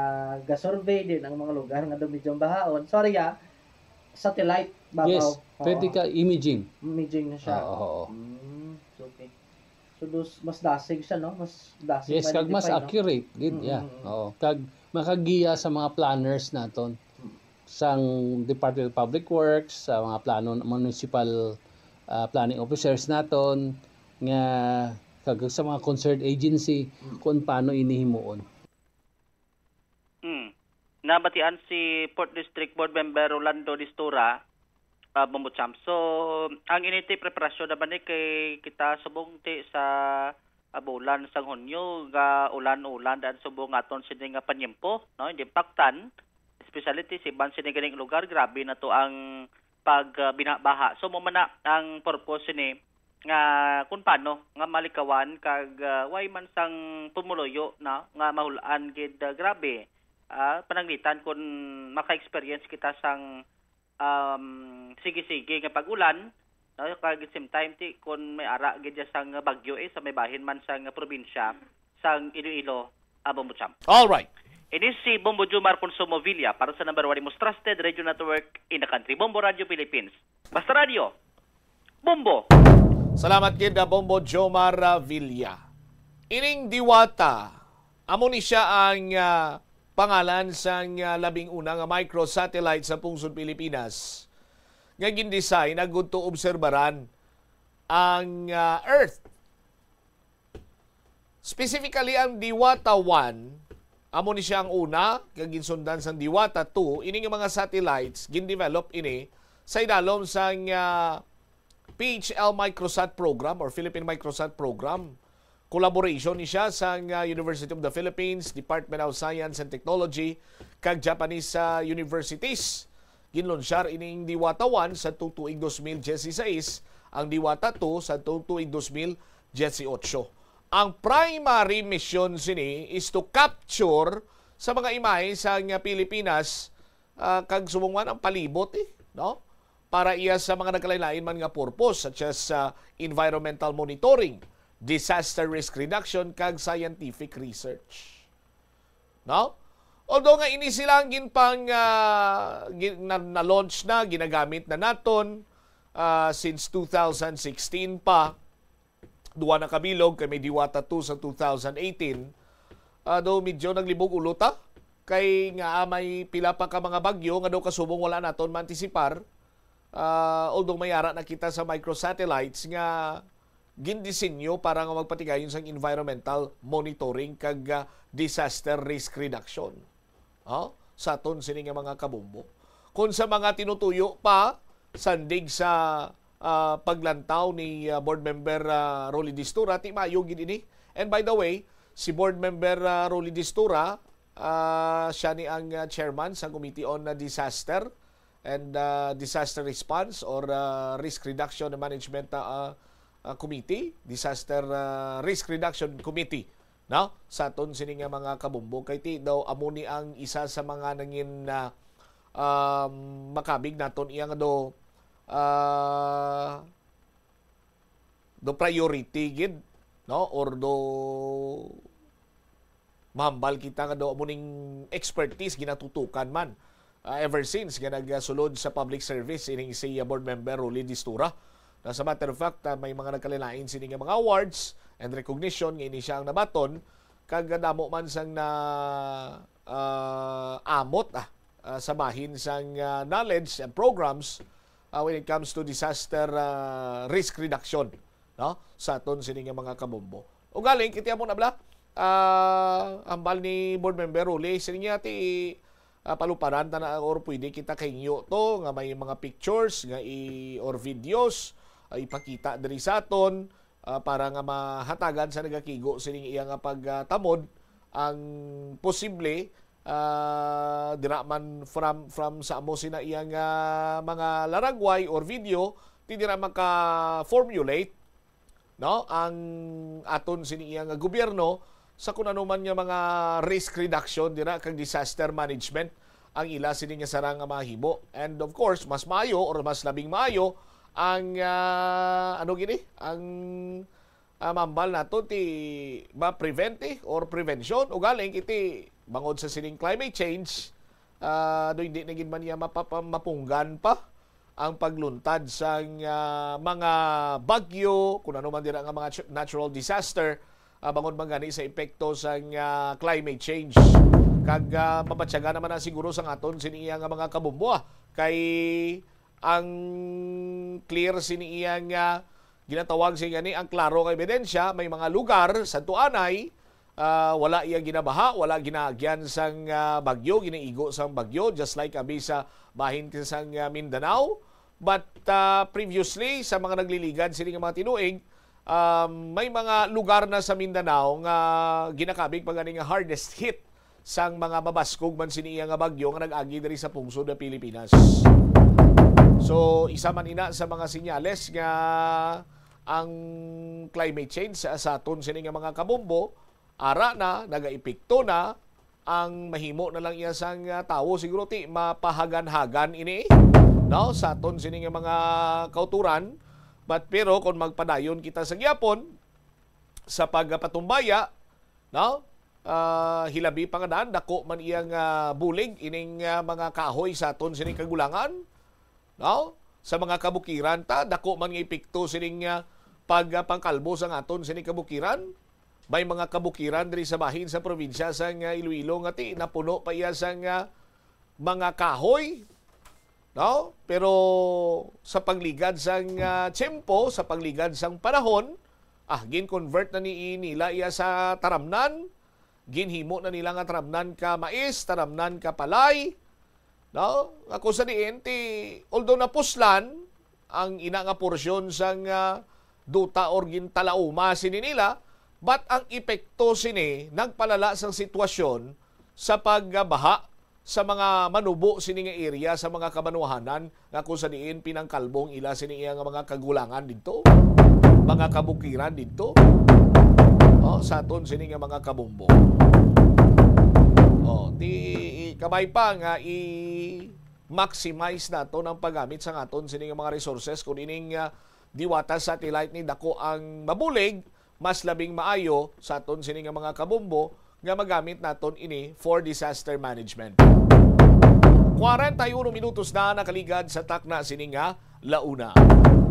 ga-survey din ang mga lugar nga do medyo bahaon. Sorry, ah, satellite, babaw. Yes, pwede Oo. ka imaging. Imaging na siya. Oo, oo. Mm, okay. So, dos, mas dasig siya, no? Mas dasig Yes, kag mas ma-identify, no? accurate, gid, Mm, yeah. mm, mm. Oo, kag makagiya sa mga planners naton, Mm. sang Department of Public Works, sa mga plano, municipal, ah, planning officers naton, nga kag sa mga concerned agency Mm. kung paano ini himuon. Hmm. Nabatian si Fourth District Board Member Rolando Distura, ah, Bombo Champ. So, ang initi preparasyon naman ni kay kita subong ti sa, ah, bulan sang Hunyo, ga ulan-ulan daan subong aton sini nga panyempo, no? Hindi paktan, especially ti siban sini ganing lugar, grabe na to ang pag, ah, binabaha. So, mo man na ang purpose sini nga kung paano nga malikawan kag, ah, way man sang pumuluyo na nga mahulan gid, ah, grabe, ah, pananglitan kung maka-experience kita sang, um, sige-sige nga pag-ulan, no? Kag at the same time, ti, kung may ara gid dya sang bagyo, eh, sa may bahin man sang probinsya, sang Iloilo, Abang Butcham. All right. Ini si Bombo Jomar Consumo Villa para sa number one most trusted radio network in the country, Bombo Radio Philippines. Basta Radio, Bombo. Salamat gid, ah, Bombo Jomar, ah, Villa. Ining Diwata, amo ni siya ang, ah, pangalan sang, ah, labing una nga microsatellite sa pungsod Pilipinas nga gindesign agud to obserbaran ang, ah, Earth. Specifically, ang Diwata one, amo ni siya ang una, kag ginsundan sang Diwata two. Ini nga mga satellites, gin-develop ini sa idalom sang, ah, P H L Microsat program or Philippine Microsat program. Collaboration ni siya sang, ah, University of the Philippines, Department of Science and Technology, kag Japanese, ah, universities. Ginlunsyar ining Diwata one sa tuig dos mil dieciséis, ang Diwata two sa tuig dos mil dieciocho. Ang primary mission sini is to capture sa mga imahe sa nga Pilipinas, ah, kag subong man ang palibot, eh, no? Para iya sa mga nagkalain-lain man nga purpose, such as, ah, environmental monitoring, disaster risk reduction, kag scientific research. No? Although nga ini sila ang ginpang, ah, gin-, na, na-launch na, ginagamit na naton, ah, since two thousand sixteen pa, duwa na ka bilog, kay may Diwata two sa two thousand eighteen. Ah, do medyo naglibog ulo ta, kay nga, ah, may pila pa ka mga bagyo nga daw kasubong wala naton maantisipar. Ah, although may ara na kita sa microsatellites nga gindisenyo para nga magpatigayon sang environmental monitoring kag, ah, disaster risk reduction. Oh, sa aton sini nga mga kabombo. Kung sa mga tinutuyo pa, sandig sa, ah, paglantaw ni, ah, Board Member, ah, Rolly Distura, ti maayo gid ini. And by the way, si Board Member, ah, Rolly Distura, ah, siya ni ang, ah, chairman sa Committee on, ah, Disaster and, ah, Disaster Response or, ah, Risk Reduction and Management, ah, ah, Committee, Disaster, ah, Risk Reduction Committee, no? Sa aton sini nga mga kabombo, kay ti daw amo ni ang isa sa mga nangin, ah, um, makabig naton iya nga do, ah, do priority gid, no? Or do mahambal kita nga do amo ning expertise ginatutukan man, ah, ever since nga nagsulod sa public service ining si, ah, Board Member Rolly Distura. As a matter of fact, ah, may mga nagkalain-lain sini nga mga awards and recognition nga ini siya ang nabaton, kag damo man sang na, ah, amot, ah, ah, sa bahin sang, ah, knowledge and programs, ah, when it comes to disaster, ah, risk reduction, no? Sa aton sini nga mga kabombo. Ugaling, kiti amo na bala, ah, hambal ni Board Member Rolly, siling niya, ti, ah, paluparan ta na or pwede kita kahingyo to nga may mga pictures nga i-, or videos, ah, ipakita diri sa aton, ah, para nga mahatagan sa nagakigo sining iya nga pagtamod ang posible, ah, dira man from, from sa amo sina iya nga mga laragway or video, ti dira maka-formulate, no, ang aton sini iya nga gobyerno sa kun ano man nga mga risk reduction dira kag disaster management ang ila sini nga sarang nga mahimo. And of course, mas maayo or mas labing maayo ang, ah, ano gini, ang, ah, mambal nato ti ma-prevent, eh, or prevention o galing iti bangod sa sining climate change, ah, do hindi na gid man niya mapapa-, mapunggan pa ang pagluntad sang, ah, mga bagyo, kun ano man dira nga mga tr-, natural disaster, ah, bangod man gani sa epekto sang, ah, climate change. Kag, ah, mabatyagan naman na siguro sang aton sini iya nga mga kabombo, ah, kay ang clear sini iya nga ginatawag siya gani ang klaro nga ebidensya, may mga lugar sa tuanay, ah, wala iya ginabaha, wala ginaagyan sang, ah, bagyo, ginaigo sang bagyo, just like abi sa bahin ka sang, ah, Mindanao. But, ah, previously, sa mga nagliligad sini nga mga tinuig, um, may mga lugar na sa Mindanao nga ginakabig pa gani nga hardest hit sang mga mabaskog man sini iya nga bagyo nga nag-agi diri sa pungsod nga Pilipinas. So, isa man ina sa mga sinyales nga ang climate change sa, sa aton sini nga mga kabombo, ara na, nagaepekto na, ang mahimo na lang iya sang, ah, tawo siguro ti mapahagan-hagan ini, no, sa aton sini nga mga kauturan. But pero kung magpadayon kita sa gyapon sa pagpatumbaya, no? Ah, hilabi pa nga daan, dako man iyang, ah, bulig ining, ah, mga kahoy sa aton sining kagulangan, no? Sa mga kabukiran ta, dako man nga epekto sining, ah, pag, ah, pangkalbo sang aton sining kabukiran. May mga kabukiran diri sa bahin sa probinsya sang, ah, Iloilo nga ti napuno pa iya sang, ah, mga kahoy, no? Pero sa pagligad sang, ah, tiyempo, sa pagligad sang panahon, ah, gin-convert na ni nila iya sa taramnan, ginhimo na nila nga taramnan ka mais, taramnan ka palay, no? Nga kung sa diin, ti, although napuslan ang ina nga porsyon sang, ah, duta or gintalauma sini nila, but ang epekto sini nagpalala sang sitwasyon sa pagbaha sa mga manubo sini nga area sa mga kabanwahanan nga kung sa diin pinangkalbong ila sini iya nga mga kagulangan didto, mga kabukiran didto, oh, sa aton sini nga mga kabombo. Oh, ti kabay pa nga i-maximize naton ang paggamit sa aton sini nga mga resources kung ining, ah, diwata satellite ni dako ang mabulig, mas labing maayo sa aton sini nga mga kabombo nga magamit naton ini for disaster management. Kwarenta y uno minutos na nakaligad sa takna sini nga launa.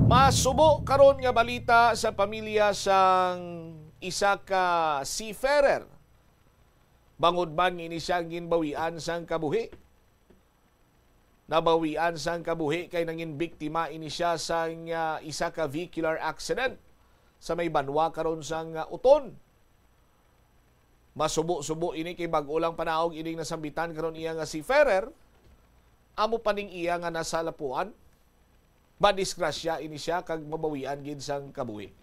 Masubo karon nga balita sa pamilya sang isa ka seafarer. Bangod man nga ini siya ginbawian sang kabuhi. Nabawian sang kabuhi kay nangin biktima ini siya sang, ah, isa ka vehicular accident sa may banwa karon sang, ah, Uton. Masubo-subo ini kay bag-o lang panaog ining nasambitan karon iya nga seafarer. Amo pa ning iya nga nasalapuan. Madisgrasya ini siya kag mabawian gid sang kabuhi.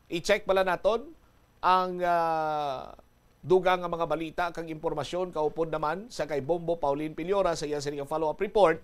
I-check pala naton ang, ah, dugang nga mga balita kag impormasyon kaupod naman sa kay Bombo Pauline Piliora sa iya sini nga follow-up report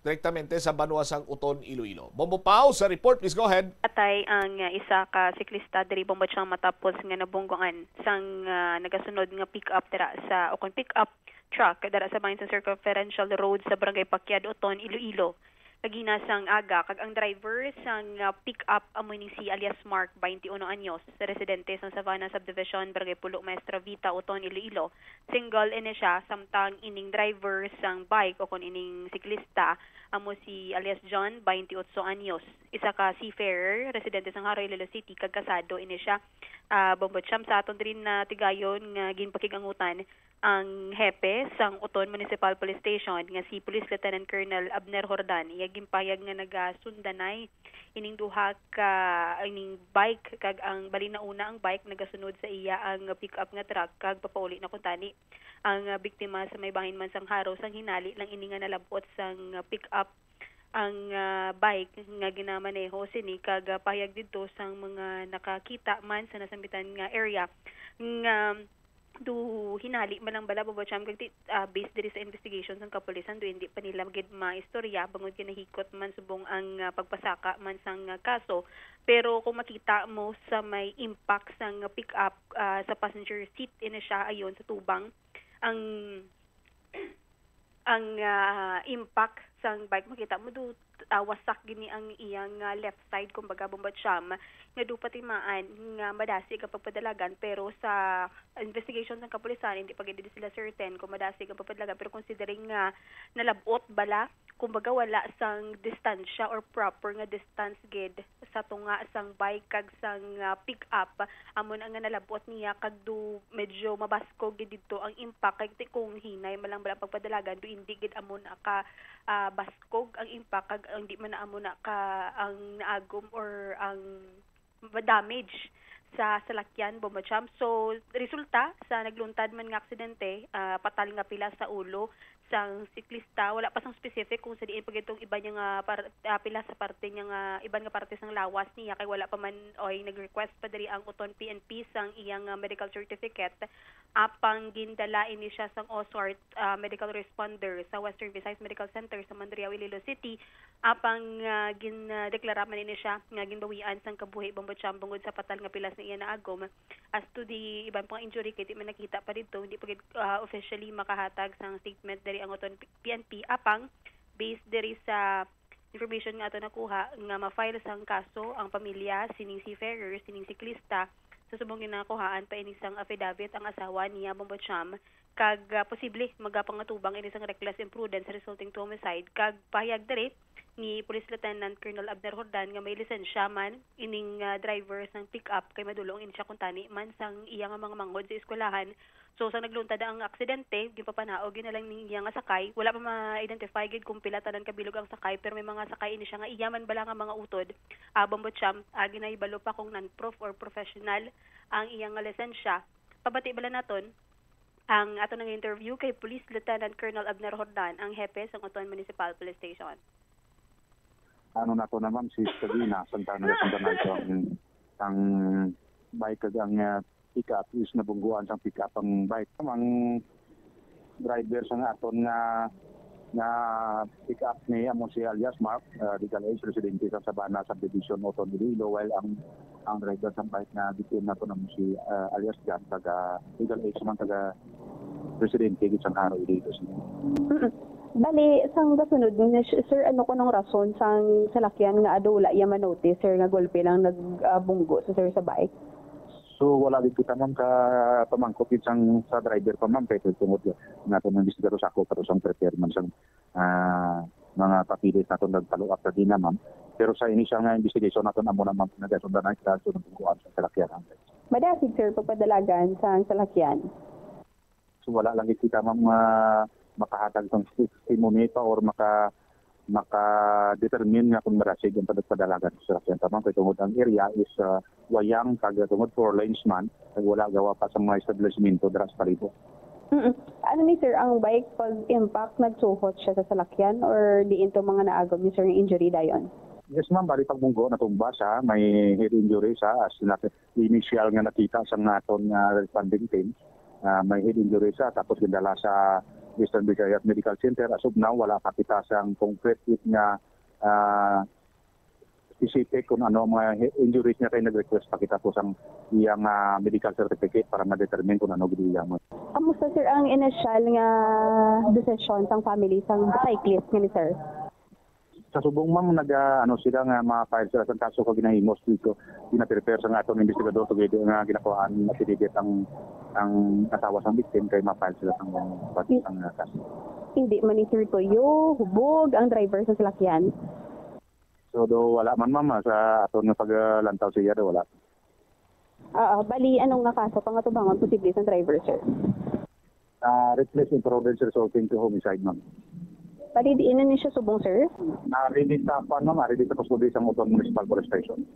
direktamente sa banwa sang Uton, Iloilo. Bombo Pau, sa report, please go ahead. Patay ang, ah, isa ka siklista diri, Bombo Chang, matapos nga nabunggoan sang, ah, nagasunod nga pick-up dira sa, o kon pick-up truck dira sa bahin sa Circumferential Road sa Barangay Pakyad, Uton, Iloilo. Kagina sang aga, kag ang driver sang, ah, pick-up amo ni si alias Mark, twenty-one anyos, residente sa Sabana Subdivision, Barangay Pulo Maestra Vita, Uton, Iloilo. Single ini siya, samtang ining driver sang bike o kon ining siklista amo si alias John, twenty-eight anyos, isa ka seafarer, residente sang Jaro, Iloilo City, kag kasado ini siya. Ah, Bombo Cham, sa aton diri natigayon nga ginpakig-angutan Ang hepe sang Oton Municipal Police Station nga si Police Lieutenant Colonel Abner Jordan, iya ginpahayag nga nagasundanay ining duha ka, ining bike, kag ang bali nauna ang bike, nagasunod sa iya ang pick-up nga truck kag papauli na kuntani ang, ah, biktima sa may bahin man sang Jaro. Sang hinali lang ini nga nalab-ot sang pick-up ang, ah, bike nga ginamaneho sini, kag, ah, pahayag didto sang mga nakakita man sa nasambitan nga area nga do hinali man lang bala, Bobo Cham, kag ti-, ah, based diri sa investigation sang kapulisan, do hindi pa nila gid maistorya bangod ginahikot man subong ang, ah, pagpasaka man sang, ah, kaso. Pero kung makita mo sa may impact sang pick-up, ah, sa passenger seat ini siya ayon sa tubang, ang ang, ah, impact sang bike, makita mo do, ah, wasak gini ang iyang, ah, left side, kumbaga, Bombo Cham, nga do patimaan nga madasig ang pagpadalagan, pero sa investigation sang kapulisan, hindi pa gid sila certain kung madasig ang pagpadalagan, pero considering nga nalab-ot bala, kumbaga, wala sang distansya or proper nga distance gid sa tunga sang bike kag sang, ah, pick-up, amo na nga nalab-ot niya kag do medyo mabaskog gid didto ang impact, kay ti kung hinay man lang bala ang pagpadalagan, do hindi gid amo na ka, ah, baskog ang impact kag hindi man na amo na ka ang naagom or ang ma-damage sa salakyan, Bombo Cham. So, resulta sa nagluntad man nga aksidente, ah, patal nga pila sa ulo sang siklista. Wala pa sang specific kung sa diin pa gid tong iban niya nga par-, ah, pila sa parte niya nga, iban nga parte sang lawas niya, kay wala pa man oy nag-request pa diri ang Oton P N P sang iyang, ah, medical certificate. Apang gindala ini siya sang OSART, ah, medical responder sa Western Visayas Medical Center sa Mandurriao, Iloilo City. Apang, ah, gin-, ah, deklara man ini siya nga ginbawian sang kabuhi, Bombo Cham, bangod sa patal nga pilas nga iya naagom. As to the iban pa nga injury, kay di man nakita pa didto, hindi pa gid, ah, officially makahatag sang statement diri ang Oton P-, P N P. Apang, based diri sa information nga ato nakuha, nga ma-file sang kaso ang pamilya sining seafarer, sining siklista, sa subong ginakuhaan pa ini sang affidavit ang asawa niya, Bombo Cham, kag, ah, posible magapangatubang ini sang reckless imprudence resulting to homicide, kag pahayag diri ni Police Lieutenant Colonel Abner Jordan nga may lisensya man ining, ah, driver sang pick-up, kay madulong ini siya kuntani man sang iya nga mga manghod sa eskwelahan. So, sang nagluntad ang aksidente, ginpapanaog yun na lang ning iya nga sakay. Wala pa ma-identify gid kung pila tanan kabilog ang sakay, pero may mga sakay ini siya nga iya man bala nga mga utod. Ah, Bombo Cham, ah, ginahibalo pa kung non-prof or professional ang iya nga lisensya. Pabati bala naton ang ato nga interview kay Police Lieutenant Colonel Abner Jordan, ang hepe sang Oton Municipal Police Station. Ano na to naman, si Sabina, Santana, Santana ito ang, ang bike kag ang, ah, pick-up is nabungguan sang pick-up ang bike. Ang driver sang aton nga, nga pick-up ni amo si alias Mark, ah, legal age, residente sa Sabana Subdivision, Oton, Iloilo, while ang, ang driver sang bike nga victim naton amo si, ah, alias John, taga legal age man, taga residente gid sang Jaro, Iloilo City. Mm-mm. Bali, sang kasunod ni, sir, ano kunong rason sang salakyan nga ado wala iya manotice, sir, nga golpe lang nag, ah, bunggo sa, sir, sa bike? So, wala gid kita, ma'am, ka pamangkot gid sang sa driver pa, ma'am, kay tungod nga naton ang investigador sa ako, pero sang prepare man sang, ah, mga papilis naton nag-follow up sa dina, ma'am. Pero sa initial nga investigation naton, amo na, ma'am, nagasundan na kita, so, nagkukuhaan sa salakyan. Madasig, sir, pagpadalagan sang salakyan? So, wala lang gid kita, ma'am, nga makahatag sang testimony pa or maka-, maka-determine nga kung madasig ang pagpadalagan sa salakyan pa, ma'am. Kay tungod ang area is, ah, wayang, kag tungod four lanes man, kag wala gawa pa sa mga establishmento dira sa palibot. Mm-mm. Ano ni, sir, ang bike pag impact nagsuhot siya sa salakyan or diin to mga naagom ni, sir, nga injury dayon? Yes, ma'am. Bali, pagbunggo, natumba siya. May head injury siya, as na-, initial nga nakita sa aton nga responding team. Ah, may head injury siya, tapos gindala sa Eastern Visayas Medical Center. As of now, wala pa kita sang concrete nga, ah, specific kung ano ang mga he-, injuries niya, kay nag-request pa kita po sang iyang, ah, medical certificate para ma-determine kung ano gid iya mo. Kamusta, sir, ang initial nga desisyon sang family sang cyclist nga ni sir? Sa subong, ma'am, nag, ah, ano sila nga ma-file sila sang kaso kag ginahimos dito, gina-prepare sa nga aton investigador, kag nga ginakuhaan affidavit ang, ang asawa sang victim kay ma-file sila sang, sang, ah, kaso. Hindi man ni, sir, tuyo, hubog ang driver sa salakyan? So, do, wala man, ma'am, ah, sa aton nga paglantaw siya, do, wala. Ah, ah, bali, anong nga kaso pangatubangon posible sang driver, sir? Ah, reckless imprudence resulting to homicide, ma'am. Bali, diin na ni siya subong, sir? Ah, ready sa kuwan, ma'am. Ah, ready sa custody sa Uton Municipal Police Station.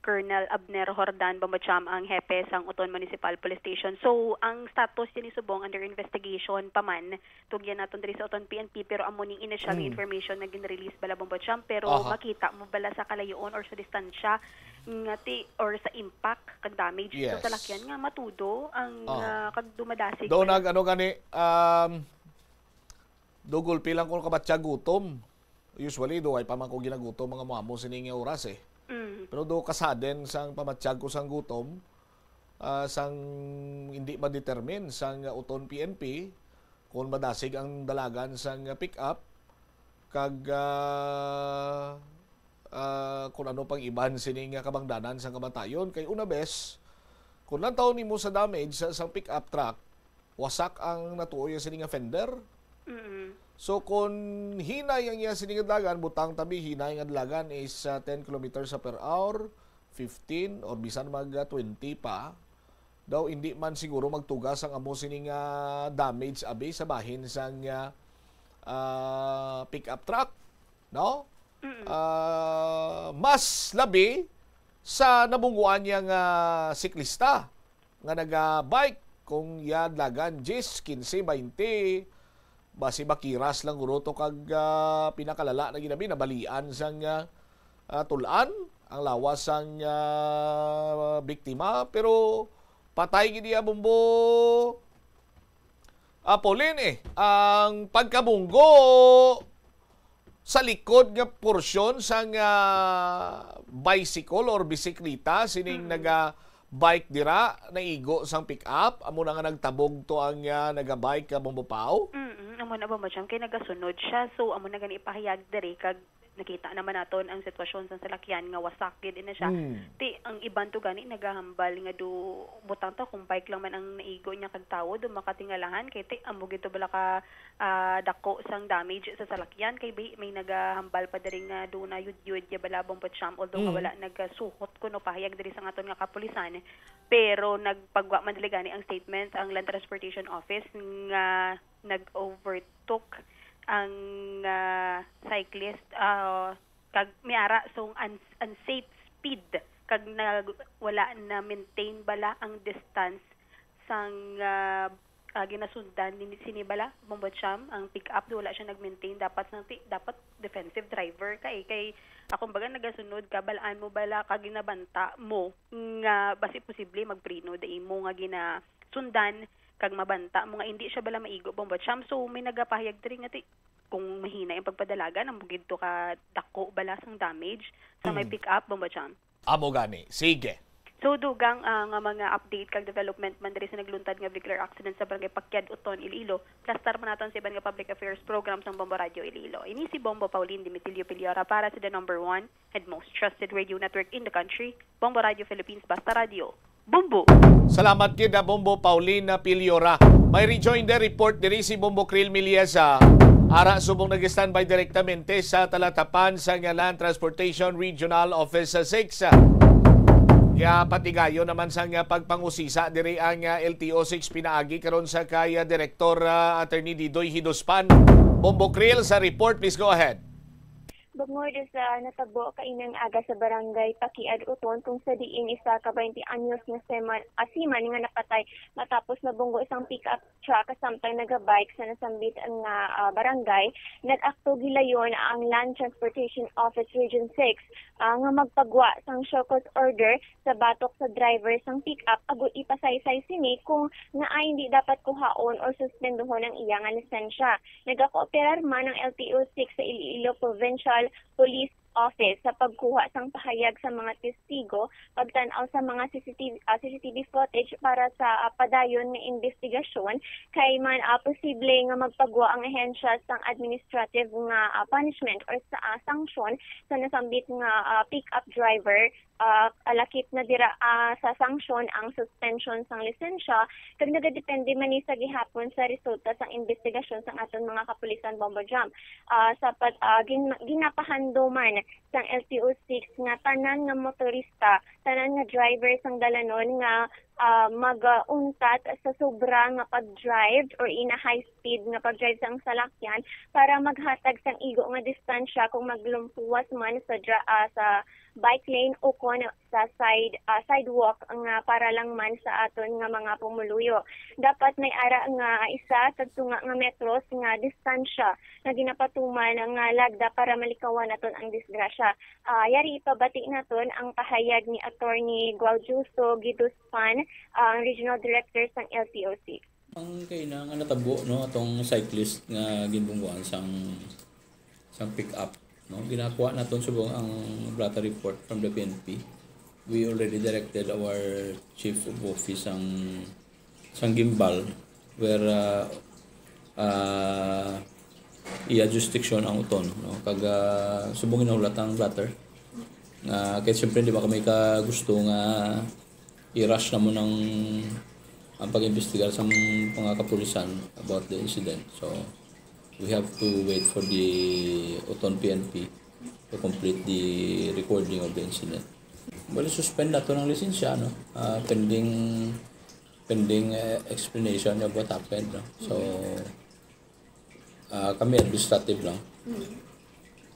Colonel Abner Jordan Bambocham ang hepe sang Uton Municipal Police Station. So, ang status niya ni subong under investigation pa man. Tugyan naton diri sa Uton P N P, pero amo ning initial nga Mm. information nga gin-release bala, Bambocham, pero Aha. makita mo bala sa kalayoon or sa distansya nga ti-, or sa impact kag damage sa Yes. salakyan nga matudo ang, Aha. ah, kag dumadasig Daw bala. nag-, ano gani, um, do gulpi lang kung kabatya gutom. Usually, do, ay pa man ko ginagutom mga muamo sining nga oras eh. Mm. Pero do kasaden sang pamatyag ko sang gutom, ah, sang hindi ma-determine sang Uton P N P kung madasig ang dalagan sang pick-up kag, ah, ah, kung ano pang iban sini nga kabangdanan sang kamatayon. Kay una bes, kung lantaw nimo sa damage sa, sang pick-up truck, wasak ang natuoy sini nga fender. Mm. So, kung hinay ang iya sini nga dalagan, butang tabi, hinay nga dalagan is, ah, ten kilometers per hour, fifteen, or bisan mag, ah, twenty pa, daw hindi man siguro magtugas ang amo sini nga damage abi sa bahin sang, ah, ah, pick-up truck, no? Mm. Ah, mas labi sa nabungguan niya nga siklista nga naga-bike, kung iya dalagan diyes, kinse, baynte, basi makiras lang guro to kag, ah, pinakalala na ginabi, nabalian sang, ah, ah, tul-an ang lawas sang, ah, biktima, pero patay gid iya, Bombo, ah, Pauline, eh. Ang pagkabunggo sa likod nga porsyon sang, ah, bicycle or bisikleta sining Mm. naga-bike dira, naigo sang pick-up, amo na nga nagtabog to ang, ah, naga-bike, ah, Bombo Pau? Mm, amo na, Bombo Cham, kay nagasunod siya. So, amo na gani ipahayag diri, kag nakita naman naton ang sitwasyon sa salakyan nga wasak gid ina siya. Mm. Ti, ang iban to gani nagahambal nga do butang ta kung bike lang man ang naigo niya kag tawo, do makatingalahan, kay ti, amo gid to bala ka ah, dako sang damage sa salakyan, kay bi-, may nagahambal pa diri nga duna yudyod ya bala, Bombo Cham, although nga Mm. wala nagasuhot kuno pahayag diri sa aton nga kapulisan. Pero nagpagwa man diri gani ang statement ang Land Transportation Office nga nag-overtook ang, ah, cyclist, ah, kag miara sang un-, unsafe speed kag nag-, wala na maintain bala ang distance sang, ah, ah, ginasundan ni, sini bala, Bombo Cham, ang pick-up, do wala siya nag-maintain. Dapat sang ti-, dapat defensive driver ka, eh. Kay, ah, kumbaga, nagasunod ka, balaan mo bala, kag ginabanta mo nga basi posible magpreno da imo nga ginasundan, kag mabanta mo nga hindi siya bala maigo, Bombo Cham. So, may nagapahayag diri nga ti-, kung mahinay ang pagpadalagan, amo gid to ka dako bala sang damage sa may Mm. pick-up, Bombo Cham. Amo gani. Sige. So, dugang, ah, nga mga update kag development man diri sa nagluntad nga vehicular accident sa Barangay Pakyad, Uton, Iloilo, plastar man naton sa iban nga public affairs program sang Bombo Radio Iloilo. Ini si Bombo Pauline Dimitilio Piliora para sa the number one and most trusted radio network in the country, Bombo Radio Philippines, Basta Radio, Bombo! Salamat gid, ah, Bombo Paulina Piliora. May rejoinder report diri si Bombo Krill Miliesa. Ara subong nag-standby direktamente sa talatapan sa nga Land Transportation Regional Office six. Kaya patigayon naman sa nga pagpangusisa diri ang, ah, L T O six pinaagi karon sa kay, ah, Director, ah, Attorney Didoy Hidospan. Bombo Krill sa report, please go ahead. Bangod sa natabo kainang aga sa barangay Pakiad Uton, kung sa diin isa ka twenty anyos nga seman, ah, seaman nga napatay matapos mabunggo sang pick-up truck samtang nagabike sa nasambit nga, ah, barangay, nag-akto gilayon ang Land Transportation Office Region six, ah, nga magpagwa sang show cause order sa batok sa driver sang pick-up agud ipasaysay sini kung ngaa hindi dapat kuhaon or suspenduhon ang iya nga lisensya. Nagakooperar man ang L T O six sa Iloilo Provincial Police Office sa pagkuha sang pahayag sa mga testigo, pagtan-aw sa mga C C T V, ah, C C T V footage para sa, ah, padayon nga imbestigasyon, kay man, ah, posible nga magpagwa ang ahensya sang administrative nga, ah, punishment or sa, ah, sanksyon sa nasambit nga, ah, pick-up driver, ah, alakip na dira, ah, sa sanksyon ang suspension sang lisensya, kag nagadepende man ni sa gihapon sa resulta sang imbestigasyon sang aton mga kapulisan, Bombo Jam. Ah, sa pag, ah, gin-, ginapahanduman sang L T O six nga tanan nga motorista, tanan nga driver sang dalanon nga, ah, mag-untat sa sobra nga pag-drive or in a high speed nga pag-drive sang salakyan para maghatag sang igo nga distansya kung maglumpuwas man sa dra-, ah, sa bike lane o kon sa side, ah, sidewalk nga para lang man sa aton nga mga pumuluyo. Dapat may ara nga isa kag tunga nga metros nga distansya nga ginapatuman nga lagda para malikawan naton ang disgrasya. Ah, yari ipabati naton ang pahayag ni Attorney Guaudiuso Guiduspan, ang Regional Director sang L T O six. Ang kaina nga natabo, no, atong cyclist nga ginbungguan sang, sang pick-up, no? Ginakuha naton subong ang blotter report from the P N P. We already directed our chief of office sang, sang gimbal where, uh, uh, iya jurisdiction ang uton, no? Kag, uh, subong ginahulat ang blotter. Nga, kay siyempre, di ba, kami ka gusto nga i-rush na mo ng ang pag-imbestigar sa mga kapulisan about the incident. So, we have to wait for the Oton P N P to complete the recording of the incident. Well, suspend nato ng lisensya, no? Ah, pending, pending, eh, explanation of what happened, no? So, ah, kami administrative lang. Mm.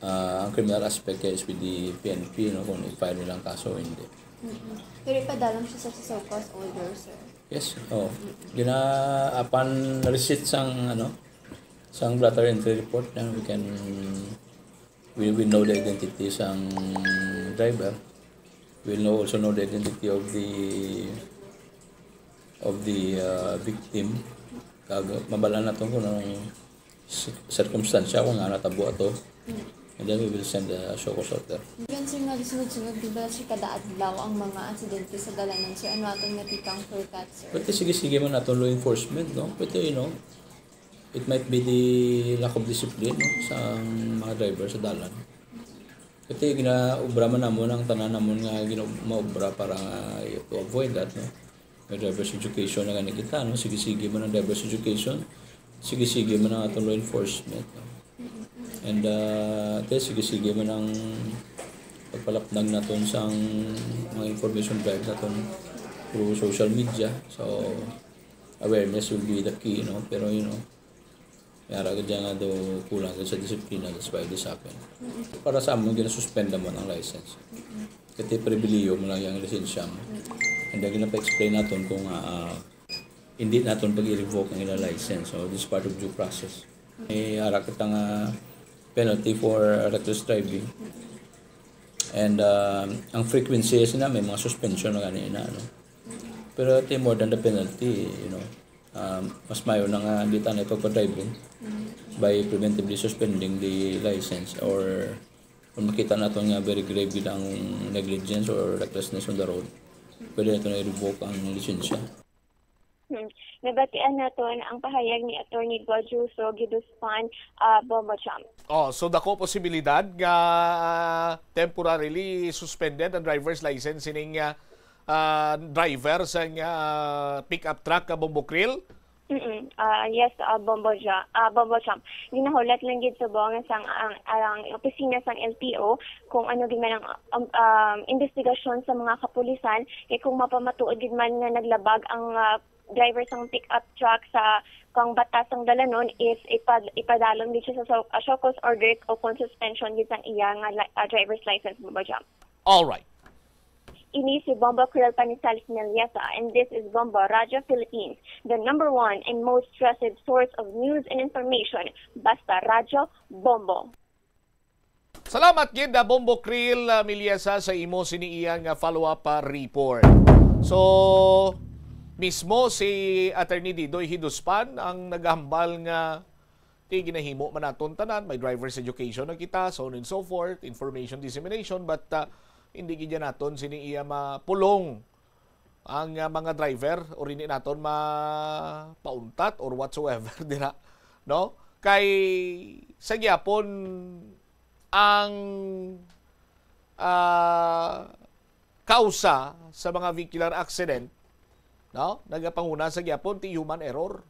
Ah, ang criminal aspect kay S P D P N P, no, kung i-file nilang kaso o hindi. Mm-mm. Pero ipadala mo siya sa show cause order, sir? Yes, oh. Mm-mm. Gina-, upon receipt sang, ano, sang blotter entry report, then we can, we will know the identity sang driver. We will know, also know the identity of the, of the, uh, victim. Kag mabal-an naton kung anong cir-, circumstance kung nga natabo ato. Mm. And then we will send a show cause order. Given, sir, nga sunod-sunod, di ba, sir, kada adlaw ang mga aksidente sa dalanan, sir? Ano aton nga tikang forecast, sir? Pwede sige-sige man aton law enforcement, no? Pwede, you know, it might be the lack of discipline, no, sa mga driver sa dalan. Kasi ginaobra man namon ang tanan namon nga gina-, maobra para to avoid that, no? May driver's education na gani kita, no? Sige-sige man ang driver's education, sige-sige man ang atong law enforcement, no? And, uh, te, sige-sige man ang pagpalapnag naton sang mga information drive naton through social media. So, awareness will be the key, no? Pero, you know, may ara gid nga daw kulang gid sa disiplina, that's why this happened. Mm-mm. Para sa amon, ginasuspend naman ang license. Mm-mm. Kasi pribiliyo mo lang yung lisensya mo. Mm-mm. And then, ginapa-explain naton kung, ah, hindi naton pag-i-revoke ang ilang license. So, this is part of due process. May ara kita nga penalty for reckless driving. Mm-mm. And, ah, ang frequency sina may mga suspension na ganina, no? Mm-mm. Pero ito more than the penalty, you know. Um, mas maayo na nga di ta na ipagpa-driving by preventively suspending the license, or kung makita nato nga very grave gid ang negligence or recklessness on the road, pwede nato na i-revoke ang lisensya. Hmm. Nabatian naton ang pahayag ni Attorney Guaudiuso Guiduspan, ah, Bombo Jam. Oh, so dako posibilidad nga, ah, temporarily suspended ang driver's license sining, ah, ah, driver sang, ah, pickup truck nga Bombo Krill? Mm-mm. Ah, yes, ah, Bombo Ja-, ah, Bombo Champ. Ginahulat lang gid subong sang ang, ang opisina sang L T O kung ano gid man ang, um, um, investigasyon sa mga kapulisan, kay kung mapamatuod gid man nga naglabag ang, ah, driver sang pick-up truck sa kang batas sang dalanon is ipad-, ipadalom gid siya sa so-, ah, show cause order o kon suspension gid sang iya nga li-, ah, driver's license, Bombo Champ. All right. Ini si Bombo Krill Panizales Meliesa, and this is Bombo Radyo Philippines, the number one and most trusted source of news and information. Basta Radyo, Bombo. Salamat gid, ah, Bombo Krill, ah, Meliesa, sa imo sini iya nga follow-up, ah, report. So, mismo si Attorney Didoy Hiduspan ang nagahambal nga ti ginahimo man naton tanan, may driver's education na kita, so on and so forth, information dissemination, but, ah, hindi gid naton sini iya mapulong ang, ah, mga driver, or hindi naton mapauntat or whatsoever dira, no? Kay sa gyapon ang, ah, kausa sa mga vehicular accident, no? Nagapanguna sa gyapon ti human error.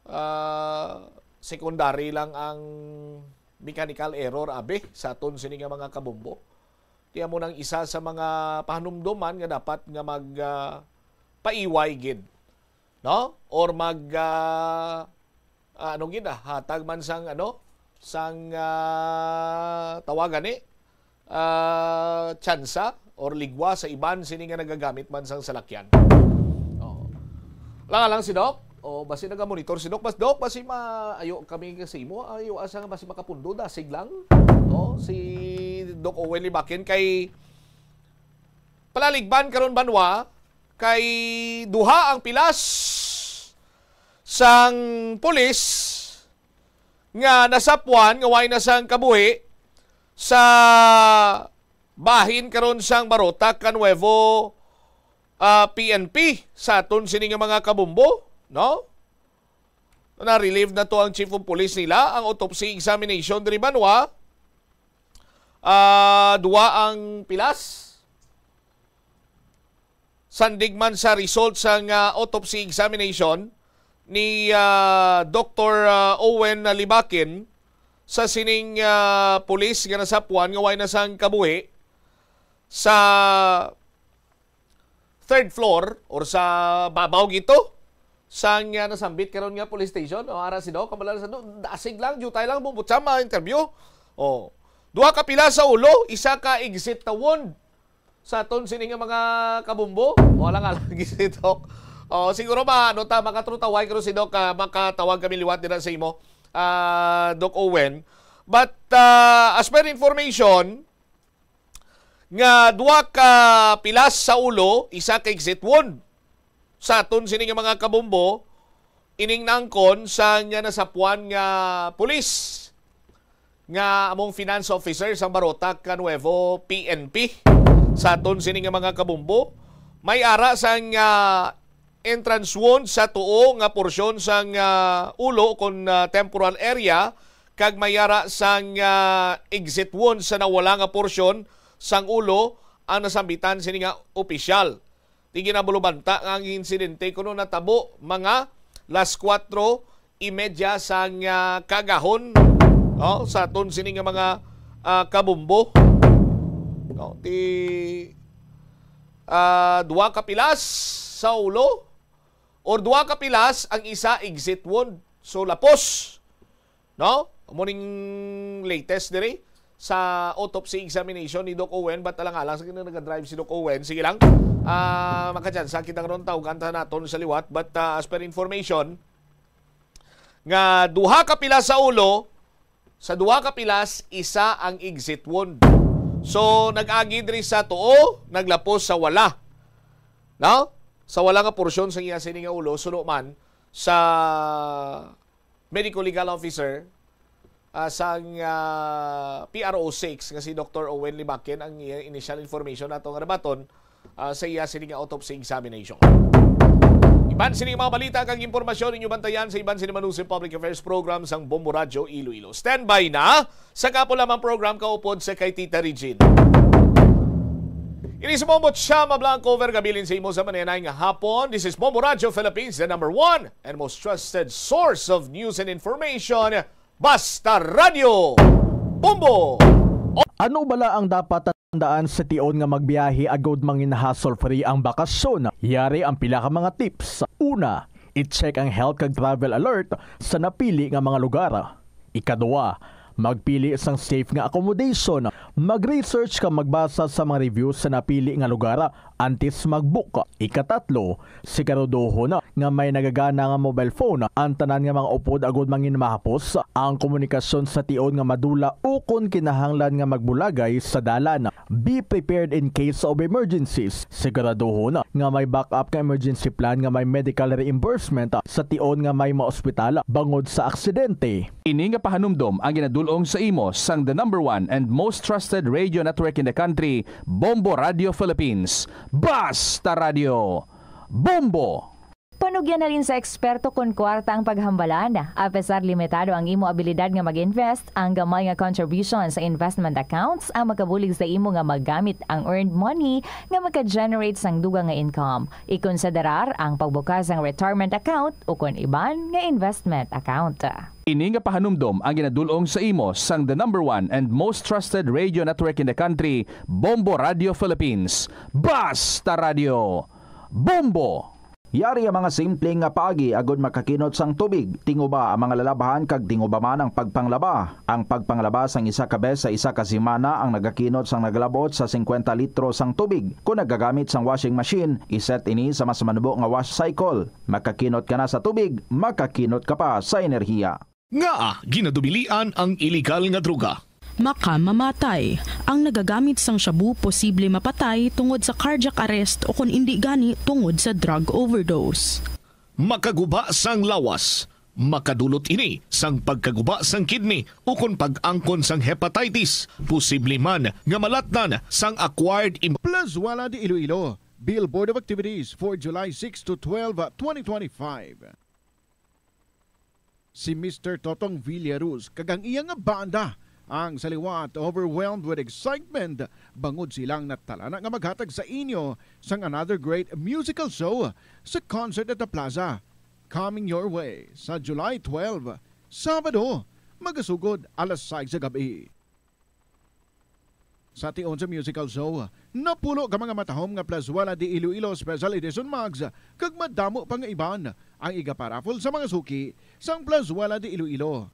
Ah, secondary lang ang mechanical error, abi, sa aton sini nga mga kabombo. Ti amo nang isa sa mga pahanumdoman nga dapat nga mag, ah, paiway gid, no? Or mag, ah, ah, ano gid, ah, hatag man sang, ano, sang, ah, tawagan ni, ah, tsansa or ligwa sa iban sini nga nagagamit man sang salakyan. Oo. Lang lang si Doc. O, basi naga-monitor si Doc. Bas, Doc, basi maayo kami sa imo. Ayo asa nga basi makapundo, dasig lang. No? Si Doc Owen Libakin kay palaligban karon banwa kay duha ang pilas sang pulis nga nasapwan nga way na sang kabuhi sa bahin karon sang Barotac ka Nuevo, ah, P N P sa aton sini nga mga kabombo, no? Na-relieve na to ang chief of police nila. Ang autopsy examination diri banwa, ah, duwa ang pilas. Sandig man sa result sang, ah, autopsy examination ni, ah, Doktor, ah, Owen Libakin sa sining, ah, pulis nga nasapwan nga way na sang kabuhi sa third floor or sa babaw gito sang, ah, nasambit karon nga police station. O, ara si Doc, kamala sa Doc, dasig lang, jutay lang, bumbutsa, ma-interview. O, duha ka pila sa ulo, isa ka exit wound sa aton sini nga mga kabumbo. Wala nga lagi si Doc. O, siguro ma-, ano ta, makatrutaway karon si Doc, ah, makatawag kami liwat dira sa imo, ah, Doc Owen. But, ah, as per information, nga duha ka pilas sa ulo, isa ka exit wound sa aton sini nga mga kabumbo, ining naangkon sa nga nasapwan nga pulis nga among finance officer sang Barotac ka Nuevo P N P sa aton sini nga mga kabumbo. May ara sang, ah, entrance wound sa tuo nga porsyon sang, ah, ulo kon, ah, temporal area, kag may ara sang, ah, exit wound sa nawala nga porsyon sang ulo ang nasambitan sini nga opisyal. Ti ginabulubanta nga ang insidente kuno natabo mga las kuwatro y media sang, ah, kaagahon, no, sa aton sini nga mga, ah, kabumbo. No, ti, ah, duha ka pilas sa ulo or duha ka pilas, ang isa exit wound. So, lapos, no? Amo ning latest diri sa autopsy examination ni Doc Owen, but alang-alang sa kini nagadrive si Doc Owen. Sige lang. Ah, makatsansa kita karon, tawgan ta naton sa liwat, but, ah, as per information, nga duha ka pila sa ulo, sa duha ka pilas, isa ang exit wound. So, nag-agi diri sa tuo, naglapos sa wala. No? Sa wala nga porsyon sa iya sini nga ulo, suno man sa medical legal officer, ah, sang, ah, P R O six nga si Doktor Owen Libakin ang iya initial information nato nga nabaton, ah, sa iya sini nga autopsy examination. Iban sini mga balita kag impormasyon inyo bantayan sa iban sini Manusi Public Affairs Program sang Bombo Radyo Iloilo. Standby na sa kapo lamang program kaupod sa kay Tita Regine. Ini si Bombo Chama Blanco, overgabilin sa imo sa manenay nga hapon. This is Bombo Radyo Philippines, the number one and most trusted source of news and information. Basta Radyo Bombo! Ano bala ang dapat tandaan sa tion nga magbiyahe agud mangin hassle-free ang bakasyon? Yari ang pila ka mga tips. Una, i-check ang health kag travel alert sa napili nga mga lugar. Ikaduha, magpili sang safe nga accommodation. Mag-research kag magbasa sa mga reviews sa napili nga lugar antes mag-book. Ikatatlo, siguraduhon nga may nagagana nga mobile phone ang tanan nga mga upod agud mangin mahapos ang komunikasyon sa tion nga madula ukon kinahanglan nga magbulagay sa dalan. Be prepared in case of emergencies. Siguraduhon nga may backup nga emergency plan nga may medical reimbursement sa tion nga may maospital bangod sa aksidente. Ini nga pahanumdom ang ginadul-ong sa imo sang the number one and most trusted radio network in the country, Bombo Radio Philippines. Basta Radio Bombo! Panugyan halin sa eksperto kon kwarta ang paghambalan. Apesar limitado ang imo abilidad nga mag-invest, ang gamay nga contribution sa investment accounts ang makabulig sa imo nga magamit ang earned money nga maka-generate sang dugang nga income. Ikonsiderar ang pagbukas sang retirement account o kon iban nga investment account. Ini nga pahanumdom ang ginadul-ong sa imo sang the number one and most trusted radio network in the country, Bombo Radio Philippines. Basta Radio, Bombo! Yari ang mga simple nga paagi agud makakinot sang tubig. Tinguba ang mga lalabhan kag tinguba man ang pagpanglaba. Ang pagpanglaba sang isa ka bes sa isa ka semana ang nagakinot sang nagalabot sa singkwenta litro sang tubig. Kon nagagamit sang washing machine, iset ini sa mas manubo nga wash cycle. Makakinot ka na sa tubig, makakinot ka pa sa enerhiya. Ngaa ginadubilian ang iligal nga droga? Makamamatay. Ang nagagamit sang shabu posible mapatay tungod sa cardiac arrest o kon indi gani tungod sa drug overdose. Makaguba sang lawas. Makadulot ini sang pagkaguba sang kidney ukon pag-angkon sang hepatitis, posible man nga malatnan sang acquired im- Plazuela de Iloilo, Billboard of Activities for July six to twelve, twenty twenty-five. Si Mister Totong Villaruz kag ang iya nga banda ang sa liwat overwhelmed with excitement bangod silang natalana nga maghatag sa inyo sang another great musical show sa Concert at the Plaza, coming your way sa July twelve, Sabado, magasugod alas sais sa gab-i. Sa tion sa musical show, napulo ka mga matahom nga Plazuela de Iloilo Special Edition mugs kag madamo pa nga iban ang igaparaffle sa mga suki sang Plazuela de Iloilo.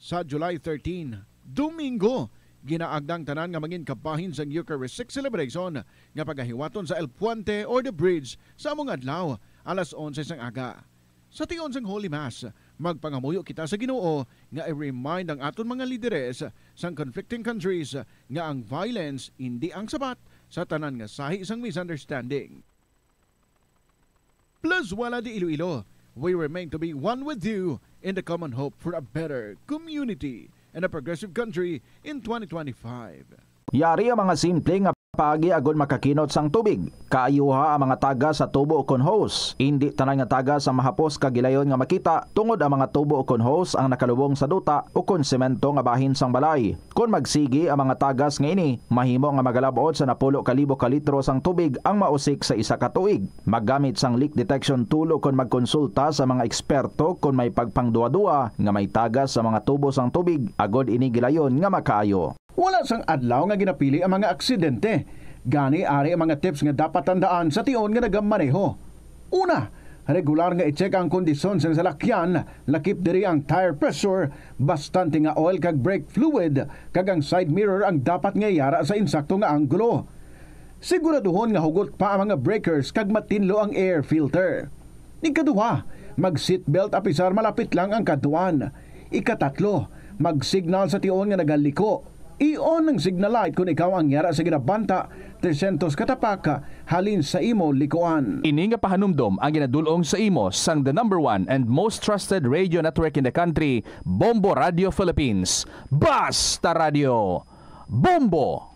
Sa July thirteen, Domingo, ginaagda ang tanan nga mangin kabahin sang Eucharistic celebration nga pagahiwaton sa El Puente or the Bridge sa among adlaw, alas onse sang aga. Sa tion sang Holy Mass, magpangamuyo kita sa Ginoo nga i-remind ang aton mga lideres sang conflicting countries nga ang violence indi ang sabat sa tanan nga sahi sang misunderstanding. Plazuela de Iloilo, we remain to be one with you in the common hope for a better community and a progressive country in twenty twenty-five. Yari ang mga simple nga paagi agud makakinot sang tubig. Kaayuha ang mga tagas sa tubo ukon hose. Indi tanan nga tagas ang mahapos kag gilayon nga makita, tungod ang mga tubo ukon hose ang nakalubong sa duta ukon semento nga bahin sang balay. Kon magsigi ang mga tagas nga ini, mahimo nga magalab-ot sa napulo ka libo ka litro sang tubig ang mausik sa isa ka tuig. Maggamit sang leak detection tool ukon magkonsulta sa mga eksperto kon may pagpangduwa-duwa nga may tagas sa mga tubo sang tubig, agod ini gilayon nga makaayo. Wala sang adlaw nga ginapili ang mga aksidente. Gani, ari ang mga tips nga dapat tandaan sa tion nga nagamaneho. Una, regular nga i-check ang kondisyon sang salakyan, lakip diri ang tire pressure, bastante nga oil kag brake fluid, kag ang side mirror ang dapat nga yara sa insakto nga anggulo. Siguraduhon nga hugot pa ang mga breakers kag matinlo ang air filter. Ikaduha, mag-seatbelt apisar malapit lang ang kadtuan. Ikatatlo, mag-signal sa tion nga nagaliko. I-on ang signal light kon ikaw ang yara sa ginabanta trescientos ka tapak halin sa imo likuan. Ini nga pahanumdom ang ginadul-ong sa imo sang the number one and most trusted radio network in the country, Bombo Radio Philippines. Basta Radio, Bombo!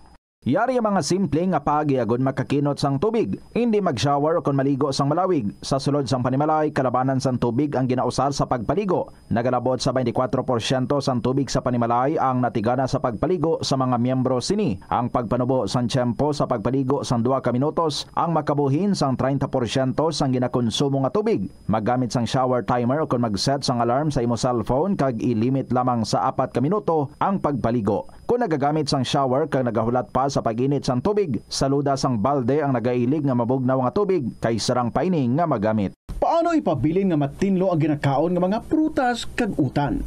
Yari ang mga simple nga paagi agud makakinot sang tubig. Indi mag-shower ukon maligo sang malawig. Sa sulod sang panimalay, kalabanan sang tubig ang ginausar sa pagpaligo. Nagalabot sa twenty-four porsyento sang tubig sa panimalay ang natigana sa pagpaligo sa mga miyembro sini. Ang pagpanubo sang tiyempo sa pagpaligo sang duha ka minutos ang makabuhin sang treinta porsyento sang ginakonsumo nga tubig. Maggamit sang shower timer ukon mag-set sang alarm sa imo cellphone kag i-limit lamang sa apat ka minuto ang pagpaligo. Kon nagagamit sang shower kag nagahulat pa sa pag-init sang tubig, saluda sang balde ang nagailig nga mabugnaw nga tubig kay sarang pa ini nga magamit. Paano ipabilin nga matinlo ang ginakaon nga mga prutas kag utan?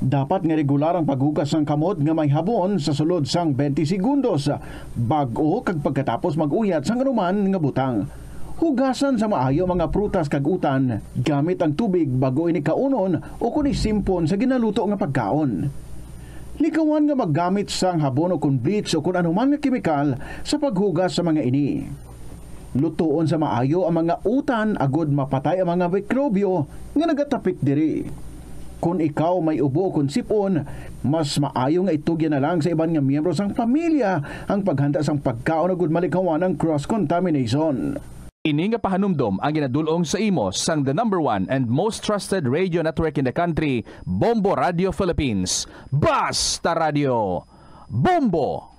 Dapat nga regular ang paghugas sang kamot nga may habon sa sulod sang twenty segundos, bag-o kag pagkatapos mag-uyat sang anuman nga butang. Hugasan sa maayo ang mga prutas kag utan gamit ang tubig bag-o ini kaunon ukon isimpon sa ginaluto nga pagkaon. Likawan nga maggamit sang habon ukon bleach ukon anuman nga kemikal sa paghugas sa mga ini. Lutoon sa maayo ang mga utan agod mapatay ang mga mikrobyo nga nagatapik diri. Kon ikaw may ubo ukon sip-on, mas maayo nga itugyan na lang sa iban nga miyembro sang pamilya ang paghanda sang pagkaon agud malikawan ang cross-contamination. Ini nga pahanumdom ang ginadul-ong sa imo sang the number one and most trusted radio network in the country, Bombo Radio Philippines. Basta Radio Bombo!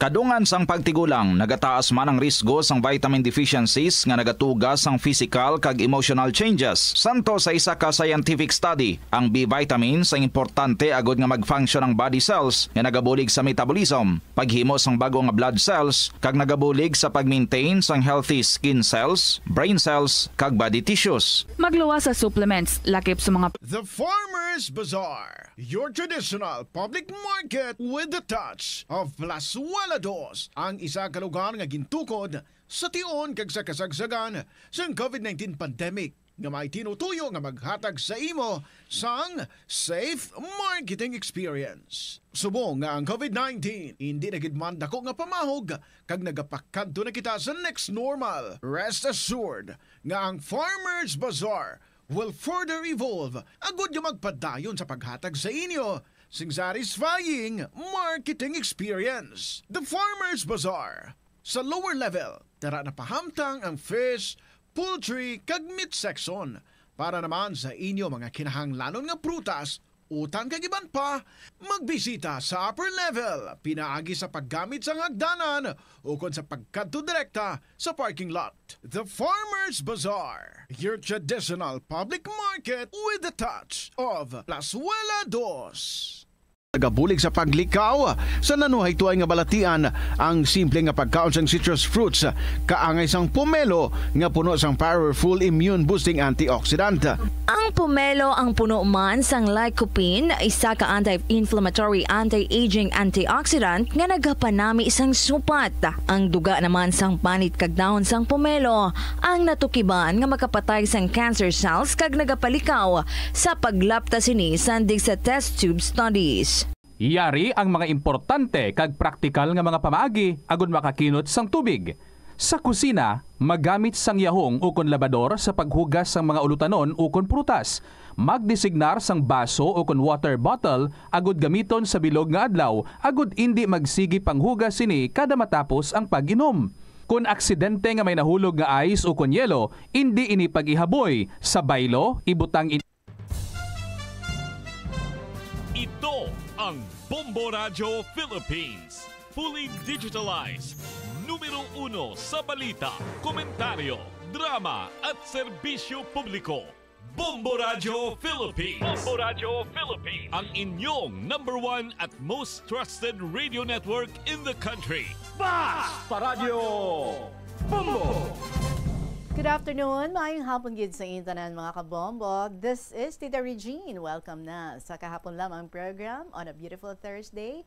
Kadungan sang pagtigulang, nagataas man ang risgo sang vitamin deficiencies nga nagatuga sang physical kag emotional changes. Santo sa isa ka scientific study, ang B vitamins ang importante agud nga mag-function ang body cells nga nagabulig sa metabolism, paghimo sang bag-o nga blood cells, kag nagabulig sa pag-maintain sang healthy skin cells, brain cells, kag body tissues. Magluwas sa supplements, lakip sa mga The Farmers Bazaar, your traditional public market with the touch of Plazuela Dos, ang isa ka lugar nga gintukod sa tion kag sa kasagsagan sang covid nineteen pandemic, nga may tinutuyo nga maghatag sa imo sang safe marketing experience. Subong nga ang covid nineteen indi na gid man dako nga pamahog kag nagapakadto na kita sa next normal, rest assured nga ang Farmers Bazaar will further evolve agud nga magpadayon sa paghatag sa inyo sing satisfying marketing experience. The Farmers Bazaar. Sa lower level, dara na pahamtang ang fish, poultry, kag meat section. Para naman sa inyo mga kinahanglanon nga prutas, utan kag iban pa, magbisita sa upper level pinaagi sa paggamit sang hagdanan ukon sa pagkadto direkta sa parking lot. The Farmers Bazaar, your traditional public market with the touch of Plazuela Dos. Nagabulig sa paglikaw sa nanuhaytoay nga balatian ang simple nga pagkaon sang citrus fruits, kaangay sang pomelo nga puno sang powerful immune boosting antioxidant. Ang pomelo ang puno man sang lycopene, isa ka anti-inflammatory, anti-aging antioxidant nga nagapanami sang supat. Ang duga naman sang panit kag dahon sang pomelo ang natukiban nga makapatay sang cancer cells kag nagapalikaw sa paglapta sini sandig sa test tube studies. Yari ang mga importante kag praktikal nga mga pamaagi agud makakinot sang tubig. Sa kusina, magamit sang yahong ukon labador sa paghugas sang mga ulutanon ukon prutas. Magdesignar sang baso ukon water bottle agud gamiton sa bilog nga adlaw agud indi magsigi panghugas sini kada matapos ang pag-inom. Kon aksidente nga may nahulog nga ice ukon yelo, indi ini pag-ihaboy. Sa baylo, ibutang in- Ito ang Bombo Radyo Philippines. Fully digitalized. Numero uno sa balita, komentaryo, drama, at serbisyo publiko. Bombo Radyo Philippines. Bombo Radyo Philippines. Ang inyong number one at most trusted radio network in the country. Basta Radyo Bombo! Good afternoon, maayong hapon gid sa inyo tanan, mga kabombo. This is Tita Regine. Welcome na sa Kahapon Lamang program on a beautiful Thursday,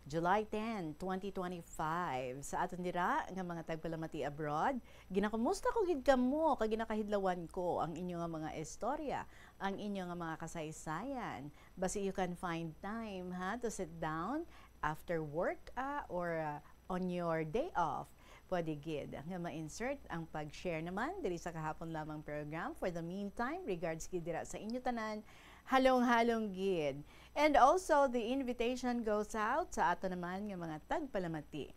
July ten, twenty twenty-five. Sa aton dira nga mga tagpalamati abroad, ginakumusta ko gid kamo kag ginakahidlawan ko ang inyo nga mga istorya, ang inyo nga mga kasaysayan. Basi you can find time, ha, to sit down after work, ah, or, ah, on your day off. Pwede gid nga ma-insert ang pag-share naman diri sa Kahapon Lamang program. For the meantime, regards gid dira sa inyo tanan, halong-halong gid. And also, the invitation goes out sa ato naman nga mga tagpalamati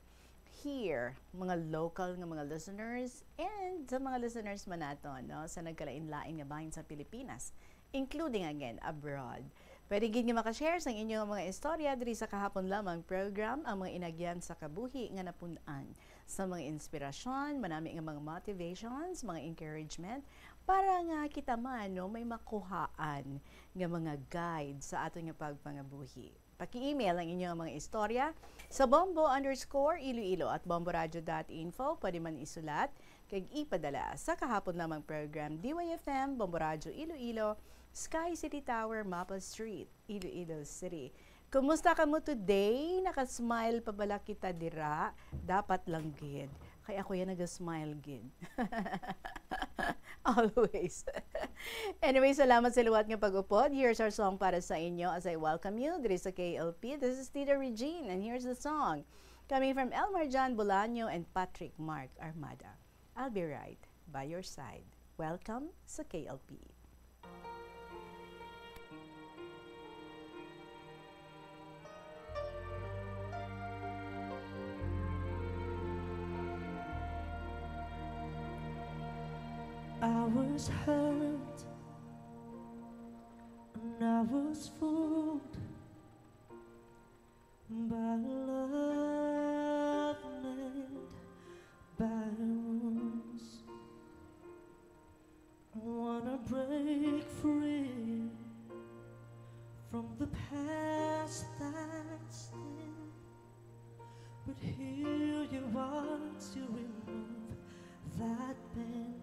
here, mga local nga mga listeners, and sa mga listeners man naton, no, sa nagkalain-lain nga bahin sa Pilipinas, including again abroad. Pwede gid nga makashare sang inyo nga mga istorya diri sa Kahapon Lamang program, ang mga inagyan sa kabuhi nga napun-an, sa mga inspirasyon, manami nga mga motivations, mga encouragement, para nga kita man, no, may makuhaan nga mga guide sa aton nga pagpangabuhi. Paki-email ang inyo nga mga istorya sa bombo underscore iloilo at bomboradio dot info. Pwede man isulat kag ipadala sa Kahapon Lamang program, D Y F M, Bombo Radyo Iloilo, Sky City Tower, Mapa Street, Iloilo City. Kumusta kamo today? Naka-smile pa bala kita dira? Dapat lang gid. Kay ako yan naga-smile gid. Always. Anyway, salamat sa liwat nga pag-upod. Here's our song para sa inyo as I welcome you diri sa K L P. This is Tita Regine, and here's the song coming from Elmar John Bolaño and Patrick Mark Armada. I'll be right by your side. Welcome sa K L P. was hurt and I was fooled by love made by wounds. Wanna break free from the past that's thin, but here you are to remove that pain.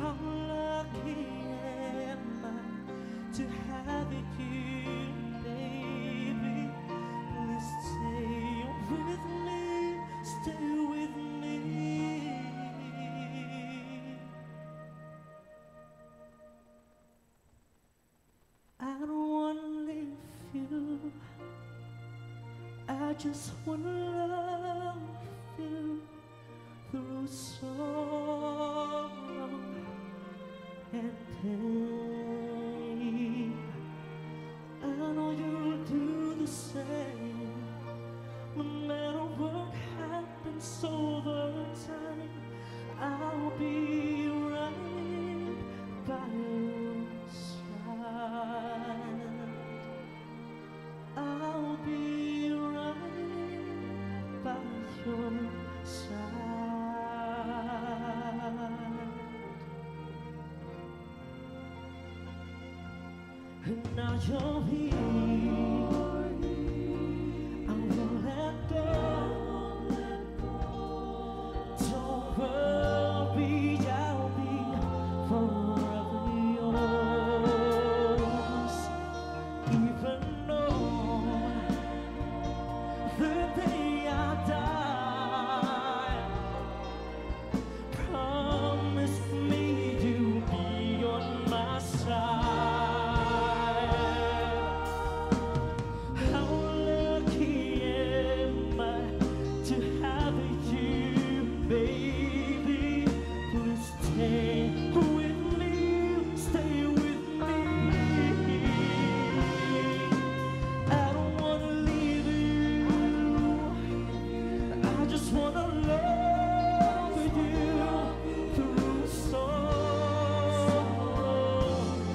How lucky am I to have you, baby? Please stay with me, stay with me. I don't wanna leave you. I just wanna love you through sorrow and pain. I know you'll do the same, no matter what happens over time. I'll be right by your side. I'll be right by your side. And now you're here. I won't let go. Don't worry, I'll be forever yours. Even on the day I die, promise me you'll be on my side. How lucky am I to have you, baby? Please stay with me, stay with me. I don't wanna leave you. I just wanna love you through sorrow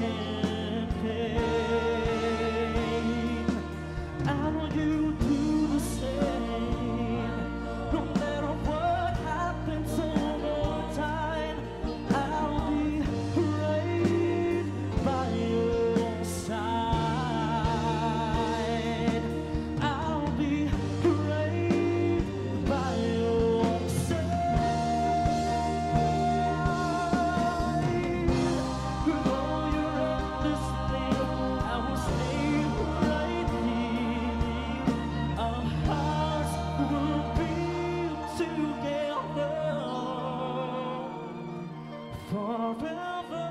and pain. I know you do the same. No matter what happens over time, I'll be right by your side. I'll be right by your side. Though you're endlessly, I will stay right here. Our hearts will be together forever.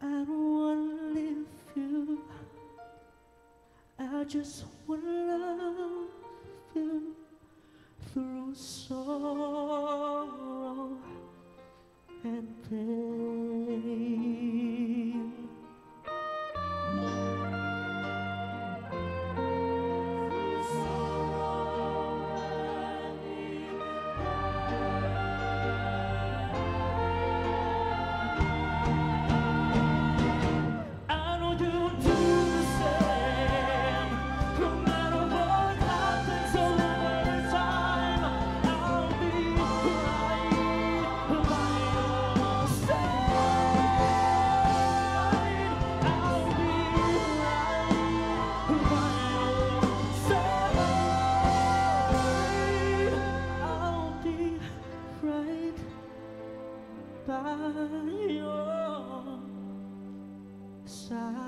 I don't wanna leave you. I just wanna love you through sorrow and pain. I know you do the same. No matter what happens over time, I'll be right by your side. I'll be right by your side. I'll be right by your side.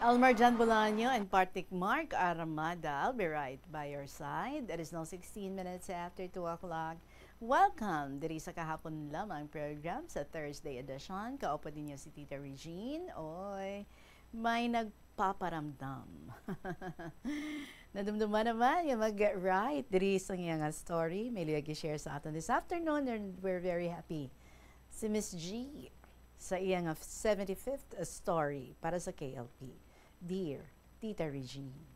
Elmer John Bolaño and Partik Mark Armada, I'll be right by your side. It is now sixteen minutes after two o'clock. Welcome diri sa Kahapon Lamang program sa Thursday edition. Kaupo ninyo si Tita Regine. Oy, may nagpaparamdam. Nadumduman naman nga mag-write diri sa iya nga story. May luyag i-share sa aton this afternoon, and we're very happy Si Miss G sa iya nga seventy-fifth story para sa K L P. Dear Tita Regine.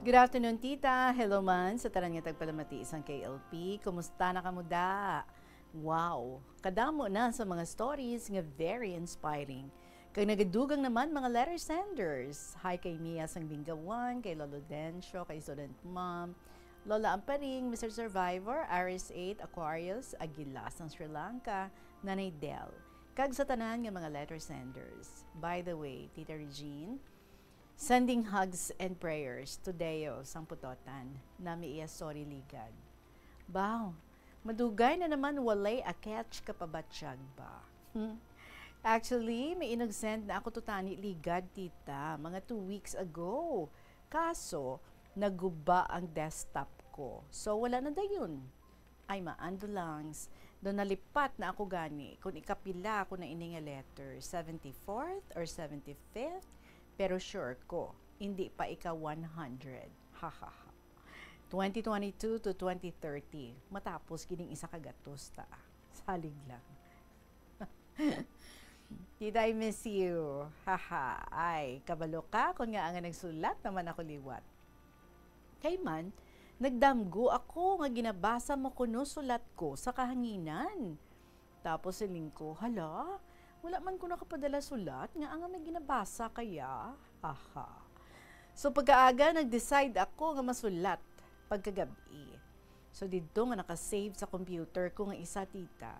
Good afternoon, tita. Hello man sa tanan nga tagpalamati sang K L P. Kumusta na kamo da? Wow! Kadamo na sa mga stories nga very inspiring. Kag nagadugang naman mga letter senders. Hi kay Mia sang Bingawan, kay Lolo Dencio, kay Student Mom, Lola Amparing, Mister Survivor, Aris eight, Aquarius, Aguila sang Sri Lanka, Nanay Del. Kag sa tanan nga mga letter senders. By the way, Tita Regine, sending hugs and prayers to Deo sang Putotan, nami iya story ligad. Baw, madugay na naman walay a-catch ka pabatyag ba? Hmm. Actually, may inag-send na ako to tani ligad, tita, mga two weeks ago. Kaso, naguba ang desktop ko. So, wala na dayon. Ay, maando langs. Do nalipat na ako gani kung ikapila ko na ini nga letter, seventy-fourth or seventy-fifth? Pero sure ko, hindi pa ika one hundred. Ha, ha, ha. Twenty twenty-two to twenty thirty, matapos gining isa ka gatos ta. Salig lang. Tita, I miss you. Haha. Ay, kabalo ka kung nga nga nagsulat naman ako liwat. Kay man, nagdamgo ako nga ginabasa mo kuno sulat ko sa kahanginan. Tapos siling ko, "Hala, wala man ko nakapadala sulat, nga nga may ginabasa kaya?" Aha. So pagkaaga, nag-decide ako nga masulat pagkagabi. So didto nga naka-save sa computer ko nga isa, tita.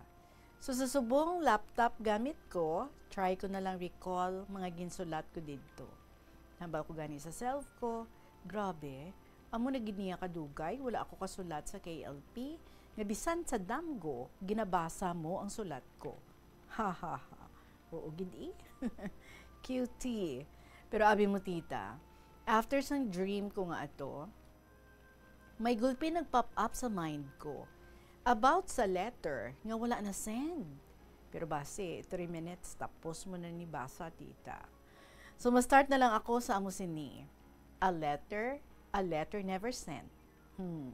So sa subong laptop gamit ko, try ko na lang recall mga ginsulat ko didto. Hambal ko gani sa self ko, "Grabe, amo na gid niya kadugay, wala ako kasulat sa K L P, nga bisan sa damgo, ginabasa mo ang sulat ko." Ha, ha, ha. Oo gid, eh. Cutie. Pero abi mo, tita, after sang dream ko nga ato, may gulpi nag-pop up sa mind ko about sa letter nga wala na send. Pero basi, three minutes, tapos mo na ni basa, tita. So, ma-start na lang ako sa amo sini. A letter, a letter never sent. Hmm.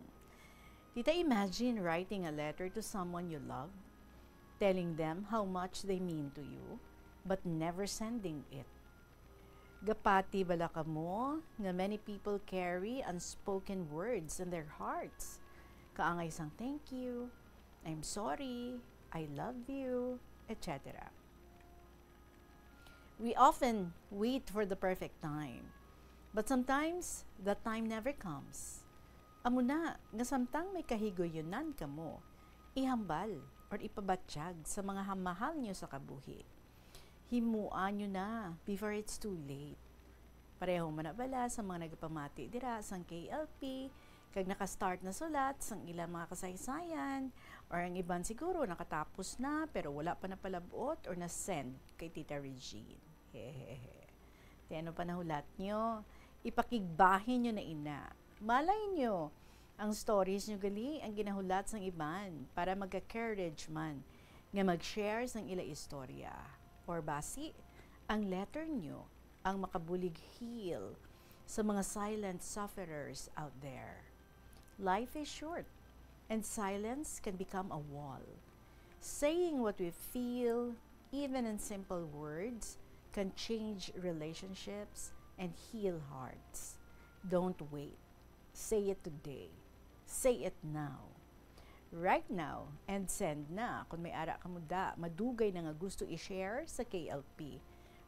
Tita, imagine writing a letter to someone you love, telling them how much they mean to you, but never sending it. Gapati bala kamo nga many people carry unspoken words in their hearts? Kaangay sang thank you, I'm sorry, I love you, et cetera. We often wait for the perfect time, but sometimes the time never comes. Amo na nga samtang may kahigayonan kamo, ihambal or ipabatyag sa mga hamahal nyo sa kabuhi. Himoa nyo na before it's too late. Pareho man na bala sa mga nagapamati dira sang K L P, kag naka-start na sulat sang ilang mga kasaysayan, or ang iban siguro nakatapos na pero wala pa napalab-ot or na-send kay Tita Regine. Hehehe. Ti ano pa nahulat nyo? Ipakigbahin nyo na ina. Malay nyo, ang stories nyo gali ang ginahulat sang iban para magka-courage man nga mag-share sang ila istorya. Or basi, ang letter nyo ang makabulig heal sa mga silent sufferers out there. Life is short, and silence can become a wall. Saying what we feel, even in simple words, can change relationships and heal hearts. Don't wait. Say it today. Say it now. Right now, and send na kung may ara kamo da madugay na nga gusto i-share sa K L P.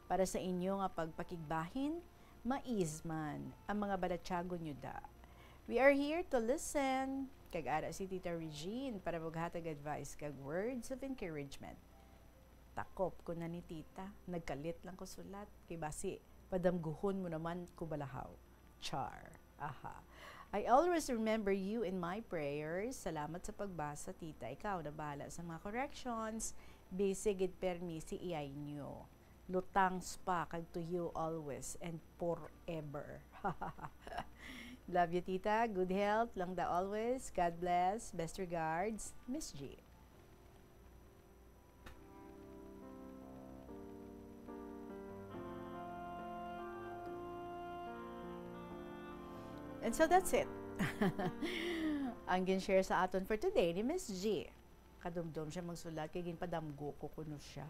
Para sa inyo nga pagpakigbahin, ma-ease man ang mga balatyagon nyo da. We are here to listen. Kag ara si Tita Regine para maghatag advice kag words of encouragement. Takop ko na ni Tita, nagkalit lang ko sulat, kay basi padamguhon mo naman ko balahaw. Char. Aha. I always remember you in my prayers. Salamat sa pagbasa, Tita. Ikaw na bahala sa mga corrections. Busy gid permi si iyay nyo. Lutang spa kag to you always and forever. Love you, tita. Good health lang da always. God bless. Best regards, Miss G. And so that's it. Ang gin-share sa aton for today ni Miss G. Kadumdom siya magsulat, kay ginpadamgo ko kuno siya.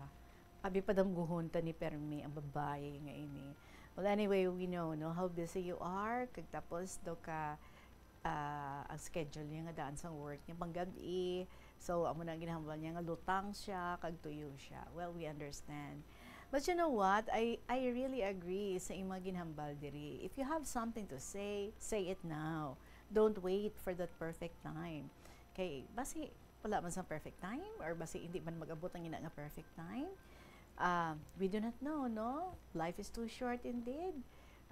Abi, padamguhon ta ni permi ang babae nga ini. Well, anyway, we know, no, how busy you are. Kag tapos daw ka, ah, ang schedule niya nga daan sang work niya panggab-i. So, amo na ang ginahambal niya nga lutang siya, kag tuyo siya. Well, we understand. But you know what? I, I really agree sa imong ginhambal diri. If you have something to say, say it now. Don't wait for that perfect time. Kay, basi, wala man sa perfect time, or basi hindi man mag-abot ang ina nga perfect time. Ah, we do not know, no? Life is too short indeed.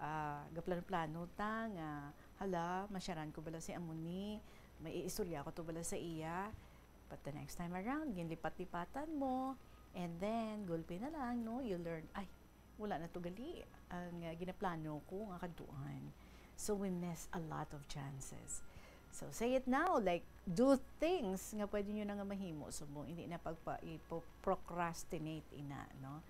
Ah, gaplano-plano ta nga, "Hala, masyaran ko bala si amo ni? May iistorya ko to bala sa iya?" But the next time around, ginlipat-lipatan mo, and then, gulpi na lang, no? You learn, "Ay, wala na to gali ang, ah, ginaplano ko nga kadtuan." So, we miss a lot of chances. So, say it now, like, do things nga pwede nyo na nga mahimo subong hindi na pagpa-, ipo-, procrastinate ina, no?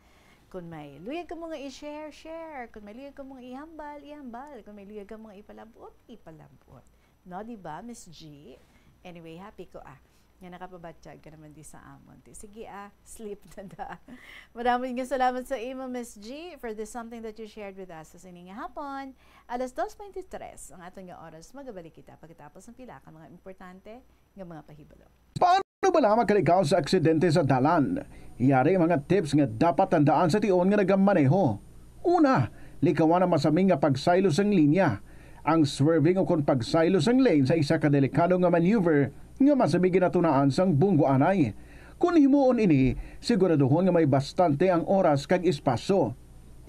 Kung may luyag ka mo nga i-share, share. Kung may luyag ka mo nga ihambal, ihambal. Kung may luyag ka mo nga ipalabot, ipalabot. No, di ba, Miss G? Anyway, happy ko, ah, nga nakapabatyag ka naman di sa amon. Ti, sige, ah, sleep na da. Maraming nga salamat sa imo, Miss G, for this something that you shared with us sa sining nga hapon. Alas dos twenty-three ang aton nga oras. Magabalik kita pagkatapos ng pila ka mga importante nga mga pahibalo. Paano bala makalikaw sa aksidente sa dalan? Yari mga tips nga dapat tandaan sa tion nga nagamaneho. Una, likawan ang masami nga pagsaylo sang linya. Ang swerving ukon pagsaylo sang lane sa isa ka delikado nga maneuver nga masami ginatunaan sang bunggoanay. Kon himuon ini, siguraduhon nga may bastante ang oras kag espasyo.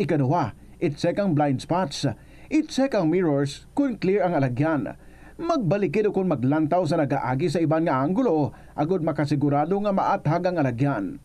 Ikaduha, i-check ang blind spots. I-check ang mirrors kon clear ang alagyan. Magbalikid ukon maglantaw sa nagaagi sa iban nga anggulo agod makasigurado nga maathag ang alagyan.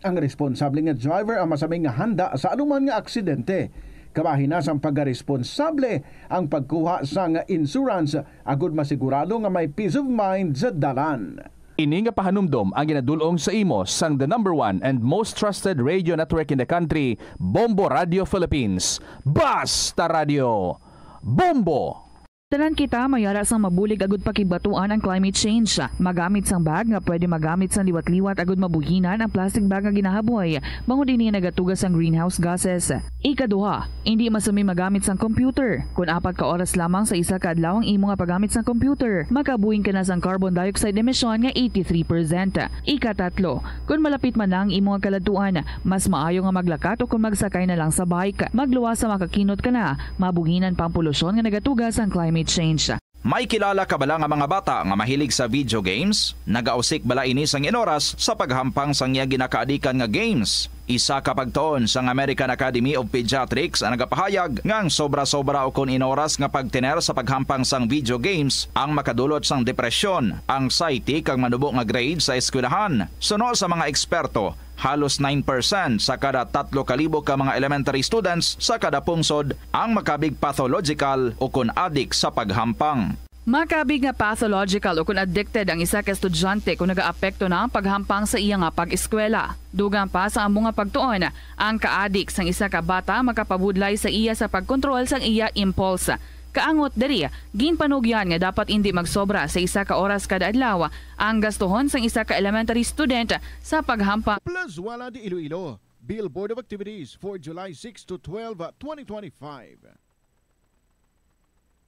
Ang responsable nga driver ang masami nga handa sa anuman nga aksidente. Kabahin na sang pagkaresponsable ang pagkuha sang insurance agod masigurado nga may peace of mind sa dalan. Ini nga pahanumdom ang ginadul-ong sa imo sang the number one and most trusted radio network in the country, Bombo Radio Philippines. Basta Radio Bombo! Tanan kita may ara sang mabulig agud pakigbatuan ang climate change. Magamit sang bag nga pwede magamit sang liwat-liwat agud mabuhinan ang plastic bag nga ginahaboy, bangod ini nagatuga sang greenhouse gases. Ikaduha, indi masami magamit sang computer. Kon apat ka oras lamang sa isa ka adlaw ang imo nga paggamit sang computer, makabuhin ka na sang carbon dioxide emission nga eighty-three percent. Ikatatlo, kon malapit man na ang imo nga kaladtuan, mas maayo nga maglakat o kon magsakay na lang sa bike. Magluwas sa makakinot ka na, mabuhinan pa ang polusyon nga nagatuga sang climate change. May kilala ka bala nga mga bata nga mahilig sa video games? Nagausik bala ini sang inoras sa paghampang sang iya ginakaadikan nga games? Isa ka pagtuon sang American Academy of Pediatrics ang nagapahayag nga ang sobra-sobra ukon inoras nga pagtener sa paghampang sang video games ang makadulot sang depresyon, anxiety, kag manubo nga grade sa eskwelahan. Suno sa mga eksperto, halos nine percent sa kada tatlo ka libo ka mga elementary students sa kada pungsod ang makabig pathological o kon adik sa paghampang. Makabig nga pathological o kon addicted ang isa ka estudyante kon nagaapekto na ang paghampang sa iya nga pag-eskwela. Dugang pa sa amo nga pagtuon, ang kaadik sang isa ka bata makapabudlay sa iya sa pagkontrol sang iya impulse. Kaangot diri, ginpanugyan nga dapat indi magsobra sa isa ka oras kada adlaw ang gastuhon sang isa ka elementary student sa paghampang. Plazuela de Iloilo, Billboard of Activities for July six to twelve, twenty twenty-five.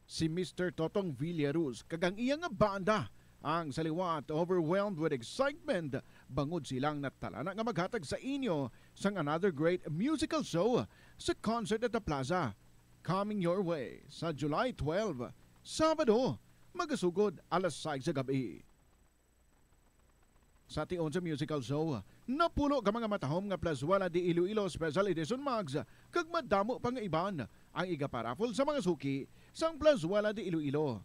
Si Mister Totong Villaruz kag ang iya nga banda ang sa liwat overwhelmed with excitement bangod silang natalana nga maghatag sa inyo sang another great musical show sa Concert at the Plaza. Coming your way sa July twelve, Sabado, magasugod alas sais sa gab-i. Sa tion sa musical show, napulo ka mga matahom nga Plazuela de Iloilo Special Edition mugs kag madamo pa nga iban ang igaparaffle sa mga suki sang Plazuela de Iloilo.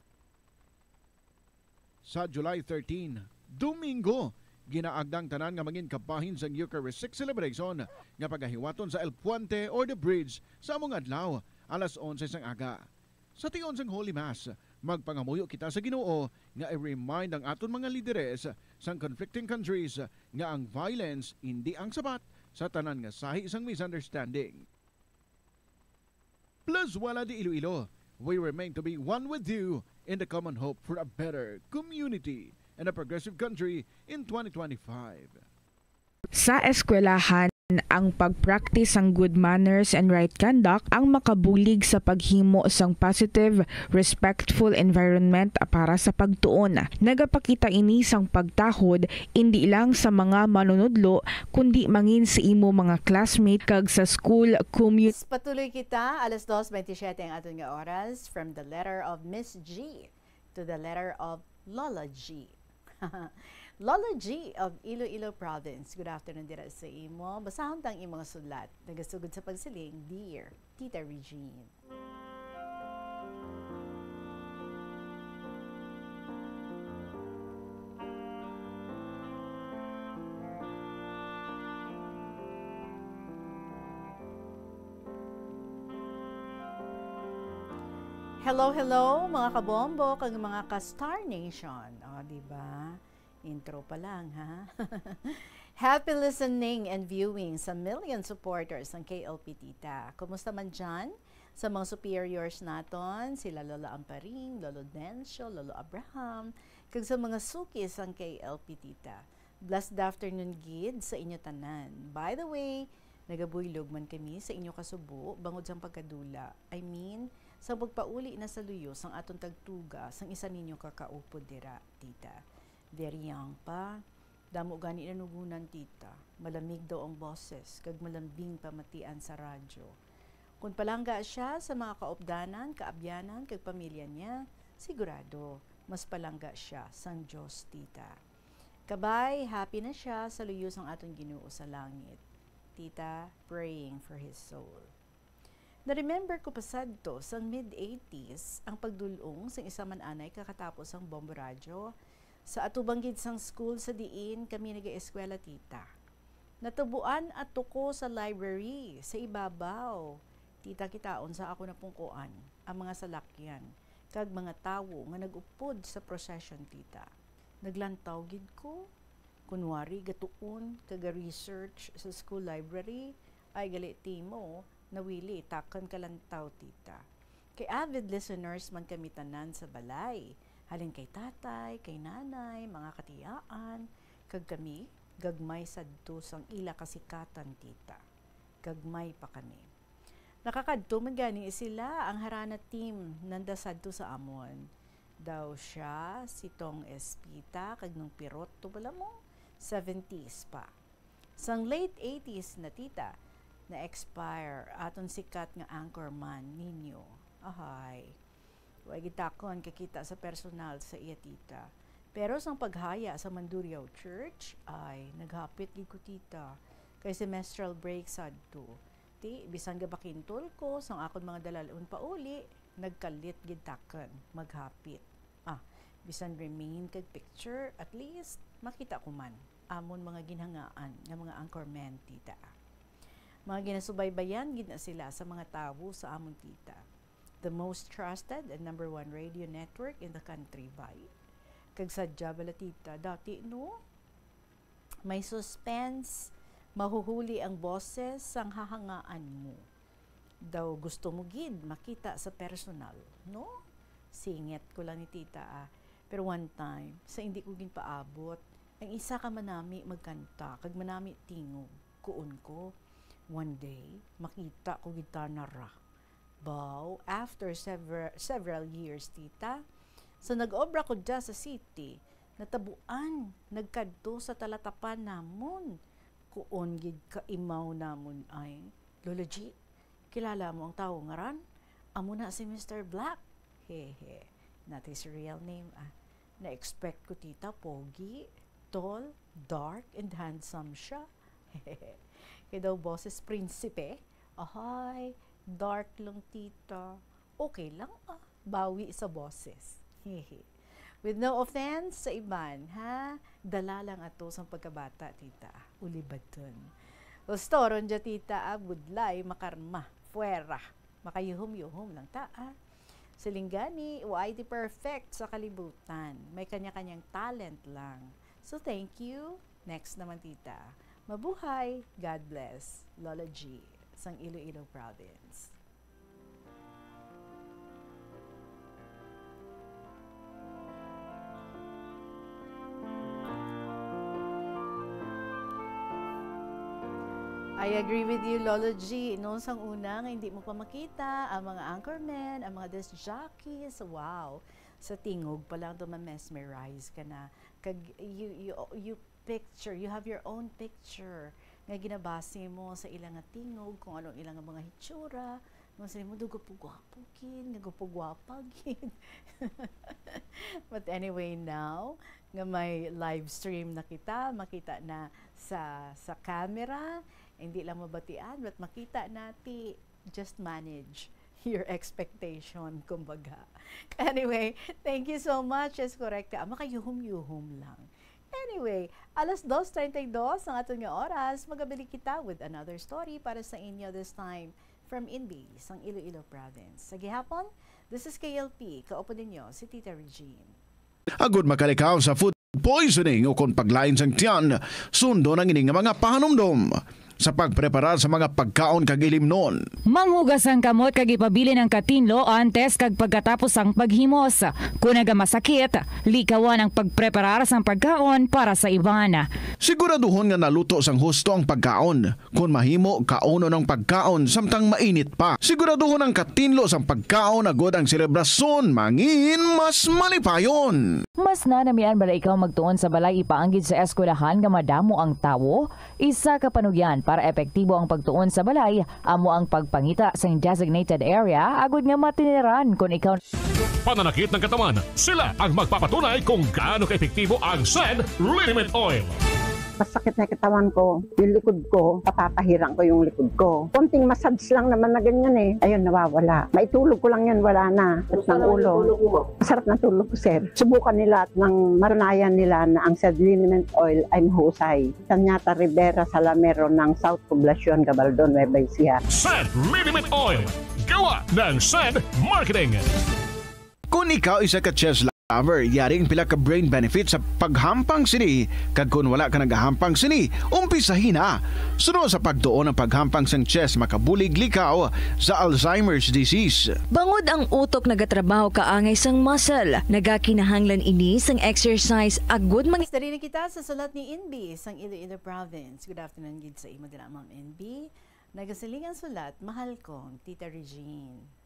Sa July thirteen, Domingo, Ginaagda ang tanan nga mangin kabahin sang Eucharistic celebration nga pagahiwaton sa El Puente or the Bridge sa among adlaw, alas onse sang aga. Sa tion sang Holy Mass, magpangamuyo kita sa Ginoo nga i-remind ang aton mga lideres sang conflicting countries nga ang violence indi ang sabat sa tanan nga sahi sang misunderstanding. Plus, wala di Iloilo, we remain to be one with you in the common hope for a better community and a progressive country in twenty twenty-five. Sa eskwelahan, ang pag-practice sang good manners and right conduct ang makabulig sa paghimo sang positive, respectful environment para sa pagtuon. Nagapakita ini sang pagtahod indi lang sa mga manunudlo, kundi mangin sa imo mga classmate kag sa school community. Patuloy kita, alas dos bentisiete ang aton nga oras, from the letter of Miss G to the letter of Lola G. Lola G of Iloilo Province, good afternoon dira sa imo. Basahon tang imong sulat. Nagasugod sa pagsiling, Dear Tita Regine. Hello, hello, mga kabombo kag mga ka-Star Nation. O, di ba? Intro pa lang, ha? Happy listening and viewing sa million supporters ng K L P Tita. Kumusta man dyan? Sa mga superiors naton, sila Lola Amparing, Lolo Dencio, Lolo Abraham, kag sa mga suki sang K L P Tita. Blessed afternoon gid sa inyo tanan. By the way, nagabuylog man kami sa inyo kasubo bangod sang pagkadula. I mean, sang pagpauli na sa luyo sang aton tagtuga sang isa ninyo ka kaupod dira, Tita. Very young pa. Damo gani nanugunan, Tita. Malamig daw ang boses, kag malambing pamatian sa radyo. Kon palangga sia sa mga kaupdanan, kaabyanan, kag pamilya niya, sigurado, mas palangga sia sang Dios, Tita. Kabay, happy na sia sa luyo sang aton Ginoo sa langit. Tita, praying for his soul. Na-remember ko pa sadto sang mid eighties ang pagdul-ong sang isa man anay ka katapo sang Bombo Radyo sa atubang gid sang school sa diin kami nagaeskwela, Tita. Natuboan ato ko sa library sa ibabaw, Tita, kitaon sa ako napungkoan ang mga salakyan kag mga tawo nga nag-upod sa procession, Tita. Naglantaw gid ko. Kunwari, gatuon kag ga-research sa school library, ay gali timo, nawili, takon ka lang taw, Tita. Kay avid listeners man kami tanan sa balay, halin kay tatay, kay nanay, mga katiyaan, kag kami, gagmay sadto sang ila kasikatan, Tita. Gagmay pa kami. Nakakadto man gani sila, ang Harana team, nanda sadto sa amon. Daw sia, si Tong Espita, kag Nung Pirot, to bala mo, seventies pa. Sang late eighties na, Tita, na-expire aton sikat nga anchorman ninyo. Ahay. Wa gid takon kakita sa personal sa iya, Tita. Pero sang paghaya sa Mandurriao Church, ay, naghapit gid ko, Tita. Kay semestral break sadto. Ti, bisan gabakintol ko sang akon mga dalal-on pauli, nagkalit gid takon maghapit. Ah, bisan remain kag picture, at least makita ko man amon mga ginhangaan nga mga anchorman, Tita. Mga ginasubaybayan gid na sila sa mga tawo sa amon, Tita. The most trusted and number one radio network in the country, bay. Kag sadya bala, Tita, dati, no? May suspense, mahuhuli ang boses sang hahangaan mo. Daw gusto mo gid makita sa personal, no? Singit ko lang ni Tita, ah. Pero one time, sa hindi ko ginpaabot, ang isa ka manami magkanta kag manami tingog, kuon ko, "One day, makita ko gid tana ra." Baw, after sever-, several years, Tita, sa nag-obra ko dya sa city, natabuan, nagkadto sa talatapan namon. Kuon gid kaimaw namon ay, "Lola G, kilala mo ang tawo nga ran? Amo na si Mister Black." Hehe, not his real name, ah. Na-expect ko, Tita, pogi, tall, dark, and handsome siya. Kay daw boses prinsipe. Ahay, dark lang, Tita. Okay lang, ah. Bawi sa boses. Hehe. With no offense sa iban, ha? Dala lang ato sang pagkabata, tita. Ulibaton. Ustoron dya, tita, ah, budlay, makarma. Fuera. Makayuhom-yuhom lang ta, ah. Siling gani, wa ay di perfect sa kalibutan. May kanya-kanyang talent lang. So, thank you. Next naman, tita. Mabuhay. God bless. Lola G, sang Iloilo Province. I agree with you, Lolo G. Noon sang una nga hindi mo pa makita ang mga anchormen, ang mga disc jockeys, wow. Sa tingog pa lang, to ma-mesmerize ka na. Kag you, you, you picture, you have your own picture nga ginabase mo sa ila nga tingog, kung ano ang ila nga mga hitsura, nga sa mo, "Daw gwapo-gwapo gid, nga gwapo-gwapa gid." But anyway, now nga may live stream na kita, makita na sa, sa camera, hindi lang mabatian, but makita na ti, just manage your expectation, kumbaga. Anyway, thank you so much. Yes, correct ka. Makayuhom-yuhom lang. Anyway, alas dos treinta y dos ang aton nga oras. Magabalik kita with another story para sa inyo, this time from Inbi, sang Iloilo Province. Sa gihapon, this is K L P, kaupo ninyo si Tita Regine. Agud makalikaw sa food poisoning ukon paglain sang tiyan, sundon ang ini nga mga pahanumdom sa pagpreparar sa mga pagkaon kag ilimnon. Manghugas ang kamot kag ipabilin ang katinlo antes kag pagkatapos sang paghimos. Kon nagamasakit, likawan ang pagpreparar sang pagkaon para sa iban. Siguraduhon nga naluto sang husto ang pagkaon. Kon mahimo, kaunon ang pagkaon samtang mainit pa. Siguraduhon ang katinlo sang pagkaon agud ang selebrasyon mangin mas malipayon. Mas nanamian bala ikaw magtuon sa balay ipaanggid sa eskwelahan nga madamo ang tawo? Isa ka panugyan para epektibo ang pagtuon sa balay amo ang pagpangita sang designated area agud nga matiniran kon ikaw Pananakit ng katawan, sila ang magpapatunay kung gaano kaepektibo ang Send Liniment Oil. Masakit na katawan ko, yung likod ko, papapahirang ko yung likod ko. Konting massage lang naman na ganyan eh. Ayun, nawawala. Maitulog ko lang yan, wala na. Sakit ng ulo. Masarap na tulog ko, sir. Subukan nila at nang matunayan nila na ang Sed Liniment Oil ay mahusay. Sanyata Rivera Salamero ng South Poblacion, Gabaldon, Nueva Ecija. Send Liniment Oil. Gawa ng Send Marketing. Kung ikaw isa ka chess lover, yari ang pila ka brain benefit sa paghampang sini, kag kung wala ka nagahampang sini, umpisahi na. Suno sa pagtuon ang paghampang sang chess makabulig likaw sa Alzheimer's disease. Bangod ang utok nagatrabaho kaangay sang muscle, nagakinahanglan ini sang exercise agud mang- Dali na kita sa sulat ni N B sang Iloilo Province. Good afternoon gid sa imo dira, Ma'am N B. Nagasiling ang sulat, "Mahal kong Tita Regine."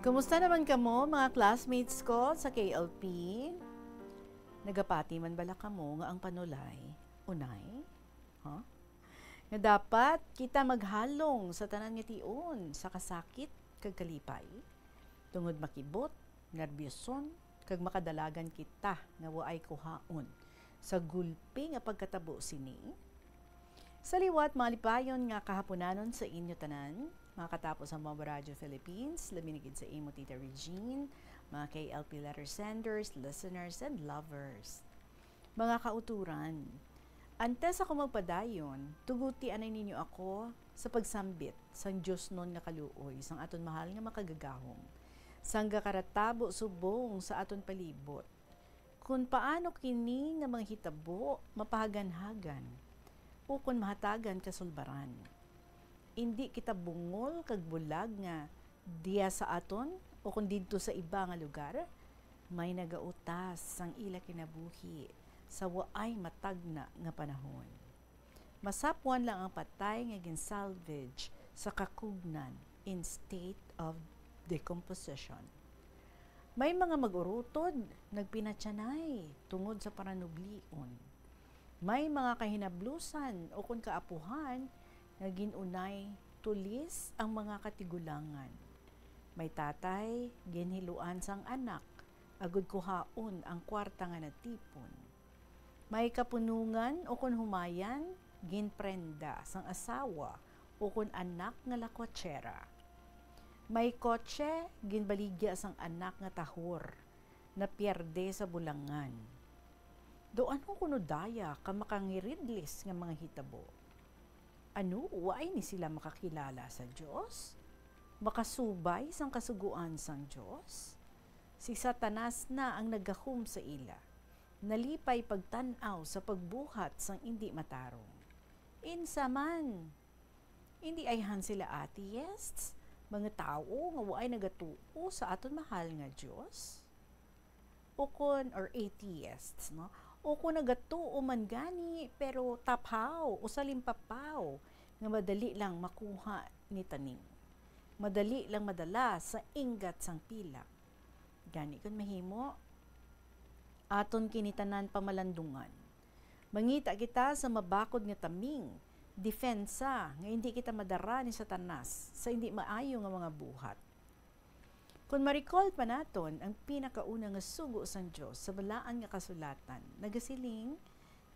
Kumusta naman kamo, mga classmates ko sa K L P? Nagapati man bala kamo nga ang panulay, unay? Ha? Nga dapat kita maghalong sa tanan nga tion, sa kasakit kag kalipay, tungod makibot, nerbyoson, kag makadalagan kita nga waay kuhaon sa gulpi nga pagkatabo sini. Sa liwat, malipayon nga kahaponanon sa inyo tanan, mga katapo sa Bombo Radyo Philippines, labi na gid sa imo, Tita Regine, mga K L P letter senders, listeners, and lovers. Mga kauturan, antes ako magpadayon, tuguti anay ninyo ako sa pagsambit sang diosnon nga kaluoy sang aton mahal nga Makagagahom, sang gakaratabo subong sa aton palibot. Kon paano kini nga mga hitabo mapahaganhagan ukon mahatagan kasulbaran. Indi kita bungol kag bulag nga diya sa aton ukon didto sa iba nga lugar, may nagautas sang ila kinabuhi sa waay matagna nga panahon. Masapwan lang ang patay nga gin-salvage sa kakugnan in state of decomposition. May mga mag-urutod nagpinatyanay tungod sa paranublion. May mga kahinablusan ukon kaapuhan nga gin-unay tulis ang mga katigulangan. May tatay ginhiluan sang anak agud kuhaon ang kwarta nga natipon. May kapunongan ukon humayan ginprenda sang asawa ukon anak nga lakwatsera. May kotse ginbaligya sang anak nga tahor, napierde sa bulangan. Daw ano kuno daya ka makangiridlis nga mga hitabo? Ano, wa ini sila makakilala sa Dios? Makasubay sang Kasugoan sang Dios? Si Satanas na ang naggahom sa ila. Nalipay pagtan-aw sa pagbuhat sang indi matarong. Insa man? Indi ayhan sila atheists, mga tawo nga waay nagatuo sa aton mahal nga Dios? Ukon, or atheists, no? Ukon nagatuo man gani, pero taphaw o salimpapaw nga madali lang makuha ni taning. Madali lang madala sa inggat sang pilak. Gani kon mahimo, aton kini tanan pamalandungan. Mangita kita sa mabakod nga taming, depensa nga indi kita madara ni Satanas sa indi maayo nga mga buhat. Kon ma-recall pa naton ang pinakauna nga sugo sang Dios sa Balaan nga Kasulatan, nagasiling,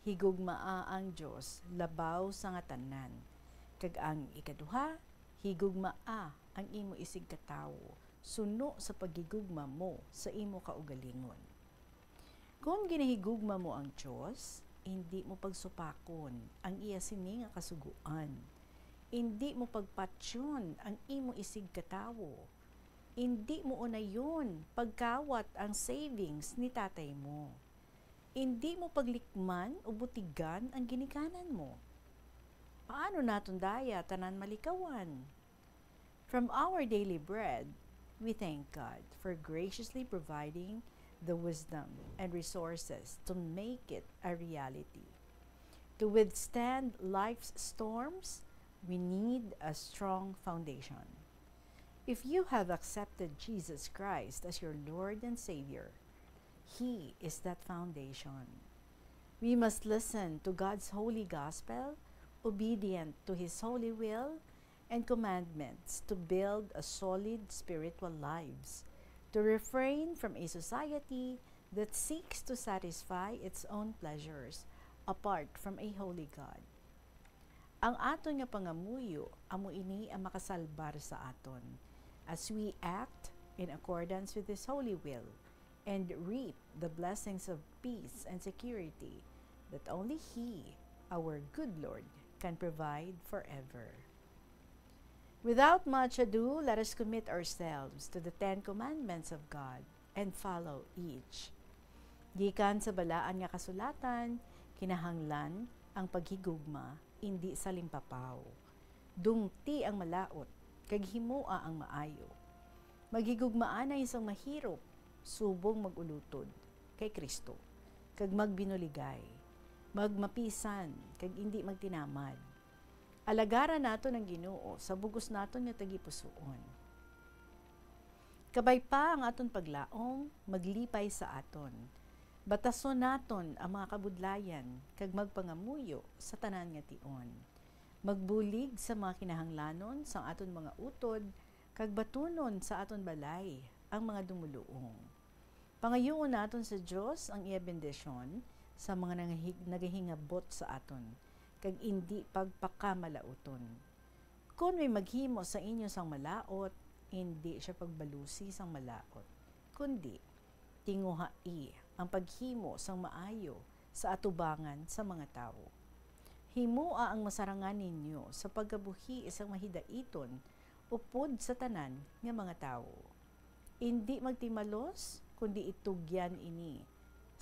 "Higugmaa ang Dios labaw sa nga tanan," kag ang ikaduha, "Higugmaa ang imo isigkatawo suno sa paghigugma mo sa imo kaugalingon." Kon ginahigugma mo ang Dios, indi mo pagsupakon ang iya sini nga kasugoan. Indi mo pagpatyon ang imo isigkatawo. Indi mo unayon pagkawat ang savings ni tatay mo. Indi mo paglikman o butigan ang ginikanan mo. Paano naton daya tanan malikawan? From our daily bread, we thank God for graciously providing the wisdom and resources to make it a reality. To withstand life's storms, we need a strong foundation. If you have accepted Jesus Christ as your Lord and Savior, He is that foundation. We must listen to God's holy gospel, obedient to His holy will and commandments, to build a solid spiritual lives, to refrain from a society that seeks to satisfy its own pleasures apart from a holy God. Ang aton nga pangamuyo amo ini ang makasalbar sa aton, as we act in accordance with His holy will and reap the blessings of peace and security that only He, our good Lord, can provide forever. Without much ado, let us commit ourselves to the Ten Commandments of God and follow each. Gikan sa Balaan nga Kasulatan, kinahanglan ang paghigugma, indi salimpapaw. Dungti ang malaut, kag himoa ang maayo. Maghigugmaanay sang mahirop, subong mag-ulotod kay Cristo, kag magbinuligay, magmapisan, kag indi magtinamad. Alagaran naton ang Ginoo sa bug-os naton nga tagipusoon. Kabay pa ang aton paglaom, maglipay sa aton. Batason naton ang mga kabudlayan kag magpangamuyo sa tanan nga tion. Magbulig sa mga kinahanglanon sang aton mga utod kag batunon sa aton balay ang mga dumoluong. Pangayuon naton sa Dios ang iya bendisyon sa mga nangahig-, nagahingabot sa aton, kag indi pagpakamalauton. Kon may maghimo sa inyo sang malaut, indi sia pagbalusi sang malaut, kundi tinguhai ang paghimo sang maayo sa atubangan sa mga tawo. Himoa ang masarangan ninyo sa pagkabuhi sang mahidaiton upod sa tanan nga mga tawo. Indi magtimalos, kundi itugyan ini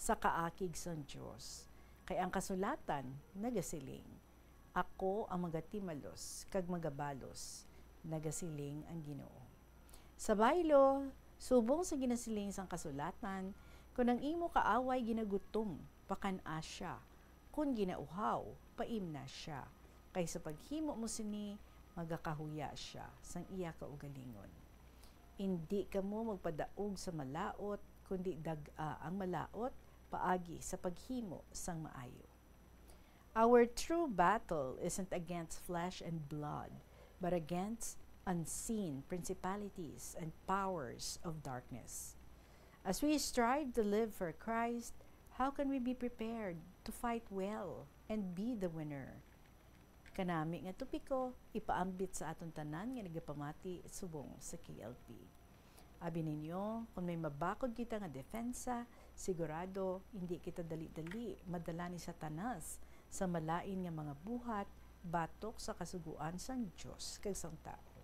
sa kaakig sang Dios. Kay ang kasulatan nagasiling, "Ako ang magatimalos kag magabalos," nagasiling ang Ginoo. Sa baylo, subong sa ginasiling sang kasulatan, "Kon ang imo kaaway ginagutom, pakan-a sia, kon ginauhaw, paimna sia, kay sa paghimo mo sini, magakahuya sia sang iya kaugalingon." Indi kamo magpadaog sa malaut, kundi dag-a ang malaut paagi sa paghimo sang maayo. Our true battle isn't against flesh and blood, but against unseen principalities and powers of darkness. As we strive to live for Christ, how can we be prepared to fight well and be the winner? Kanami nga topiko, ipaambit sa aton tanan nga nagapamati subong sa K L P. Abi ninyo, kon may mabakod kita nga depensa, sigurado hindi kita dali-dali madala ni Satanas sa malain nga mga buhat batok sa kasugoan sang Dios kag sang tawo.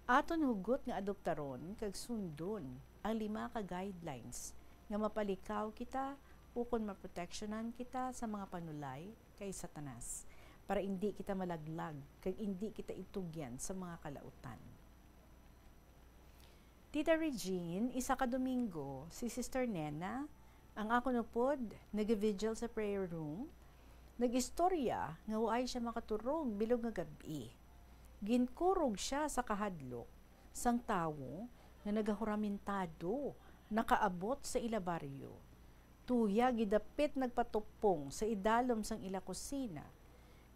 Aton hugot nga adoptaron kag sundon ang lima ka guidelines nga mapalikaw kita ukon maproteksyonan kita sa mga panulay kay Satanas, para indi kita malaglag kag indi kita itugyan sa mga kalautan. Tita Regine, isa ka Domingo, si Sister Nena, ang akon upod, nag-vigil sa prayer room, nag-istorya nga waay siya makaturog bilog nga gab-i. Ginkurog siya sa kahadlok sang tawo nga nagahuramentado nakaabot sa ila baryo. Tuya gidapit nagpatupong sa idalom sang ila kusina.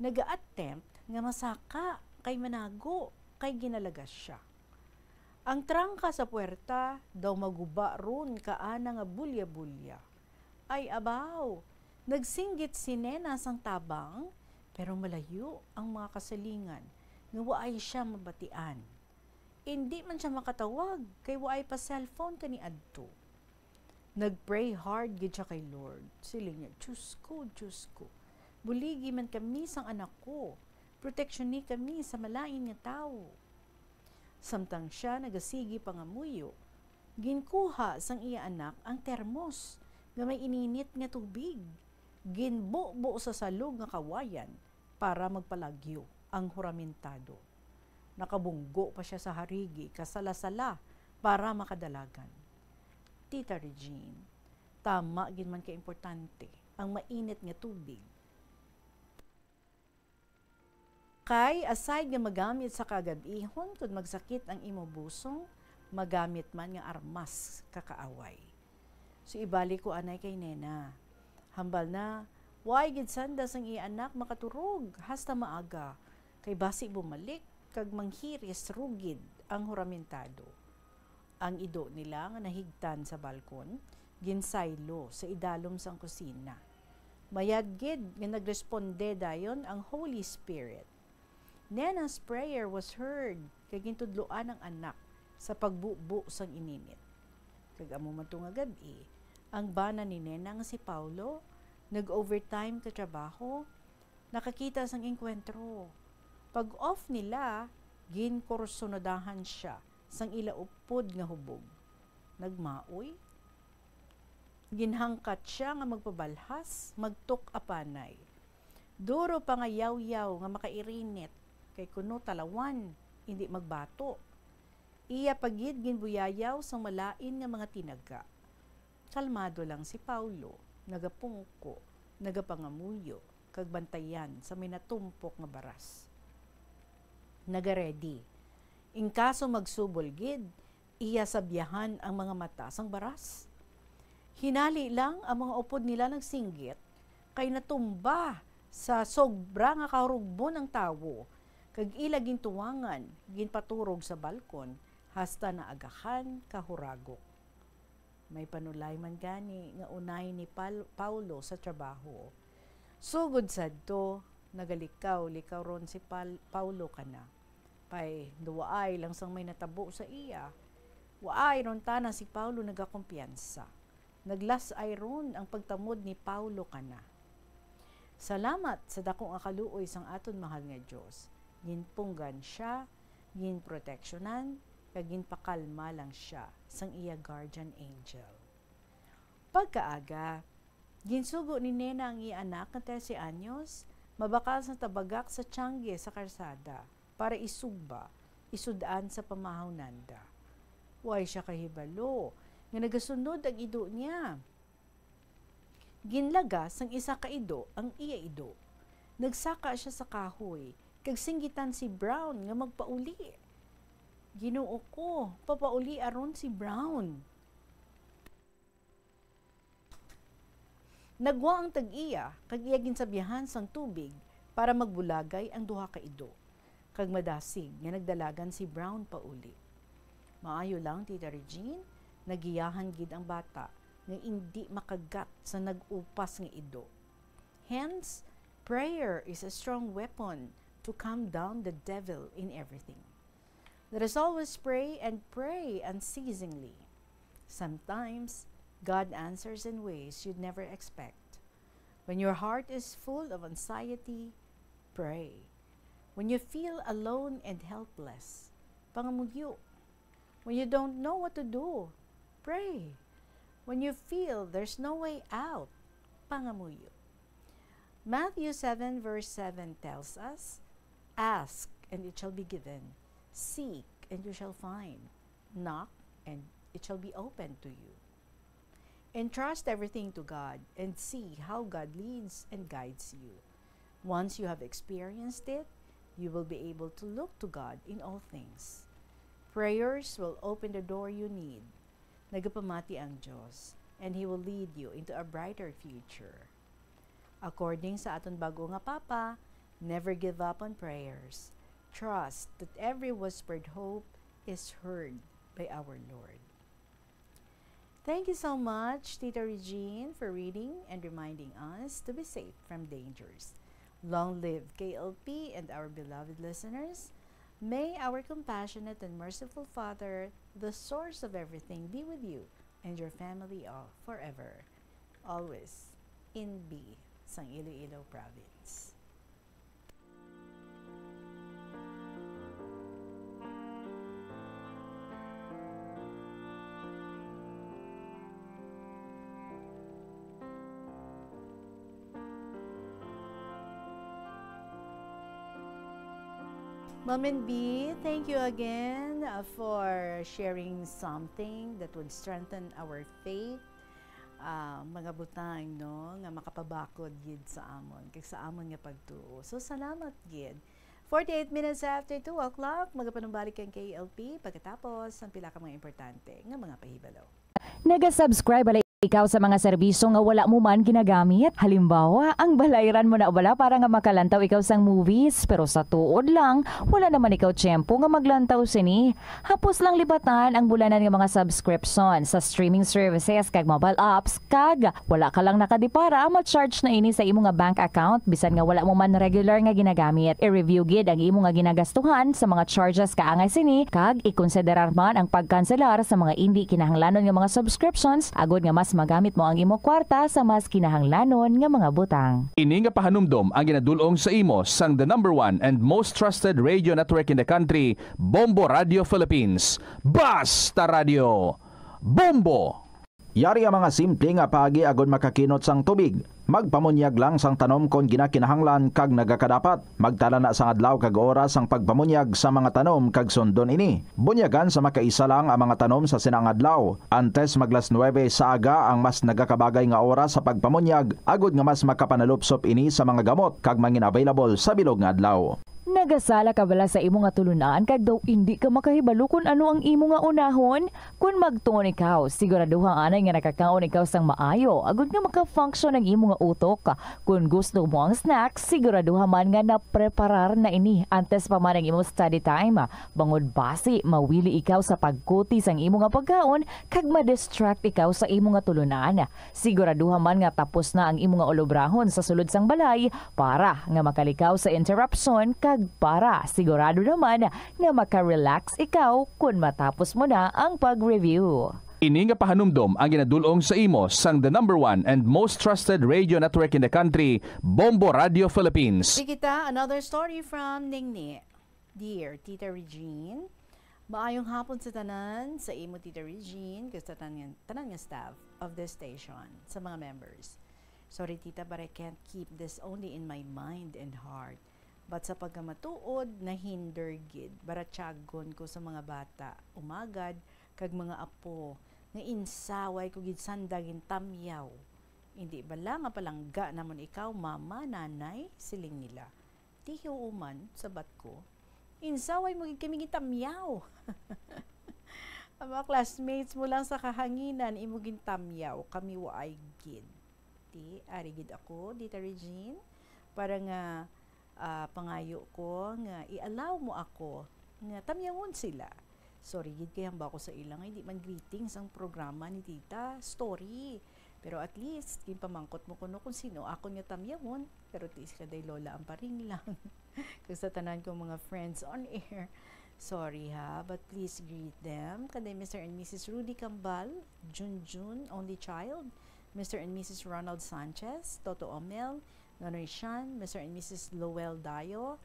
Naga-attempt nga masaka kay manago kay ginalagas siya. Ang trangka sa puwerta daw maguba ron ka ana nga bulya-bulya. Ay, abaw! Nagsinggit si Nena sang tabang, pero malayo ang mga kasilingan nga waay siya mabatian. Indi man siya makatawag kay waay pa cellphone kaniadto. Nag-pray hard gid siya kay Lord. Siling niya, "Diyos ko, Diyos ko, buligi man kami sang anak ko. Proteksyoni kami sa malain nga tawo." Samtang siya nagasigi pangamuyo, ginkuha sang iya anak ang termos nga may ininit nga tubig. Ginbubo sa salog nga kawayan para magpalagyo ang huramentado. Nakabunggo pa sia sa harigi ka sala-sala para makadalagan. Tita Regine, tama gid man ka importante ang mainit nga tubig. Kay aside nga magamit sa kagab-ihon kon magsakit ang imo busong, magamit man nga armas ka kaaway. So, ibalik ko anay kay Nena. Hambal na, way gid sanda sang iya anak makaturog hasta maaga, kay basi bumalik kag manghiris rugid ang huramentado. Ang ido nila nga nahigtan sa balkon, ginsaylo sa idalom sang kusina. Mayad gid nga nagresponde dayon ang Holy Spirit. Nena's prayer was heard, kag gintudloan ang anak sa pagbubo sang ininit. Kag amo man to nga gab-i, ang bana ni Nena nga si Paulo nag-overtime ka trabaho, nakakita sang engkwentro. Pag-off nila, ginkursunodahan sia sang ila upod nga hubog. Nagmaoy, ginhangkat sia nga magpabalhas, magtuk-apanay. Duro pa nga yawyaw nga makairinit, kay kuno talawan, indi magbato. Iya pa gid ginbuyayaw sang malain nga mga tinaga. Kalmado lang si Paulo, nagapungko, nagapangamuyo, kag bantayan sa may natumpok nga baras. Nagaredi. In kaso magsubol gid, iya sabyahan ang mga mata sang baras. Hinali lang ang mga upod nila nagsinggit, kay natumba sa sobra nga kahurugbon ang tawo, kag ila gintuwangan, ginpaturog sa balkon, hasta naagahan ka huragok. May panulay man gani nga unay ni Pal-, Paulo sa trabaho. Sugod sadto, nagalikaw-likaw ron si Pal-, Paulo kana. Kay daw waay lang sang may natabo sa iya. Waay ron tana si Paulo nagakumpiyansa. Naglas-ay ron ang pagtamod ni Paulo kana. Salamat sa dako nga kaluoy sang aton mahal nga Dios. Ginpunggan sia, ginproteksyonan, kag ginpakalma lang sia sang iya guardian angel. Pagkaaga, ginsugo ni Nena ang iya anak nga trese anyos, mabakal sang tabagak sa tiyangge sa karsada, para isugba, isud-an sa pamahaw nanda. Way siya kahibalo nga nagasunod ang ido niya. Ginlagas sang isa ka ido ang iya ido. Nagsaka sia sa kahoy, kag singgitan si Brown nga magpauli. Ginoo ko, papauli aron si Brown. Nagwa ang tag-iya kag iya ginsabyahan sang tubig para magbulagay ang duha ka ido, kag madasig nga nagdalagan si Brown pauli. Maayo lang, Tita Regine, nagiyahan gid ang bata nga indi makagat sa nag-upas nga ido. Hence, prayer is a strong weapon to calm down the devil in everything. Let us always pray and pray unceasingly. Sometimes, God answers in ways you'd never expect. When your heart is full of anxiety, pray. When you feel alone and helpless, pangamuyo. When you don't know what to do, pray. When you feel there's no way out, pangamuyo. Matthew seven verse seven tells us, "Ask, and it shall be given. Seek, and you shall find. Knock, and it shall be opened to you." Entrust everything to God and see how God leads and guides you. Once you have experienced it, you will be able to look to God in all things. Prayers will open the door you need. Nagapamati ang Dios, and He will lead you into a brighter future. According sa aton bag-o nga Papa, never give up on prayers. Trust that every whispered hope is heard by our Lord. Thank you so much, Tita Regine, for reading and reminding us to be safe from dangers. Long live K L P and our beloved listeners. May our compassionate and merciful Father, the source of everything, be with you and your family all forever. Always in B sang Iloilo Province. Ma'am and B, thank you again, uh, for sharing something that would strengthen our faith, ah, mga butang, no, nga makapabakod gid sa amon, kag sa amon nga pagtuo. So, salamat gid. Forty-eight minutes after two o'clock, magapanumbalik ang K L P pagkatapos ang pila ka mga importante nga mga pahibalo. Naga-subscribe bala ikaw sa mga serbisyo nga wala mo man ginagamit? Halimbawa, ang balayran mo na bala para nga makalantaw ikaw sang movies, pero sa tuod lang, wala naman ikaw tiyempo nga maglantaw sini. Hapos lang libatan ang bulanan nga mga subscription sa streaming services kag mobile apps, kag wala ka lang nakadipara, ma-charge na ini sa imo nga bank account bisan nga wala mo man regular nga ginagamit. I-review gid ang imo nga ginagastuhan sa mga charges kaangay sini, kag ikonsiderar man ang pagkanselar sa mga indi kinahanglanon nga mga subscriptions, agod nga mas magamit mo ang imo kwarta sa mas kinahanglanon nga mga butang. Ini nga pahanumdom ang ginadul-ong sa imo sang the number one and most trusted radio network in the country, Bombo Radio Philippines. Basta Radio, Bombo! Yari ang mga simple nga paagi agod makakinot sang tubig. Magpamunyag lang sang tanom kon ginakinahanglan kag nagakadapat. Magtala na sang adlaw kag oras sang pagpamunyag sa mga tanom kag sundon ini. Bunyagan sa makaisa lang ang mga tanom sa sina nga adlaw. Antes mag las nuebe sa aga ang mas nagakabagay nga oras sa pagpamunyag, agod nga mas makapanalupsop ini sa mga gamot kag mangin-available sa bilog nga adlaw. Nagasala ka bala sa imo nga tulunan kag daw indi ka makahibalo kon ano ang imo nga unahon? Kon magtuon ikaw, siguraduha anay nga nakakaon ikaw sang maayo, agud nga maka-function ang imo nga utok. Kon gusto mo ang snack, siguraduha man nga napreparar na ini antes pa man ang imo study time, bangod basi mawili ikaw sa pagkuti sang imo nga pagkaon kag ma-distract ikaw sa imo nga tulunan. Siguraduha man nga tapos na ang imo nga ulobrahon sa sulod sang balay para nga makalikaw sa interruption kag para sigurado naman nga maka-relax ikaw kon matapos mo na ang pag-review. Ini nga pahanumdom ang ginadul-ong sa imo sang the number one and most trusted radio network in the country, Bombo Radio Philippines. Di kita, another story from Ningni. Dear Tita Regine, maayong hapon sa tanan, sa imo, Tita Regine, kag sa tanan, tanan nga staff of this station, sa mga members. Sorry, Tita, but I can't keep this only in my mind and heart. But sa pagkamatuod, nahinder gid. Baratyagon ko sa mga bata, umagad, kag mga apo, nga insaway ko gid sanda gintamyaw. Indi bala nga palangga namon ikaw, mama, nanay, siling nila. Tihi, oo man, sabat ko. Insaway mo gid kami gintamyaw. Ang mga classmates mo lang sa kahanginan imo gintamyaw, kami waay gid. Ti, ari gid ako, Tita Regine, para nga, ah, pangayo ko nga i-allow mo ako nga tamyawon sila. Sorry gid kay hambal ko sa ila nga hindi man greetings ang programa ni Tita, story. Pero at least, ginpamangkot mo kuno kung sino akon nga tamyawon, pero ti si Kaday Lola ang paring lang. Kag sa tanan kong mga friends on air, sorry ha, but please greet them. Kaday Mister and Missus Rudy Cambal, Junjun, only child, Mister and Missus Ronald Sanchez, Toto Omel, Nonoy Shan, Mister and Missus Lowell Dayo,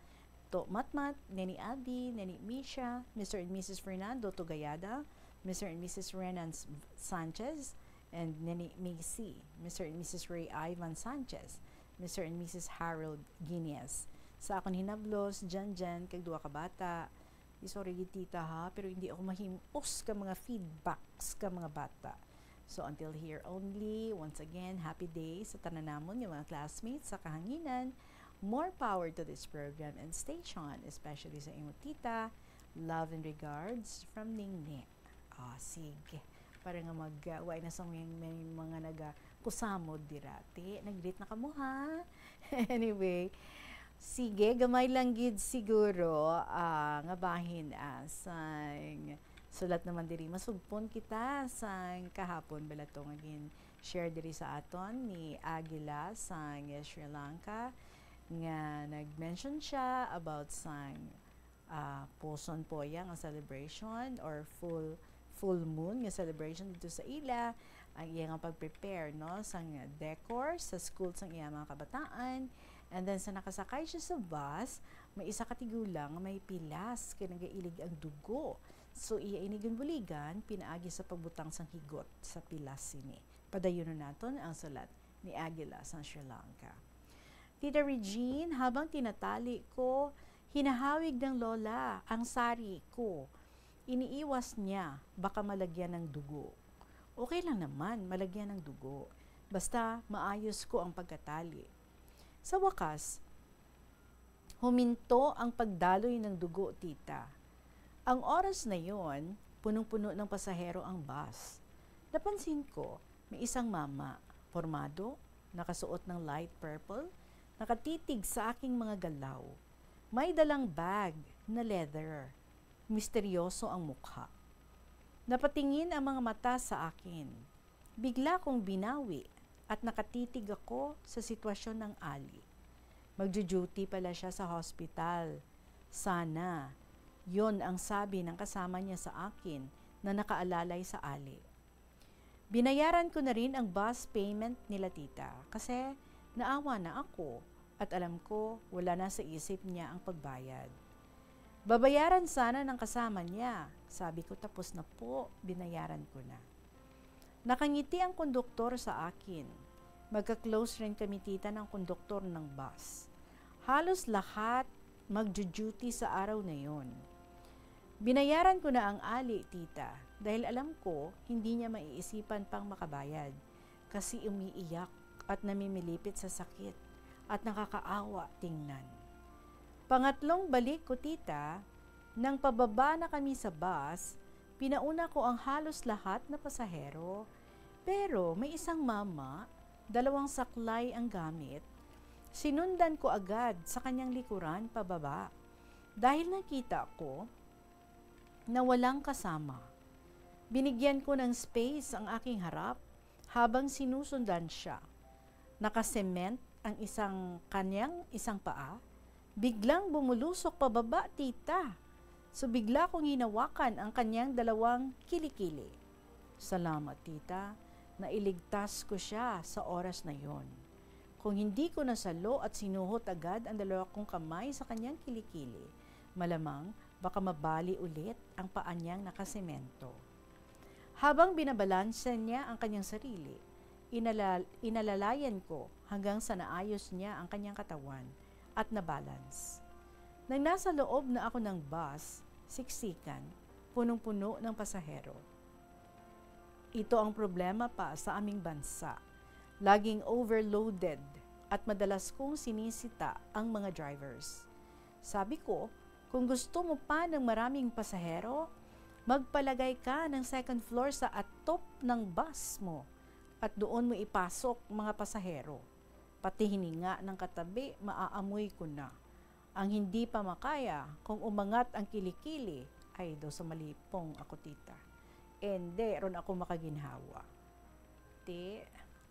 To Matmat, Neni Abby, Neni Misha, Mister and Missus Fernando Togayada, Mister and Missus Renan S-, Sanchez, and Neni Macy, Mister and Missus Ray Ivan Sanchez, Mister and Missus Harold Guinness. Sa akon hinablos, Jan Jan, kag duha ka bata. Di, sorry gid, Tita, ha, pero hindi ako mahim-os ka mga feedbacks ka mga bata. So, until here only, once again, happy day sa tanan namon nga mga classmates sa kahanginan. More power to this program and station, especially sa imo, Tita. Love and regards from Ningni. Ah, sige. Para nga mag, uh, way na sa may, may mga naga-, kusamod dira. Ti, nag-greet na kamo, ha? Anyway, sige, gamay lang gid siguro, ah, nga bahin, ah, sang sulat naman diri. Masugpon kita sang kahapon bala to nga gin-share diri sa aton ni Aguila sang Sri Lanka, nga nag-mention siya about sang, ah, Puson Poya nga celebration or full, full moon nga celebration dito sa ila, ang iya nga pag-prepare, no, sang decor sa school sang iya mga kabataan. And then, sa nakasakay siya sa bus, may isa ka tigulang nga may pilas kay nagailig ang dugo. So, iya ini ginbuligan pinaagi sa pagbutang sang higot sa pilas sini. Padayunon naton ang sulat ni Aguila sa Sri Lanka. Tita Regine, habang tinatali ko, hinahawig ng lola ang sari ko. Iniiwas niya, baka malagyan ng dugo. Okay lang naman, malagyan ng dugo. Basta maayos ko ang pagkatali. Sa wakas, huminto ang pagdaloy ng dugo, Tita. Ang oras na yon, punong-puno ng pasahero ang bus. Napansin ko, may isang mama, pormado, nakasuot ng light purple, nakatitig sa aking mga galaw. May dalang bag na leather. Misteryoso ang mukha. Napatingin ang mga mata sa akin. Bigla kong binawi at nakatitig ako sa sitwasyon ng ali. Magjo-duty pala siya sa hospital. Sana. Yon ang sabi ng kasama niya sa akin na nakaalalay sa ali. Binayaran ko na rin ang bus payment nila, Tita, kasi naawa na ako at alam ko wala na sa isip niya ang pagbayad. "Babayaran sana ng kasama niya," sabi ko, "tapos na po, binayaran ko na." Nakangiti ang konduktor sa akin. Magka-close rin kami, Tita, ng konduktor ng bus. Halos lahat magjo-duty sa araw na yon. Binayaran ko na ang ali, Tita, dahil alam ko hindi niya maiisipan pang makabayad kasi umiiyak at namimilipit sa sakit at nakakaawa tingnan. Pangatlong balik ko, Tita, nang pababa na kami sa bus, pinauna ko ang halos lahat na pasahero. Pero may isang mama, dalawang saklay ang gamit. Sinundan ko agad sa kanyang likuran pababa dahil nakita ko na walang kasama. Binigyan ko ng space ang aking harap habang sinusundan siya. Naka-cement ang isang kanyang isang paa. Biglang bumulusok pababa, Tita. So, bigla kong hinawakan ang kanyang dalawang kilikili. Salamat, Tita. Nailigtas ko siya sa oras na yon. Kung hindi ko nasalo at sinuhot agad ang dalawa kong kamay sa kanyang kilikili, malamang baka mabali ulit ang paa niyang nakasemento. Habang binabalanse niya ang kanyang sarili, inala-, inalalayan ko hanggang sa naayos niya ang kanyang katawan at nabalance. Nang nasa loob na ako ng bus, siksikan, punong-puno ng pasahero. Ito ang problema pa sa aming bansa. Laging overloaded at madalas kong sinisita ang mga drivers. Sabi ko, "Kung gusto mo pa ng maraming pasahero, magpalagay ka ng second floor sa atop ng bus mo At doon mo ipasok mga pasahero. Pati hininga ng katabi, maaamoy ko na. Ang hindi pa makaya, kung umangat ang kilikili, ay daw sa malipong ako, tita. Ende, ron ako makaginhawa. Ti,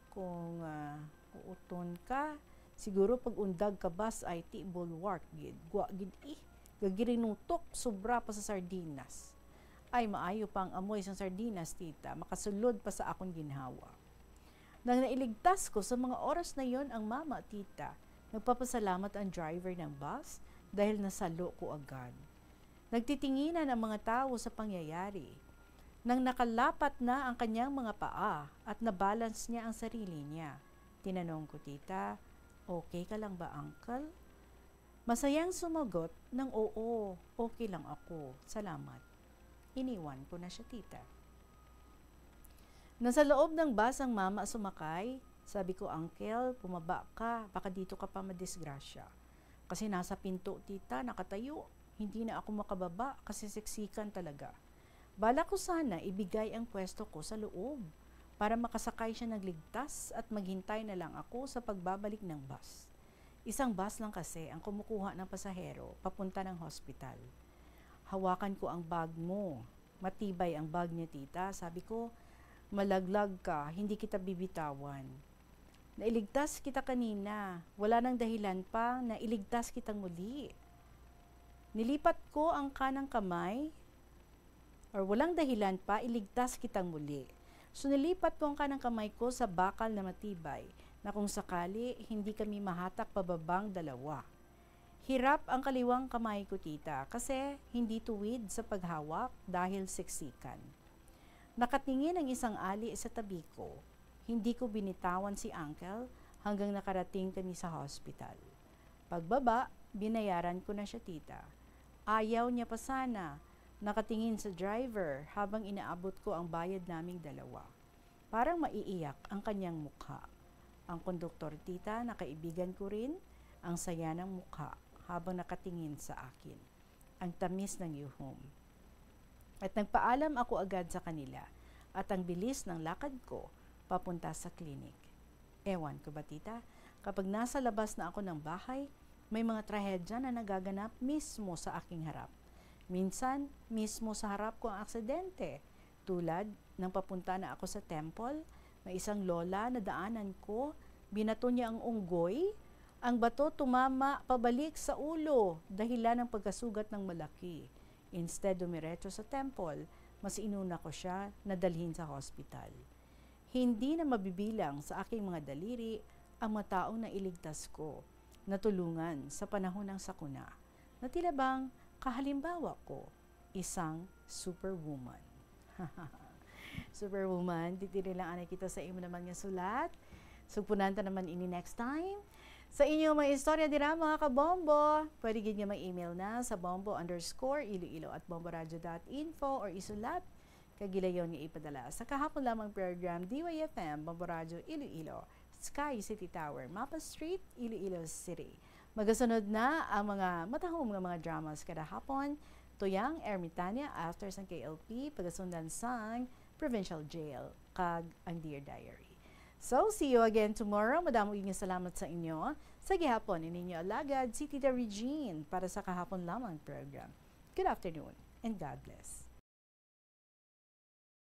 kung uh, uuton ka, siguro pag undag ka bus ay ti bulwark gid. Gwa gid ih, gagirinutok, sobra pa sa sardinas. Ay, maayo pa ang amoy sang sardinas, tita. Makasulod pa sa akon ginhawa. Nang nailigtas ko sa mga oras na yon ang mama, tita, nagpapasalamat ang driver ng bus dahil nasalo ko agad. Nagtitinginan ang mga tawo sa pangyayari. Nang nakalapat na ang kanyang mga paa at nabalance niya ang sarili niya, tinanong ko, tita, "Okay ka lang ba, uncle?" Masayang sumagot ng, "Oo, okay lang ako. Salamat." Iniwan ko na siya, tita. Nasa loob ng bus ang mama sumakay. Sabi ko, "Uncle, bumaba ka. Baka dito ka pa madisgrasya." Kasi nasa pinto, tita, nakatayo. Hindi na ako makababa kasi siksikan talaga. Bala ko sana ibigay ang pwesto ko sa loob para makasakay siya ng ligtas at maghintay na lang ako sa pagbabalik ng bus. Isang bus lang kasi ang kumukuha ng pasahero papunta ng hospital. "Hawakan ko ang bag mo." Matibay ang bag niya, tita. Sabi ko, "Malaglag ka, hindi kita bibitawan. Nailigtas kita kanina. Wala nang dahilan pa na iligtas kitang muli." Nilipat ko ang kanang kamay, or walang dahilan pa, iligtas kitang muli. So, nilipat ko ang kanang kamay ko sa bakal na matibay, na kung sakali, hindi kami mahatak pababang dalawa. Hirap ang kaliwang kamay ko, tita, kasi hindi tuwid sa paghawak dahil siksikan. Nakatingin ang isang ali sa tabi ko. Hindi ko binitawan si uncle hanggang nakarating kami sa hospital. Pagbaba, binayaran ko na siya, tita. Ayaw niya pa sana. Nakatingin sa driver habang inaabot ko ang bayad naming dalawa. Parang maiiyak ang kanyang mukha. Ang konduktor, tita, na kaibigan ko rin, ang saya ng mukha habang nakatingin sa akin. Ang tamis ng yuhom. At nagpaalam ako agad sa kanila, at ang bilis ng lakad ko papunta sa klinik. Ewan ko ba, tita, kapag nasa labas na ako ng bahay, may mga trahedya na nagaganap mismo sa aking harap. Minsan, mismo sa harap ko ang aksidente, tulad nang papunta na ako sa temple, may isang lola na daanan ko, binato niya ang unggoy, ang bato tumama pabalik sa ulo, dahilan ng pagkasugat ng malaki. Instead dumiretso sa temple, mas inuna ko siya na dalhin sa hospital. Hindi na mabibilang sa aking mga daliri ang mga taong nailigtas ko, natulungan sa panahon ng sakuna, na tila bang kahalimbawa ko, isang superwoman. Superwoman, diri lang anay kita sa imo naman nga sulat. Sugpunan ta naman ini next time. Sa inyo mga istorya dira, mga kabombo, pwede gid nga mag-email na sa bombo underscore iloilo at bomboradio dot info or isulat. Kagilayon nga ipadala sa kahapon lamang program, D Y F M, Bombo Radio Iloilo, Sky City Tower, Mapa Street, Iloilo City. Magasunod na ang mga matahom nga mga dramas kada hapon, Tuyang Ermitania, after sang K L P, pagasundan sang Provincial Jail, kag ang Dear Diary. So, see you again tomorrow. Madamo gyud nga salamat sa inyo. Sa gihapon, ini inyo alagad, si Tita Regine, para sa kahapon lamang program. Good afternoon, and God bless.